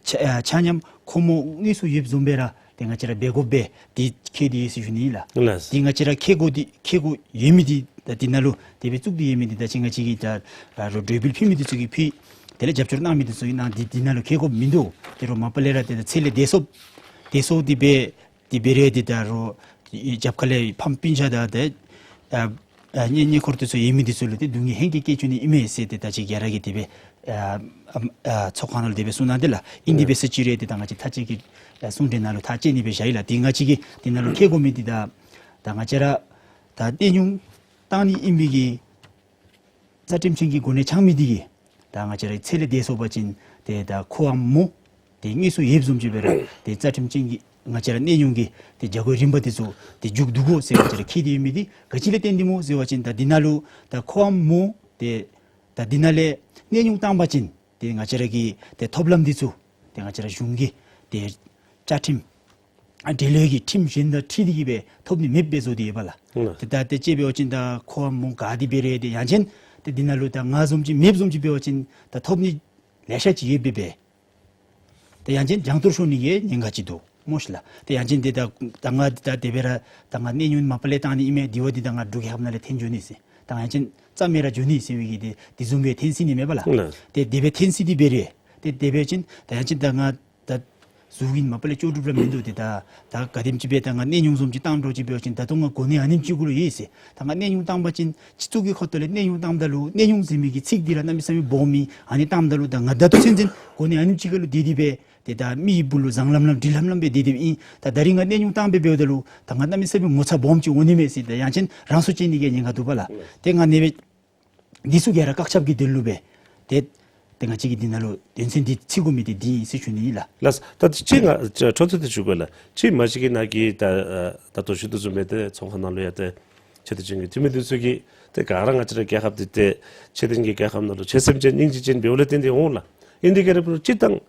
ཆ་ཨ་ཆ་མཉམ་ཁོ་མོ་དངོས་སུ་ཡོདཔ་བཟུམ་སྦེ་ར་ཏེ་ང་བཅས་ར་འབད་དགོ་པས། འདི་ཁེལ་ཏེ་ཡོད་ཟེར་ཞུ་ནི་ལགས། ལགས། འདི་ང་བཅས་ར་ཁེལ་དགོ་འདི་ཁེལ་དགོ་ཡོད་མི་འདི་ད་འདི་ནང་ལུ་དེ་སྦེ་བཙུགས་ཏེ་ཡོད་མི་འདི་ད་ཅི་ང་བཅས་ཀྱིས་ད་ར་རོགས་གྲོས་འབུལ་ཕུལ་མི་འདི་ཚུ་གིས་ཕུལ། དེ་ལས་རྒྱབ་སྐྱོར་གནང་མི་འདི་ཚུ་གིས་གནང་། འདི་འདི་ནང་ལུ་ཁེལ་དགོཔ་མིན་འདུག། དེ་རུང་མ་པ་ལས་ར་ཏེ་ད་ཚེ་ལས་འདས་སོངམ་འདས་སོངམ་འདི་སྦེ་འདི་འབད་རུང་འདི་ད་རོགས་རྒྱབ་ཁ་ལས་ཕམ་སྤུན་ཆ་དང་ཏེ་ཨ་ཨ་གཉེན་ཉེ་འཁོར་འདི་ཚུ་ཡོད་མི་འདི་ཚུ་ལུ་ཏེ་སྡུག་བསྔལ་ཧེང་སྐལ་བཀལ་བཅུག་ནི་ཨིན་མས་ཟེར་ཏེ་ད་ཅི་ག་ར་གིས་དེ་སྦེ་ཨ་ཨ་ཨ་ཚོགས་ཁང་ནང་ལུ་དེ་སྦེ་གསུངས་གནང་དེས་ལགས། ཨིན་དེ་སྦེ་ཟེར་ཅི་རུང་ཏེ་ད་ང་བཅས་ཚར་གཅིག་གི་ཨ་གསུང་གྲོས་ནང་ལུ་ཐག་བཅད་ནི་སྦེ་བཞག་ཡི་ལགས། ཏེ་ང་བཅས་ཀྱིས་འདི་ནང་ལུ་ཁེལ་དགོ་མི་འདི་ད་ད་ང་བཅས་ར་ད་གནས་དབྱུང་བཏང་ནི་ཨིན་པའི་གི་རྩ་ཁྲིམས་ཅན་གྱི་གོ་གནས་འཆང་མི་འདི་གིས་ད་ང་བཅས་ར་ཚེ་ལས་འདས་སོང་པ་ཅིན་ཏེ་ད་ཁོའམ་མོ་ཏེ་དངོས་སུ་ཡོདཔ་བཟུམ་ཅིག་སྦེ་ར་ཏེ་རྩ་ཁྲིམས་ཅན་གྱི་ང་བཅས་ར་གནས་དབྱུང་གི་ཏེ་བྱ་སྒོའི་རིམ་པ་འདི་ཚུ་ཏེ་མཇུག་བསྡུ་དགོ་ཟེར་ང་བཅས་ར་ཁེལ་ཏེ་ཡོད་མི་འདི་ག་ཅི་ལས་བརྟེན་ཏེ་སྨོ་ཟེར་བ་ཅིན་ད་འདི་ནང་ལུ་ད་ཁོའམ་མོ་ཏེ་ད་འདི་ནང་ལས་གནས་དབྱུང་བཏང་པ་ཅིན་ཏེ་ང་བཅས་ར་གི་ཏེ་ཐོབ་ལམ་འདི་ཚུ་ཏེ་ང་བཅས་ར་གཞུང་གི་ཏེ་བཅའ་ཁྲིམས་ཨ་འབྲེལ་ཡོད་ཀྱི་ཁྲིམས་གཞན་དང་འཁྲིལ་ཏེ་གིས་སྦེ་ཐོབ་ནི་མེདཔ་སྦེ་བཟོ་སྟེ་ཡོདཔ་ལགས། ཨུམ། ཏེ་ད་དེ་ཅིག་འབད་བ་ཅིན་ད་ཁོ་མོ་ག་དེ་འབད་རུང་ཏེ་ཡང་ཅིན་ཏེ་འདི་ནང་ལུ་ད་ང་བཟུམ་ཅིག་མེདཔ་བཟུམ་ཅིག་འབད་བ་ཅིན་ད་ཐོབ་ནི་ལེ་ཤ་ཅིག་ཡོདཔ་སྦེ་སྦེ། ཏེ་ཡང་ཅིན་བྱང་གཏོར་ཤོར་ནི་གི་ཉེན་ཁ་ཅིག་འདུག་སྨོ་ཤིག་ལགས། ཏེ་ཡང་ཅིན་ཏེ་ད་ད་ང་ད་དེ་སྦེ་ར་ད་ང་གནས་དབྱུང་མ་པ་ལས་བཏང་ནི་ཨིན་མས། དེ་བ་འདི་ད་ང་འབྲུག་རྒྱལ་ཁབ་ནང་ལས་འཐོན་འགྱོ་ནི་ཟེར། ད་ང་ཡང་ཅིན་རྩ་མེད་ར་འགྱོ་ནི་ཟེར་བའི་གི་ཏེ་དེ་བཟུམ་སྦེ་འཐོན་སྲིད་ནི་མས་པ་ལགས། ལགས། ཏེ་དེ་སྦེ་འཐོན་སྲིད་དེ་འབད་རུང་ཏེ་དེ་འབད་བ་ཅིན་ད་ཡང་ཅིན་ད་ང་ད་གཟུགས་ཨིན་མ་པ་ལས་ལྕོགས་གྲུབ་ར་མིན་འདུག། ཏེ་ད་ད་ག་དེམ་ཅིག་སྦེ་ད་ང་གནས་དབྱུང་བཟུམ་ཅིག་བཏང་འགྱོ་ཅིག་འབད་བ་ཅིན་ད་ལྟོ་ང་གོ་གནས་ཨ་ནེམ་ཅིག་གུ་ལུ་ཡོད་ཟེར། ད་ང་གནས་དབྱུང་བཏང་པ་ཅིན་སྤྱི་ཚོགས་ཀྱི་ཁ་ཐུག་ལས་གནས་དབྱུང་བཏངམ་ད་ལུ་གནས་དབྱུང་ཟེར་མི་གི་ཚིག་འདི་ར་གནམ་མེད་ས་མེད་སྦོམ་ཨིན། ཨ་ནི་བཏངམ་ད་ལུ་ད་ང་ད་ལྟོ་ཚུན་ཚོད་གོ་གནས་ཨ་ནེམ་ཅིག་ཁར་ལུ་སྡོད་དེ་སྦེ་ཏེ་ད་མི་ཡི་སྦུག་ལུ་བཟང་ལམ་ལམ་འདྲིས་ལམ་ལམ་སྦེ་སྡོད་དེ་ཨིན། ད་ད་རིས་ང་གནས་དབྱུང་བཏང་སྦེ་འབདཝ་ད་ལུ་ད་ང་གནམ་མེད་ས་མེད་ངོ་ཚ་སྦོམ་ཅིག་འོང་ནི་མས་ཟེར། ད་ཡང་ཅིན་རང་སྲོག་བཅད་ནི་གི་ཉེན་ཁ་འདུག་པ་ལགས། ཏེ་ང་ཨ་ནི་སྦེ་འདི་ཚུ་ག་ར་བཀག་ཆ་གི་དོན་ལུ་སྦེ་ཏེ་ཏེ་ང་བཅས་ཀྱིས་འདི་ནང་ལུ་དོན་ཚན་འདི་བརྩི་དགོ་མི་འདི་འདི་ཨིན་ཟེར་ཞུ་ནི་ཨིན་ལགས། ལགས། ད་ཅི་ང་ཅ་འཕྲོ་མཐུད་དེ་ཞུ་དགོ་ལགས། ཅི་མ་གཞི་གི་ནཱ་གི་ད་ཨ་ད་ལྟོ་ཞུ་དོ་བཟུམ་སྦེ་ཏེ་ཚོགས་ཁང་ནང་ལུ་ཡང་ཏེ་ཆོས་དད་ཅན་གྱི་འཐུས་མི་འདི་ཚུ་གིས་ཏེ་ག་ར་ང་བཅས་ར་རྒྱལ་ཁབ་འདི་ཏེ་ཆོས་ལྡན་གྱི་རྒྱལ་ཁབ་ནང་ལུ་ཆོས་སེམས་ཅན་སྙིང་རྗེ་ཅན་འབདཝ་ལས་བརྟེན་ཏེ་འོང་ལགས། ཨིན་དེ་ག་ར་འབད་རུང་སྤྱིར་བཏང་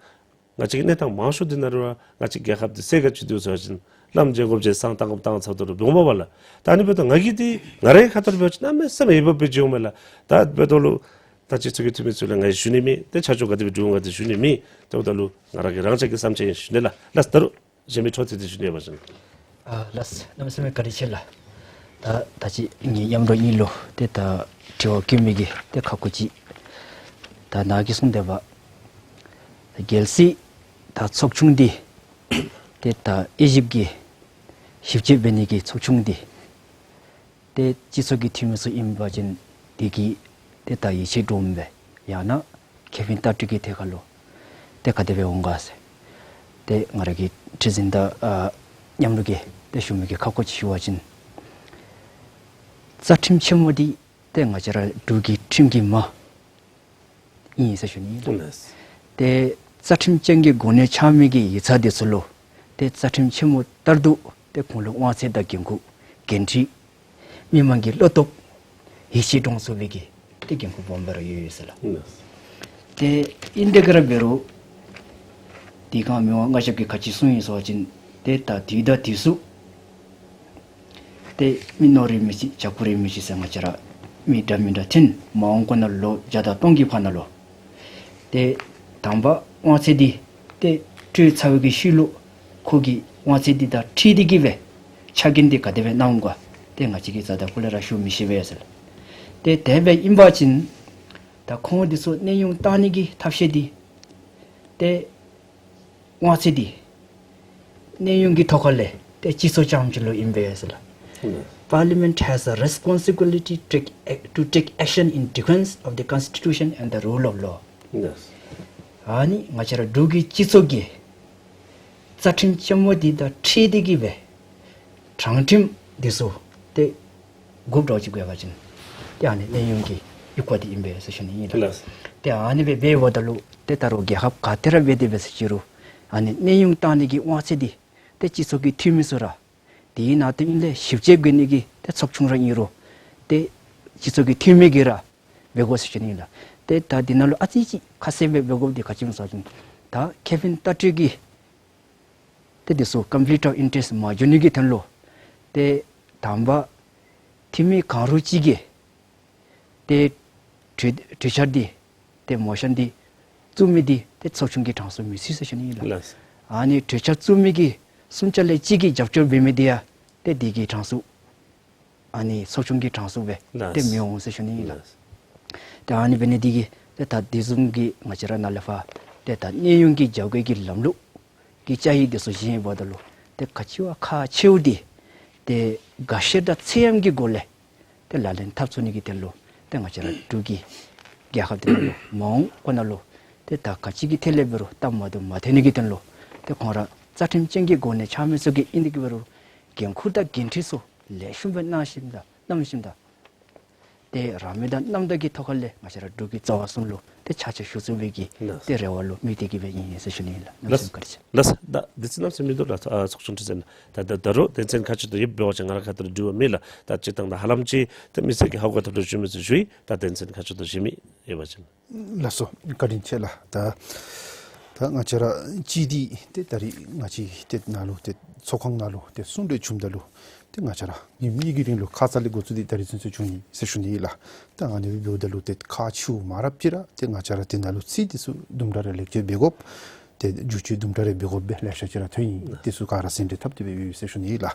ང་བཅས་ཀྱི་གནས་སྟངས་མང་ཤོས་འདི་ནང་ར་ང་བཅས་རྒྱལ་ཁབ་འདི་ཟེར་ག་ཅི་འདུག་ཟེར་བ་ཅིན་བླམ་མཇལ་དགོཔ་མཇལ་སང་བཏང་དགོཔ་བཏང་ཚརཝ་ད་ལུ་འབདཝ་མས་པ་ལགས། ད་ཨ་ནི་འབདཝ་ད་ང་གིས་འདི་ང་རའི་ཁ་ཐུག་ལས་འབད་བ་ཅིན་གནམ་མེད་ས་མེད་འོས་འབབ་སྦེ་བརྩིཝ་མས་ལགས། ད་འབདཝ་ད་ལུ་ད་སྤྱི་ཚོགས་ཀྱི་འཐུས་མི་ཚུ་ལུ་ང་ཞུ་ནི་མེད། ཏེ་ཆ་འཇོག་ག་དེ་སྦེ་འབྲི་འོང་ག་དེ་ཞུ་ནི་མེད། ཏེ་འབདཝ་ད་ལུ་ང་ར་གི་རང་ཅག་གི་བསམ་འཆར་ཨིན་ཞུ་ནི་ལགས། ལགས། ད་རུང་གཞན་མི་འཕྲོ་མཐུད་དེ་ཞུ་ནི་ཡོད་པ་ཅིན། ཨ་ལགས། གནམ་མེད་ས་མེད་བཀའ་དྲིན་ཆེ་ལགས། ད་ད་ཅི་ངེའི་མཉམ་རོགས་གཉིས་ལུ་ཏེ་ད་དྲི་བ་བཀོད་མི་གི་ཏེ་ཁག་ཁུ་ཅིག། ད་ནཱ་གིས་གསུངས་དེ་སྦེ་རྒྱལ་སྲིད་ད་ཚོགས་ཆུང་འདི་ཏེ་ད་དབྱེ་ཞིབ་ཀྱི་ཞིབ་དཔྱད་འབད་ནི་གི་ཚོགས་ཆུང་འདི་ཏེ་སྤྱི་ཚོགས་ཀྱི་འཐུས་མི་ཚུ་ཨིན་པ་ཅིན་འདི་གིས་ཏེ་ད་ཡིད་ཆེས་འདྲོངམ་སྦེ་ཡང་ན་ཁེ་ཕན་ལྟ་སྤྲོད་ཀྱི་ཐད་ཁར་ལུ་ཏེ་ག་དེ་སྦེ་འོང་ག་ཟེར་ཏེ་ང་ར་གི་ཁྲི་འཛིན་དང་ཨ་མཉམ་རོགས་ཀྱིས་ཏེ་ཞུ་མི་གི་ཁག་ཁུ་ཅིག་ཞུ་བ་ཅིན་རྩ་ཁྲིམས་ཆེན་མོ་འདི་ཏེ་ང་བཅས་ར་འབྲུག་གི་ཁྲིམས་ཀྱི་མ་ཨིན་ཟེར་ཞུ་ནི་ཨིན་ལགས། ཏེ་རྩ་ཁྲིམས་ཅན་གྱི་གོ་གནས་འཆང་མི་གི་ཡིག་ཚང་འདི་ཚུ་ལུ་ཏེ་རྩ་ཁྲིམས་ཆེན་མོ་ལྟར་དུ་ཏེ་ཁོང་ལུ་དབང་ཚད་དང་འགན་ཁུར་འགན་འཁྲི་མི་མང་གི་བློ་སྟོབས་ཡིད་ཆེས་འདྲོངས་ཚུགས་པའི་གི་ཏེ་འགན་ཁུར་སྦོམ་སྦེ་ར་ཡོད་ཡོད་ཟེར་ལགས། ཏེ་ཨིན་དེ་ག་ར་འབད་རུང་དེ་སྒང་མི་དབང་མངའ་ཞབས་ཀྱིས་ག་ཅི་གསུངས་ཡི་ཟེར་བ་ཅིན་ཏེ་ད་དུས་དང་དུས་སུ་ཏེ་མི་ནོར་རེ་མི་ཤེས་བྱ་ཁུ་རེ་མི་ཤེས་ཟེར་ང་བཅས་ར་མི་འདྲ་མི་འདྲ་འཐོན་མ་འོངས་གོང་ནང་ལོ་བརྒྱ་དང་སྟོང་གི་བར་ན་ལུ་ཏེ་དང་པ་དབང་ཚད་འདི་ཏེ་སྤྲོད་ཚར་བའི་གི་ཤུལ་ལུ་ཁོ་གི་དབང་ཚད་འདི་དང་འཁྲིལ་ཏེ་གིས་སྦེ་ཆ་རྐྱེན་འདི་ག་དེ་སྦེ་གནང་དགོ་ཏེ་ང་བཅས་ཀྱིས་རྩ་དང་ཁོ་ལས་ར་ཞུ་མི་ཤེས་པས་ཟེར། ཏེ་དེ་སྦེ་ཨིན་པ་ཅིན་ད་ཁོང་འདི་ཚུ་གནས་དབྱུང་བཏང་ནི་གི་ཐབས་ཤེས་འདི་ཏེ་དབང་ཚད་འདི་གནས་དབྱུང་གི་ཐོག་ཁ་ལས་ཏེ་སྤྱི་ཚོགས་རྐྱངམ་གཅིག་ལུ་ཨིན་པས་ཟེར་ལགས། ཨུམ། Parliament has a responsibility to take, to take action in defense of the constitution and the rule of law. ཨུམ། ཨ་ནི་ང་བཅས་ར་འབྲུག་གི་སྤྱི་ཚོགས་ཀྱི་རྩ་ཁྲིམས་ཆེན་མོ་འདི་དང་འཁྲིལ་ཏེ་གིས་སྦེ་དྲང་ཁྲིམས་འདི་ཚུ་ཏེ་དགོཔ་འདྲཝ་ཅིག་དགོ་པ་ཅིན་ཏེ་ཨ་ནི་གནས་དབྱུང་གི་ཡིག་ཁ་འདི་ཨིན་པས་ཟེར་ཞུ་ནི་ཨིན་ལགས། ལགས། ཏེ་ཨ་ནི་སྦེ་འབདཝ་ད་ལུ་ཏེ་ད་རུང་རྒྱལ་ཁབ་ག་ཏེ་ར་འབད་དེ་འབད་ཟེར་ཅི་རུང་ཨ་ནི་གནས་དབྱུང་བཏང་ནི་གི་དབང་ཚད་འདི་ཏེ་སྤྱི་ཚོགས་ཀྱི་འཐུས་མི་ཚུ་ར་དེའི་ནང་དོན་ལས་ཞིབ་དཔྱད་འབད་ནི་གི་ཏེ་ཚོགས་ཆུང་ར་ཨིན་རུང་ཏེ་ སྤྱི་ཚོགས་ཀྱི་འཐུས་མི་གིས་ར་འབད་དགོ་ཟེར་ཞུ་ནི་ཨིན་ལགས། ཏེ་ད་འདི་ནང་ལུ་ཨ་ཙི་ཅིག་ཁ་གསལ་སྦེ་འབད་དགོཔ་འདི་ག་ཅི་སྨོ་ཟེར་བ་ཅིན་ད་ཁེ་ཕན་ལྟ་སྤྲོད་ཀྱི་ཏེ་འདི་ཚུ་conflict of interest མ་འབྱུང་ནི་གི་དོན་ལུ་ཏེ་དང་པ་འཐུས་མི་གང་རུང་ཅིག་གིས་ཏེ་གྲོས་གྲོས་འཆར་འདི་ཏེ་མོ་ཤཱན་འདི་བཙུགས་མི་འདི་ཏེ་ཚོགས་ཆུང་གི་གྲངས་སུ་མི་ཚུད་ཟེར་ཞུ་ནི་ཨིན་ལགས། ལགས། ཨ་ནི་གྲོས་འཆར་བཙུགས་མི་གི་གསུམ་ཆ་ལས་གཅིག་གིས་རྒྱབ་སྐྱོར་འབད་མི་འདི་ཡང་ཏེ་འདི་གི་གྲངས་སུ་ཨ་ནི་ཚོགས་ཆུང་གི་གྲངས་སུ་སྦེ་ལགས། ཏེ་མི་འོང་ཟེར་ཞུ་ནི་ཨིན་ལགས། ལགས། ཏེ་ཨ་ནི་འབད་ནི་འདི་གིས་ཏེ་ད་དེ་བཟུམ་གྱི་ང་བཅས་ར་ནཱ་ལས་ཕར་ཏེ་ད་གནས་དབྱུང་གི་རྒྱབ་འགལ་གྱི་ལམ་ལུགས་ཀྱི་བཅའ་ཡིག་འདི་ཚུ་བཞེངས་འབདཝ་ད་ལུ་ཏེ་ག་ཅི་བ་ཁག་ཆེཝ་འདི་ཏེ་འགའ་ཤས་དང་ཚད་མའི་སྒོ་ལས་ཏེ་ལག་ལེན་འཐབ་ཚུགས་ནི་གི་དོན་ལུ་ཏེ་ང་བཅས་ར་འབྲུག་གི་རྒྱལ་ཁབ་འདི་ནང་ལུ་མ་འོངས་པ་ནང་ལུ་ཏེ་ད་ག་ཅི་གི་ཐད་ལས་འབད་རུང་སྟབས་མ་བདེཝ་མ་ཐོན་ནི་གི་དོན་ལུ་ཏེ་ཁོང་ར་རྩ་ཁྲིམས་ཅན་གྱི་གོ་གནས་འཆང་མི་ཚུ་གིས་ཨིན་ཏེ་གི་འབད་རུང་འགན་ཁུར་དང་འགན་འཁྲི་ཚུ་ལེགས་ཤོམ་སྦེ་གནང་ཞིནམ་ད་གནང་ཞིནམ་ད་ཏེ་རང་མོས་དང་རྣམ་དག་གི་ཐོག་ཁ་ལས་ང་བཅས་ར་འབྲུག་གི་རྩ་བ་གསུམ་ལུ་ཏེ་ཕྱག་ཕྱིད་ཞུ་ཚུགས་པའི་གི་ལགས། ཏེ་རེ་བ་ལུ་དམིགས་ཏེ་གི་སྦེ་ཨིན་ཟེར་ཞུ་ནི་ཨིན་ལགས། གནམ་མེད་ས་མེད་བཀའ་དྲིན་ཆེ། ལགས། ད་དུས་ཚོད་གནམ་མེད་ས་མེད་མིན་འདུག་ལགས། ཨ་ཚོགས་ཆུང་ཁྲི་འཛིན་ད་ད་ད་རུང་དོན་ཚན་ཁག་ཆེ་ཏོག་ཏོ་ཡོདཔ་འབད་བ་ཅིན་ང་ར་ཁ་ཐུག་ལུ་དྲི་བ་མེད་ལགས། ད་སྤྱིར་བཏང་ད་ཧ་ལམ་ཅིག་ད་མི་སེར་གྱིས་ཧ་གོ་ཐབས་ལུ་ཞུ་མི་ཚུ་ཞུ་ཡི། ད་དོན་ཚན་ཁག་ཆེ་ཏོག་ཏོ་ཞུ་མི་ཡོད་པ་ཅིན། ལགས་སོ། བཀའ་དྲིན་ཆེ་ལགས། ད་ད་ང་བཅས་ར་གཅིག་འདི་ཏེ་ད་རིས་ང་བཅས་ཏེ་ནཱ་ལུ་ཏེ་ཚོགས་ཁང་ནང་ལུ་ཏེ་གསུང་གྲོས་བྱུངམ་ད་ལུ་ཏེ་ང་བཅས་ར་ཉིནམ་གཉིས་ཀྱི་རིང་ལུ་ཁ་ཙ་ལས་འགོ་བཙུགས་ཏེ་ད་རིས་ཚུན་ཚོད་བྱུང་ཡི་ཟེར་ཞུ་ནི་ཨིན་ལགས། ད་ཨ་ནི་འབདཝ་ད་ལུ་ཏེ་ཁག་ཆེཝ་མ་རབས་ཅིག་ར་ཏེ་ང་བཅས་ར་ཏེ་ནཱ་ལུ་ཚིག་འདི་ཚུ་དུམ་གྲ་རེ་ལེགས་བཅོས་འབད་དགོཔ་ཏེ་བསྒྱུར་བཅོས་དུམ་གྲ་རེ་འབད་དགོཔ་སྦེ་ལེ་ཤ་ཅིག་ར་ཐོན་ཡི། དེ་ཚུ་ག་ར་ཟིན་བྲིས་འཐབ་སྟེ་སྦེ་ཡོད་ཟེར་ཞུ་ནི་ཨིན་ལགས།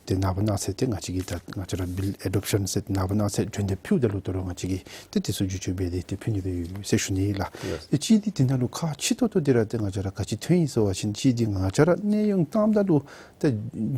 ཏེ་ནངས་པ་གནངས་ཚེ་ཏེ་ང་བཅས་ཀྱིས་ད་ང་བཅས་ར་བིལ་ཨེ་ཌོབ་ཤཱན་ཟེར་ནངས་པ་གནངས་ཚེ་གྲོས་འདེབས་ཕུལཝ་ད་ལུ་དོ་རུང་ང་བཅས་ཀྱིས་ཏེ་དེ་ཚུ་བསྒྱུར་བཅོས་འབད་དེ་ཏེ་ཕུལ་ནི་སྦེ་ཡོད་ཟེར་ཞུ་ནི་ཨིན་ལགས། ལགས། ཏེ་གཅིག་འདི་དེ་ནང་ལུ་ཁག་ཆེ་ཏོག་ཏོ་འདི་ར་ཏེ་ང་བཅས་ར་ག་ཅི་ཐོན་ཡི་ཟེར་བ་ཅིན་གཅིག་འདི་ང་བཅས་ར་གནས་དབྱུང་བཏངམ་ད་ལུ་ཏེ་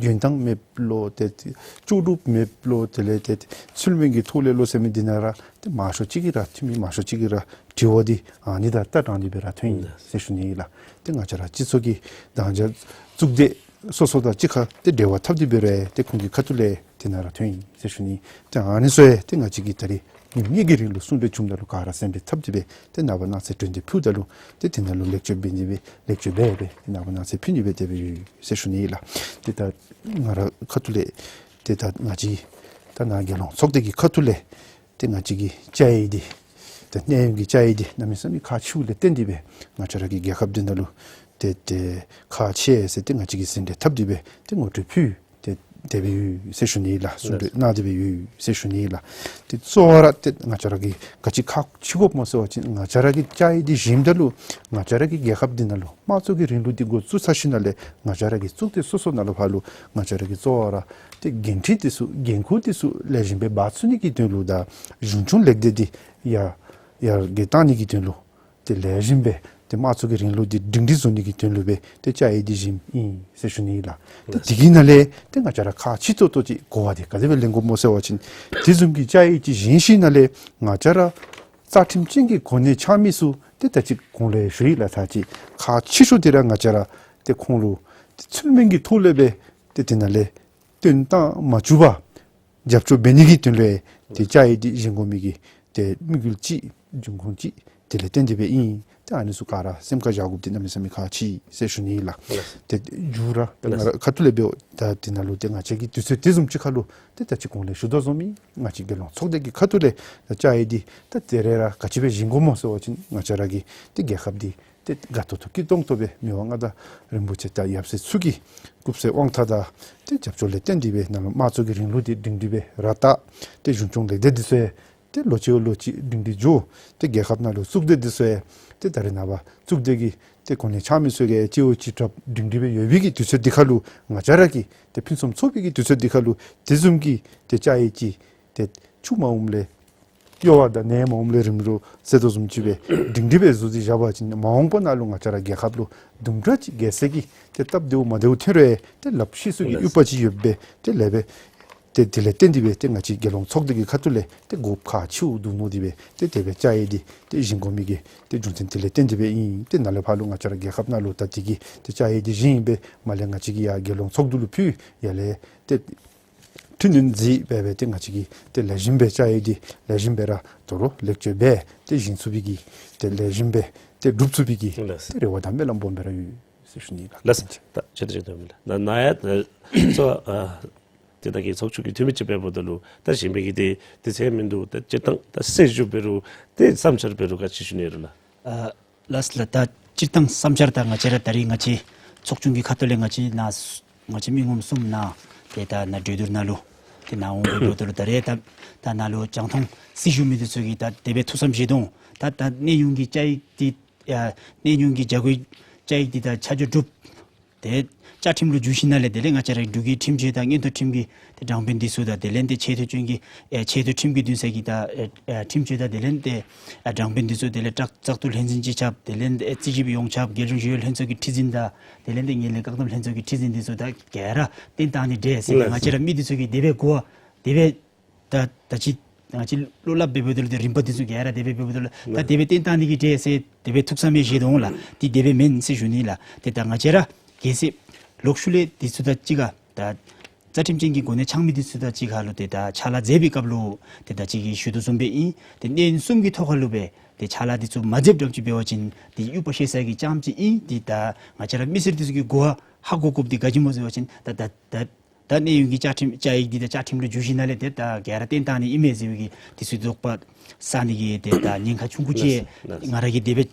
འཇོན་ཐང་མེདཔ་ལོ་ཏེ་ལྕོགས་གྲུབ་མེདཔ་ལོ་དེ་ལས་ཏེ་ཚུལ་མིན་གྱི་ཐོག་ལས་ལོ་ཟེར་མི་འདི་ནང་ར་ཏེ་མང་ཤོས་ཅིག་གིས་ར་འཐུས་མི་མང་ཤོས་ཅིག་གིས་ར་དྲི་བ་འདི་ཨ་ནི་དང་ལྟ་སྟངས་འདི་སྦེ་ར་ཐོན་ཡི་ཟེར་ཞུ་ནི་ཨིན་ལགས། ཏེ་ང་བཅས་ར་སྤྱི་ཚོགས་ཀྱི་དང་བཅའ་གཙུག་སྡེ་སོ་སོ་དང་གཅིག་ཁར་ཏེ་འབྲེལ་བ་འཐབ་སྟེ་འབད་རུང་ཏེ་ཁོང་གི་ཁ་ཐུག་ལས་ཏེ་ནཱ་ར་ཐོན་ཡི་ཟེར་ཞུ་ནི། ཏེ་ཨ་ནི་ཚུ་ཡང་ཏེ་ང་བཅས་ཀྱིས་ད་རིས་ཉིནམ་གཉིས་ཀྱི་རིང་ལུ་གསུང་གྲོས་བྱུངམ་ད་ལུ་ག་ར་ཟིན་བྲིས་འཐབ་སྟེ་སྦེ་ཏེ་ནངས་པ་གནངས་ཚེ་གྲོས་འདེབས་ཕུལཝ་ད་ལུ་ཏེ་དེ་ནང་ལུ་ལེགས་བཅོས་འབད་ནི་སྦེ་ལེགས་བཅོས་འབད་སྦེ་ཏེ་ནངས་པ་གནངས་ཚེ་ཕུལ་ནི་སྦེ་དེ་སྦེ་ཡོད་ཟེར་ཞུ་ནི་ཨིན་ལགས། ཏེ་ད་ང་ར་ཁ་ཐུག་ལས་ཏེ་ད་ང་བཅས་ད་ནཱ་རྒྱལ་ཡོངས་ཚོགས་སྡེ་གི་ཁ་ཐུག་ལས་ཏེ་ང་བཅས་ཀྱི་བཅའ་ཡིག་འདི་ཏེ་གནས་དབྱུང་གི་བཅའ་ཡིག་འདི་གནམ་མེད་ས་མེད་ཁག་ཆེཝ་ལས་བརྟེན་ཏེ་སྦེ་ང་བཅས་ར་གི་རྒྱལ་ཁབ་འདི་ནང་ལུ་ཏེ་ཏེ་ཁག་ཆེ་ཟེར་ཏེ་ང་བཅས་ཀྱིས་ཟིན་བྲིས་འཐབ་སྟེ་སྦེ་ཏེ་ངོ་སྤྲོད་ཕུལ་ཏེ་དེ་སྦེ་ཡོད་ཟེར་ཞུ་ནི་ཨིན་ལགས། གསུང་གྲོས་གནང་སྟེ་སྦེ་ཡོད་ཟེར་ཞུ་ནི་ཨིན་ལགས། ཏེ་གཙོ་བོ་ར་ཏེ་ང་བཅས་ར་གིས་ག་ཅི་ཁག་ཆེ་དགོཔ་སྨོ་ཟེར་བ་ཅིན་ང་བཅས་ར་གིས་བཅའ་ཡིག་འདི་བཞེངསམ་ད་ལུ་ང་བཅས་ར་གི་རྒྱལ་ཁབ་འདི་ནང་ལུ་དམངས་གཙོ་གི་རིང་ལུགས་འདི་འགོ་བཙུགས་ཚར་ཞིནམ་ལས་ང་བཅས་ར་གི་གཙུག་སྡེ་སོ་སོ་ནང་ལུ་ཕར་ལུ་ང་བཅས་ར་གིས་གཙོ་བོ་ར་ཏེ་འགན་འཁྲི་འདི་ཚུ་འགན་ཁུར་འདི་ཚུ་ལེགས་ཤོམ་སྦེ་འབག་ཚུགས་ནི་གི་དོན་ལུ་དང་གཞུང་སྐྱོང་ལེགས་སྡུད་འདི་ཡར་ཡར་རྒྱས་གཏང་ནི་གི་དོན་ལུ་ཏེ་ལེགས་ཤོམ་སྦེ་ཏེ་དམངས་གཙོ་གི་རིང་ལུགས་འདི་སྒྲིང་སྒྲི་བཟོ་ནི་གི་དོན་ལུ་སྦེ་ཏེ་བཅའ་ཡིག་འདི་བཞེངསམ་ཨིན་ཟེར་ཞུ་ནི་ཨིན་ལགས། ཏེ་དེ་གི་ནང་ལས་ཏེ་ང་བཅས་ར་ཁག་ཆེ་ཏོག་ཏོ་ཅིག་གོ་བ་འདི་ག་དེ་སྦེ་ལེན་དགོཔ་སྨོ་ཟེར་བ་ཅིན་དེ་བཟུམ་གྱི་བཅའ་ཡིག་ཅིག་བཞེངས་ཞིནམ་ལས་ང་བཅས་ར་རྩ་ཁྲིམས་ཅན་གྱི་གོ་གནས་འཆང་མི་ཚུ་ཏེ་ད་ཅི་གོང་ལས་ཞུ་ཡི་ལགས། ད་ཅི་ཁག་ཆེ་ཤོས་འདི་ར་ང་བཅས་ར་ཏེ་ཁོང་ལུ་ཏེ་ཚུལ་མིན་གྱི་ཐོག་ལས་སྦེ་ཏེ་དེ་ནང་ལས་བཏོན་བཏང་མ་བཅུག་པར་རྒྱབ་སྐྱོར་འབད་ནི་གི་དོན་ལུ་ཏེ་བཅའ་ཡིག་འདི་བཞེངས་དགོ་མི་གི་ཏེ་དམིགས་ཡུལ་ཅིག་འབྱུང་ཁུངས་ཅིག་དེ་ལས་བརྟེན་ཏེ་སྦེ་ཨིན། ཏེ་ཨ་ནི་ཚུ་ག་ར་སེམས་ཁར་བཞག་དགོཔ་འདི་གནམ་མེད་ས་མེད་ཁག་ཆེ་ཟེར་ཞུ་ནི་ཨིན་ལགས། ཏེ་མཇུག་ར་ཏེ་ང་ར་ཁ་ཐུག་ལས་འབདཝ་ད་དེ་ནང་ལུ་ཏེ་ང་བཅས་ཀྱིས་དུས་ཚོད་དེ་བཟུམ་ཅིག་ཁར་ལུ་ཏེ་ད་ཅི་གོང་ལས་ཞུ་དོ་བཟུམ་སྦེ་ང་བཅས་རྒྱལ་ཡོངས་ཚོགས་སྡེ་གི་ཁ་ཐུག་ལས་ད་བཅའ་ཡིག་འདི་ད་ད་རེས་ར་ག་ཅི་སྦེ་བཞེངས་དགོཔ་སྨོ་ཟེར་བ་ཅིན་ང་བཅས་ར་གི་ཏེ་རྒྱལ་ཁབ་འདི་ཏེ་དགའ་ཏོག་ཏོ་སྐྱིད་ཏོང་ཏོ་སྦེ་མི་དབང་མངའ་བདག་རིན་པོ་ཆེ་དང་ཡབ་སྲས་ཚུ་གི་སྐུ་བསོད་དབང་ཐང་དང་ཏེ་རྒྱབ་སྐྱོར་ལས་བརྟེན་ཏེ་སྦེ་ནང་ལུ་དམངས་གཙོ་གི་རིང་ལུགས་འདི་སྒྲིང་སྒྲི་སྦེ་ར་ད་ཏེ་གཞུང་སྐྱོང་ལེགས་སྡུད་འདི་ཚུ་ཡང་ཏེ་ལོ་གཅིག་ལོ་གཅིག་སྒྲིང་སྒྲི་འགྱོ། ཏེ་རྒྱལ་ཁབ་ནང་ལུ་གཙུག་སྡེ་འདི་ཚུ་ཡང་ཏེ་ད་རེས་ནངས་པ་གཙུག་སྡེ་གི་ཏེ་གོ་གནས་འཆང་མི་ཚུ་གིས་གཅིག་འོག་གཅིག་གྲབས་སྒྲིང་སྒྲི་སྦེ་ཡོད་པའི་གི་དུས་ཚོད་འདི་ཁར་ལུ་ང་བཅས་ར་གི་ཏེ་ཕུན་སུམ་ཚོགས་པའི་གི་དུས་ཚོད་འདི་ཁར་ལུ་དེ་བཟུམ་གྱི་ཏེ་བཅའ་ཡིག་ཅིག་ཏེ་ཆུ་མ་འོངམ་ལས་གཡོ་བ་དང་ནད་མ་འོངམ་ལས་རིམ་གྲོ་ཟེར་དོ་བཟུམ་ཅིག་སྦེ་སྒྲིང་སྒྲི་སྦེ་བཟོ་སྟེ་བཞག་པ་ཅིན་མ་འོངས་པ་ནང་ལུ་ང་བཅས་ར་རྒྱལ་ཁབ་ལུ་དུམ་གྲ་ཅིག་རྒྱལ་སྲིད་ཀྱི་ཏེ་སྟབས་བདེཝ་མ་བདེཝ་ཐོན་རུང་ཏེ་ལགཔ་ཤི་སོ་གི་ཡུ་པ་ཅིག་ཡོདཔ་སྦེ་ཏེ་ལས་སྦེ་ཏེ་དེ་ལས་བརྟེན་ཏེ་སྦེ་ཏེ་ང་བཅས་རྒྱལ་ཡོངས་ཚོགས་སྡེ་གི་ཁ་ཐུག་ལས་ཏེ་དགོཔ་ཁག་ཆེཝ་འདུག་མནོ་སྟེ་སྦེ་ཏེ་དེ་སྦེ་བཅའ་ཡིག་འདི་ཏེ་བཞེངས་དགོ་མི་གི་ཏེ་རྒྱུ་མཚན་དེ་ལས་བརྟེན་ཏེ་སྦེ་ཨིན། ཏེ་ནཱ་ལས་ཕར་ལུ་ང་བཅས་ར་རྒྱལ་ཁབ་ནང་ལུ་ད་འདི་གི་ཏེ་བཅའ་ཡིག་འདི་བཞེངས་ཨིན་པས། མར་ལས་ང་བཅས་ཀྱིས་ཡར་རྒྱལ་ཡོངས་ཚོགས་འདུ་ལུ་ཕུལ། ཡར་ལས་ཏེ་འཕྲི་སྣོན་མཛད་སྦེ་སྦེ་ཏེ་ང་བཅས་ཀྱིས་ཏེ་ལེགས་ཤོམ་སྦེ་བཅའ་ཡིག་འདི་ལེགས་ཤོམ་སྦེ་ར་དོ་རུང་ལེགས་བཅོས་འབད་དེ་བཞེངས་ཚུགས་པའི་གི་ཏེ་ལེགས་ཤོམ་སྦེ་ཏེ་སྒྲུབ་ཚུགས་པའི་གི་ལགས། ཏེ་རེ་བ་དང་སྨོན་ལམ་སྦོམ་སྦེ་ར་ཡོད་ཟེར་ཞུ་ནི་ལགས། ལགས། ད་ཆེ་ཏོག་ཏོ་མེད་ལགས། ན་ན་ཡ་ད་ཚོ་ཨ་ ཏེ་ད་གི་ཚོགས་ཆུང་གི་འཐུས་མི་ཅིག་འབདཝ་ད་ལུ་ད་གཞན་མི་གི་ཏེ་དུས་ཚོད་མིན་འདུག། ད་སྤྱིར་བཏང་ད་གསལ་ཞུ་འབད་རུང་ཏེ་བསམ་འཆར་འབད་རུང་ག་ཅི་ཞུ་ནི་རུང་ལགས། ཨ་ལགས་ལགས། ད་སྤྱིར་བཏང་བསམ་འཆར་ད་ང་བཅས་ར་ད་རེས་ང་བཅས་ཚོགས་ཆུང་གི་ཁ་ཐུག་ལས་ང་བཅས་ནཱ་ང་བཅས་མི་ངོམ་གསུམ་ནཱ་ཏེ་ད་ནཱ་གྲོས་བསྡུར་ནང་ལུ་ཏེ་ནཱ་འོང་སྦེ་འབདཝ་ད་ལུ་ད་རེས་ད་ད་ནཱ་ལུ་རྒྱང་མཐོང་གཟིགས་བཞུགས་མི་འདི་ཚུ་གིས་ད་དེ་སྦེ་ཐུགས་བསམ་བཞེས་དོ་འོང་། ད་ད་གནས་དབྱུང་གི་བཅའ་ཡིག་འདི་ཨ་གནས་དབྱུང་གི་བྱ་སྒོའི་བཅའ་ཡིག་འདི་ད་ཆ་འཇོག་གྲུབ་སྟེ་བཅའ་ཁྲིམས་ལུ་འགྱུར་ཞིནམ་ལས་དེ་ལས་ང་བཅས་ར་འབྲུག་གི་ཁྲིམས་ཆད་དང་མངོན་མཐོ་ཁྲིམས་ཀྱི་ཏེ་དྲང་དཔོན་འདི་ཚུ་དང་དེ་ལས་ཏེ་ཆེ་མཐོ་ཁྲིམས་ཀྱི་ཨེ་ཆེ་མཐོ་ཁྲིམས་ཀྱི་འདུན་ས་གི་ད་ཨེ་ཨེ་ཁྲིམས་ཆད་དང་དེ་ལས་ཏེ་ཨེ་དྲང་དཔོན་འདི་ཚུ་དེ་ལས་བཙག་བཙག་འཐུ་ལྷན་འཛིན་སྤྱི་ཁྱབ་དེ་ལས་ཨེ་རྩིས་ཞིབ་ཡོངས་ཁྱབ་རྒྱལ་གཞུང་ཞི་གཡོག་ལྷན་ཚོགས་ཀྱི་ཁྲི་འཛིན་དང་དེ་ལས་ཏེ་ངན་ལྷད་བཀག་སྡོམ་ལྷན་ཚོགས་ཀྱི་ཁྲི་འཛིན་འདི་ཚུ་ད་ག་ར་བཏོན་བཏང་ནི་འདྲས་ཟེར། ལགས་ང་བཅས་ར་མི་འདི་ཚུ་གིས་དེ་སྦེ་གོ་བ་དེ་སྦེ་ད་ད་ཅི་ང་བཅས་བློ་སླབ་འབད་འབདཝ་ད་ལུ་ཏེ་རིམ་པ་འདི་ཚུ་ག་ར་དེ་སྦེ་འབདཝ་ད་ལུ་ད་དེ་སྦེ་བཏོན་བཏང་ནི་གི་འདྲས་ཟེར་དེ་སྦེ་ཐུགས་བསམ་ཡང་བཞེས་དོ་འོང་ལགས། ཏེ་དེ་སྦེ་མེན་ཟེར་ཞུ་ནི་ལགས། ཏེ་ད་ང་བཅས་ར་གལ་སྲིད་ལོག་ཤུལ་ལས་འདི་ཚུ་དང་གཅིག་ཁར་ད་རྩ་ཁྲིམས་ཅན་གྱི་གོ་གནས་འཆང་མི་འདི་ཚུ་དང་གཅིག་ཁར་ལུ་ཏེ་ད་ཕྱག་ལཱ་མཛད་པའི་སྐབས་ལུ་ཏེ་ད་ཅི་གི་ཞུ་དོ་བཟུམ་སྦེ་ཨིན། ཏེ་གནས་གསུམ་གྱི་ཐོག་ཁར་ལུ་སྦེ་ཏེ་ཕྱག་ལཱ་འདི་ཚུ་མ་མཛདཔ་འདྲཝ་ཅིག་འབད་བ་ཅིན་ཏེ་དབྱུག་པ་བཤེད་ས་གི་རྐྱངམ་ཅིག་ཨིན། ཏེ་ད་ང་བཅས་ར་མི་སེར་འདི་ཚུ་གིས་གོ་བ་ཧ་གོ་དགོཔ་འདི་ག་ཅི་སྨོ་ཟེར་བ་ཅིན་ད་ད་ད་ད་གནས་དབྱུང་གི་བཅའ་ཁྲིམས་བཅའ་ཡིག་འདི་ད་བཅའ་ཁྲིམས་ལུ་འགྱུར་ཞིནམ་ལས་ཏེ་ད་ག་ར་བཏོན་བཏང་ནི་ཨིན་མས་ཟེར་བའི་གི་འདི་ཚུ་དོགས་པ་ཟ་ནི་གི་ཏེ་ད་ཉེན་ཁ་ཆུང་ཀུ་ཅིག་ལགས་ལགས། ང་ར་གིས་དེ་སྦེ་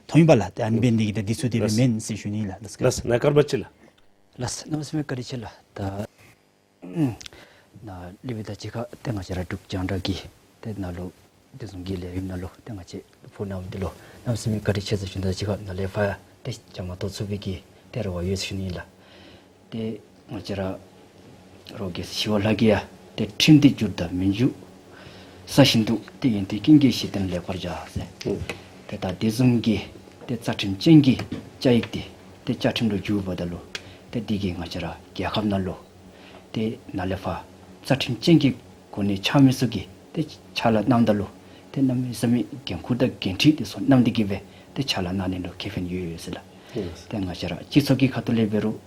མཐོང་ཡི་པ་ལགས། ཏེ་ཨ་ནི་འབད་ནི་འདི་གིས་ད་འདི་ཚུ་དེ་སྦེ་ལགས་མེན་ཟེར་ཞུ་ནི་ལགས། ལགས་ལགས། ནཱ་ཀརྨ་ཅིག་ལགས། ལགས་གནམ་མེད་ས་མེད་བཀའ་དྲིན་ཆེ་ལགས། ད་ནཱ་ལུ་སྦེ་ད་ཅི་ཁར་ཏེ་ང་བཅས་ར་འབྲུག་རྒྱང་བསྒྲགས་ཀྱི་ཏེ་ནཱ་ལུ་དེ་བཟུམ་གྱི་ལས་རིམ་ནང་ལུ་ཏེ་ང་བཅས་ཕོ་ནང་འདི་ལུ་གནམ་མེད་ས་མེད་བཀའ་དྲིན་ཆེ་ཟེར་ཞུ་ནི་དང་གཅིག་ཁར་ནཱ་ལས་ཕར་ཡང་ཏེ་བཅའ་མར་གཏོགས་ཚུགས་པའི་གི་ཏེ་རེ་བ་ཡོད་ཟེར་ཞུ་ནི་ལགས། ཏེ་ང་བཅས་ར་རོགས་རྒྱལ་སྲས་ཞི་བ་ལྷ་གིས་ཡང་ཏེ་ཁྲིམས་འདི་བསྒྱུར་དང་མི་བསྒྱུར་ས་བཞིན་དུ་ཏེ་ཡོན་ཏན་ཀུན་གྱི་གཞི་རྟེན་ལེགས་པར་བྱ་ཟེར། ཨུམ། ཏེ་ད་དེ་བཟུམ་གྱི་ཏེ་རྩ་ཁྲིམས་ཅན་གྱི་བཅའ་ཡིག་འདི་ཏེ་བཅའ་ཁྲིམས་ལུ་འགྱུར་བ་ད་ལུ་ཏེ་འདི་གིས་ང་བཅས་ར་རྒྱལ་ཁབ་ནང་ལུ་ཏེ་ནཱ་ལས་ཕར་རྩ་ཁྲིམས་ཅན་གྱི་གོ་གནས་འཆང་མི་ཚུ་གིས་ཏེ་ཕྱག་ལཱ་གནངམ་ད་ལུ་ཏེ་གནམ་མེད་ས་མེད་འགན་ཁུར་དང་འགན་འཁྲི་འདི་ཚུ་གནང་སྟེ་གི་སྦེ་ཏེ་ཕྱག་ལཱ་གནང་ནི་ལུ་ཁེ་ཕན་ཡོད་ཡོད་ཟེར་ལགས། ཨུམ། ཏེ་ང་བཅས་ར་སྤྱི་ཚོགས་ཀྱི་ཁ་ཐུག་ལས་འབད་རུང་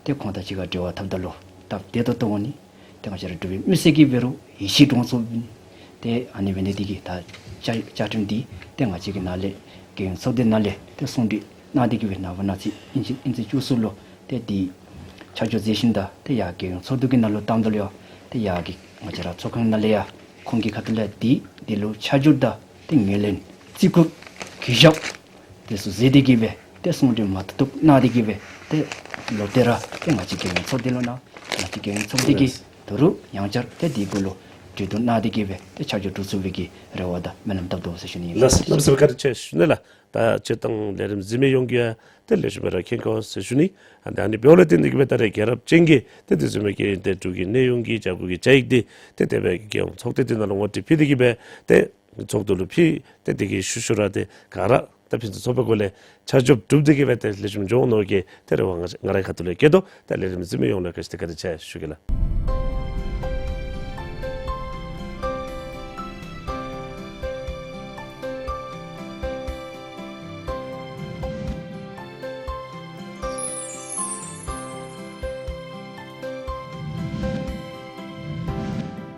ཏེ་ཁོང་དང་གཅིག་ཁར་འབྲེལ་བ་འཐབ་ད་ལུ་སྟབས་བདེ་ཏོག་ཏོ་འོང་ནི། ཏེ་ང་བཅས་ར་འབྲུག་པའི་མི་སེར་གྱིས་འབད་རུང་ཡིད་ཆེས་འདྲོངས་ཚུགས་ནི། ཏེ་ཨ་ནི་འབད་ནི་འདི་གིས་ད་བཅའ་བཅའ་ཁྲིམས་འདི་ཏེ་ང་བཅས་ཀྱི་ནཱ་ལས་རྒྱལ་ཡོངས་ཚོགས་སྡེ་ནང་ལས་ཏེ་གསུང་གྲོས་གནང་སྟེ་གི་སྦེ་ནངས་པ་གནངས་ཚེ་དབྱིན་ཚེས་དབྱིན་ཚེས་བཅུ་གསུམ་ལུ་ཏེ་འདི་ཆ་འཇོག་མཛད་ཞིནམ་ད་ཏེ་ཡར་རྒྱལ་ཡོངས་ཚོགས་འདུ་གི་ནང་ལུ་བཏངམ་ད་ལུ་ཡང་ཏེ་ཡར་གྱི་ང་བཅས་ར་ཚོགས་ཁང་ནང་ལས་ཡང་ཁོང་གི་ཁ་ཐུག་ལས་འདི་འདི་ལུ་ཆ་འཇོག་དང་ཏེ་ངོས་ལེན་བརྩི་བཀུར་གུས་ཞབས་དེ་ཚུ་མཛད་དེ་གི་སྦེ་ཏེ་གསུང་གྲོས་མ་ཐུབ་ཐུབ་གནང་སྟེ་གི་སྦེ་ཏེ་ལོག་སྟེ་ར་ཏེ་ང་བཅས་རྒྱལ་ཡོངས་ཚོགས་སྡེ་ལུ་གནང་། ང་བཅས་རྒྱལ་ཡོངས་ཚོགས་སྡེ་གིས་ལགས། ད་རུང་ཡང་བསྐྱར་ཏེ་འདི་གུ་ལུ་གྲོས་བསྡུར་གནང་སྟེ་གི་སྦེ་ཏེ་ཆ་འཇོག་གྲུབ་ཚུགས་པའི་གི་རེ་བ་དང་སྨོན་ལམ་བཏབ་དོ་ཟེར་ཞུ་ནི་ཨིན། ལགས་གནམ་མེད་ས་མེད་བཀའ་དྲིན་ཆེ་ཞུ་ནི་ལགས། ད་སྤྱིར་བཏང་ལས་རིམ་གཟིགས་མི་ཡོངས་ཀྱིས་ཡང་ཏེ་ལེགས་ཤོམ་སྦེ་ར་མཁྱེན་དགོ་ཟེར་ཞུ་ནི། ཨ་ནི་འབདཝ་ལས་བརྟེན་ཏེ་གི་སྦེ་ད་རེས་རྒྱལ་རབས་ཅན་གྱི་ཏེ་དེ་བཟུམ་མའི་གི་ཏེ་འབྲུག་གི་གནས་དབྱུང་གི་བྱ་སྒོ་གི་བཅའ་ཡིག་འདི་ཏེ་དེ་སྦེ་རྒྱལ་ཡོངས་ཚོགས་སྡེ་འདི་ནང་ལུ་ངོ་སྤྲོད་ཕུལ་ཏེ་གི་སྦེ་ཏེ་ཚོགས་འདུ་ལུ་ཕུལ་ཏེ་དེ་གི་ཤུལ་ཤུལ་ར་ཏེ་ག་ར་ད་ཕུན་སུམ་ཚོགས་པའི་སྒོ་ལས་ཆ་འཇོག་གྲུབ་སྟེ་གི་སྦེ་ཏེ་ལེགས་ཤོམ་འགྱོ་འོང་མནོ་གི་ཏེ་རེ་བ་ང་ང་རའི་ཁ་ཐུག་ལས་བསྐྱེད་དོ། ད་ལས་རིམ་གཟིགས་མི་ཡོངས་ལུ་ག་ཅི་ཏེ་བཀའ་དྲིན་ཆེ་ཞུ་གེ་ལགས།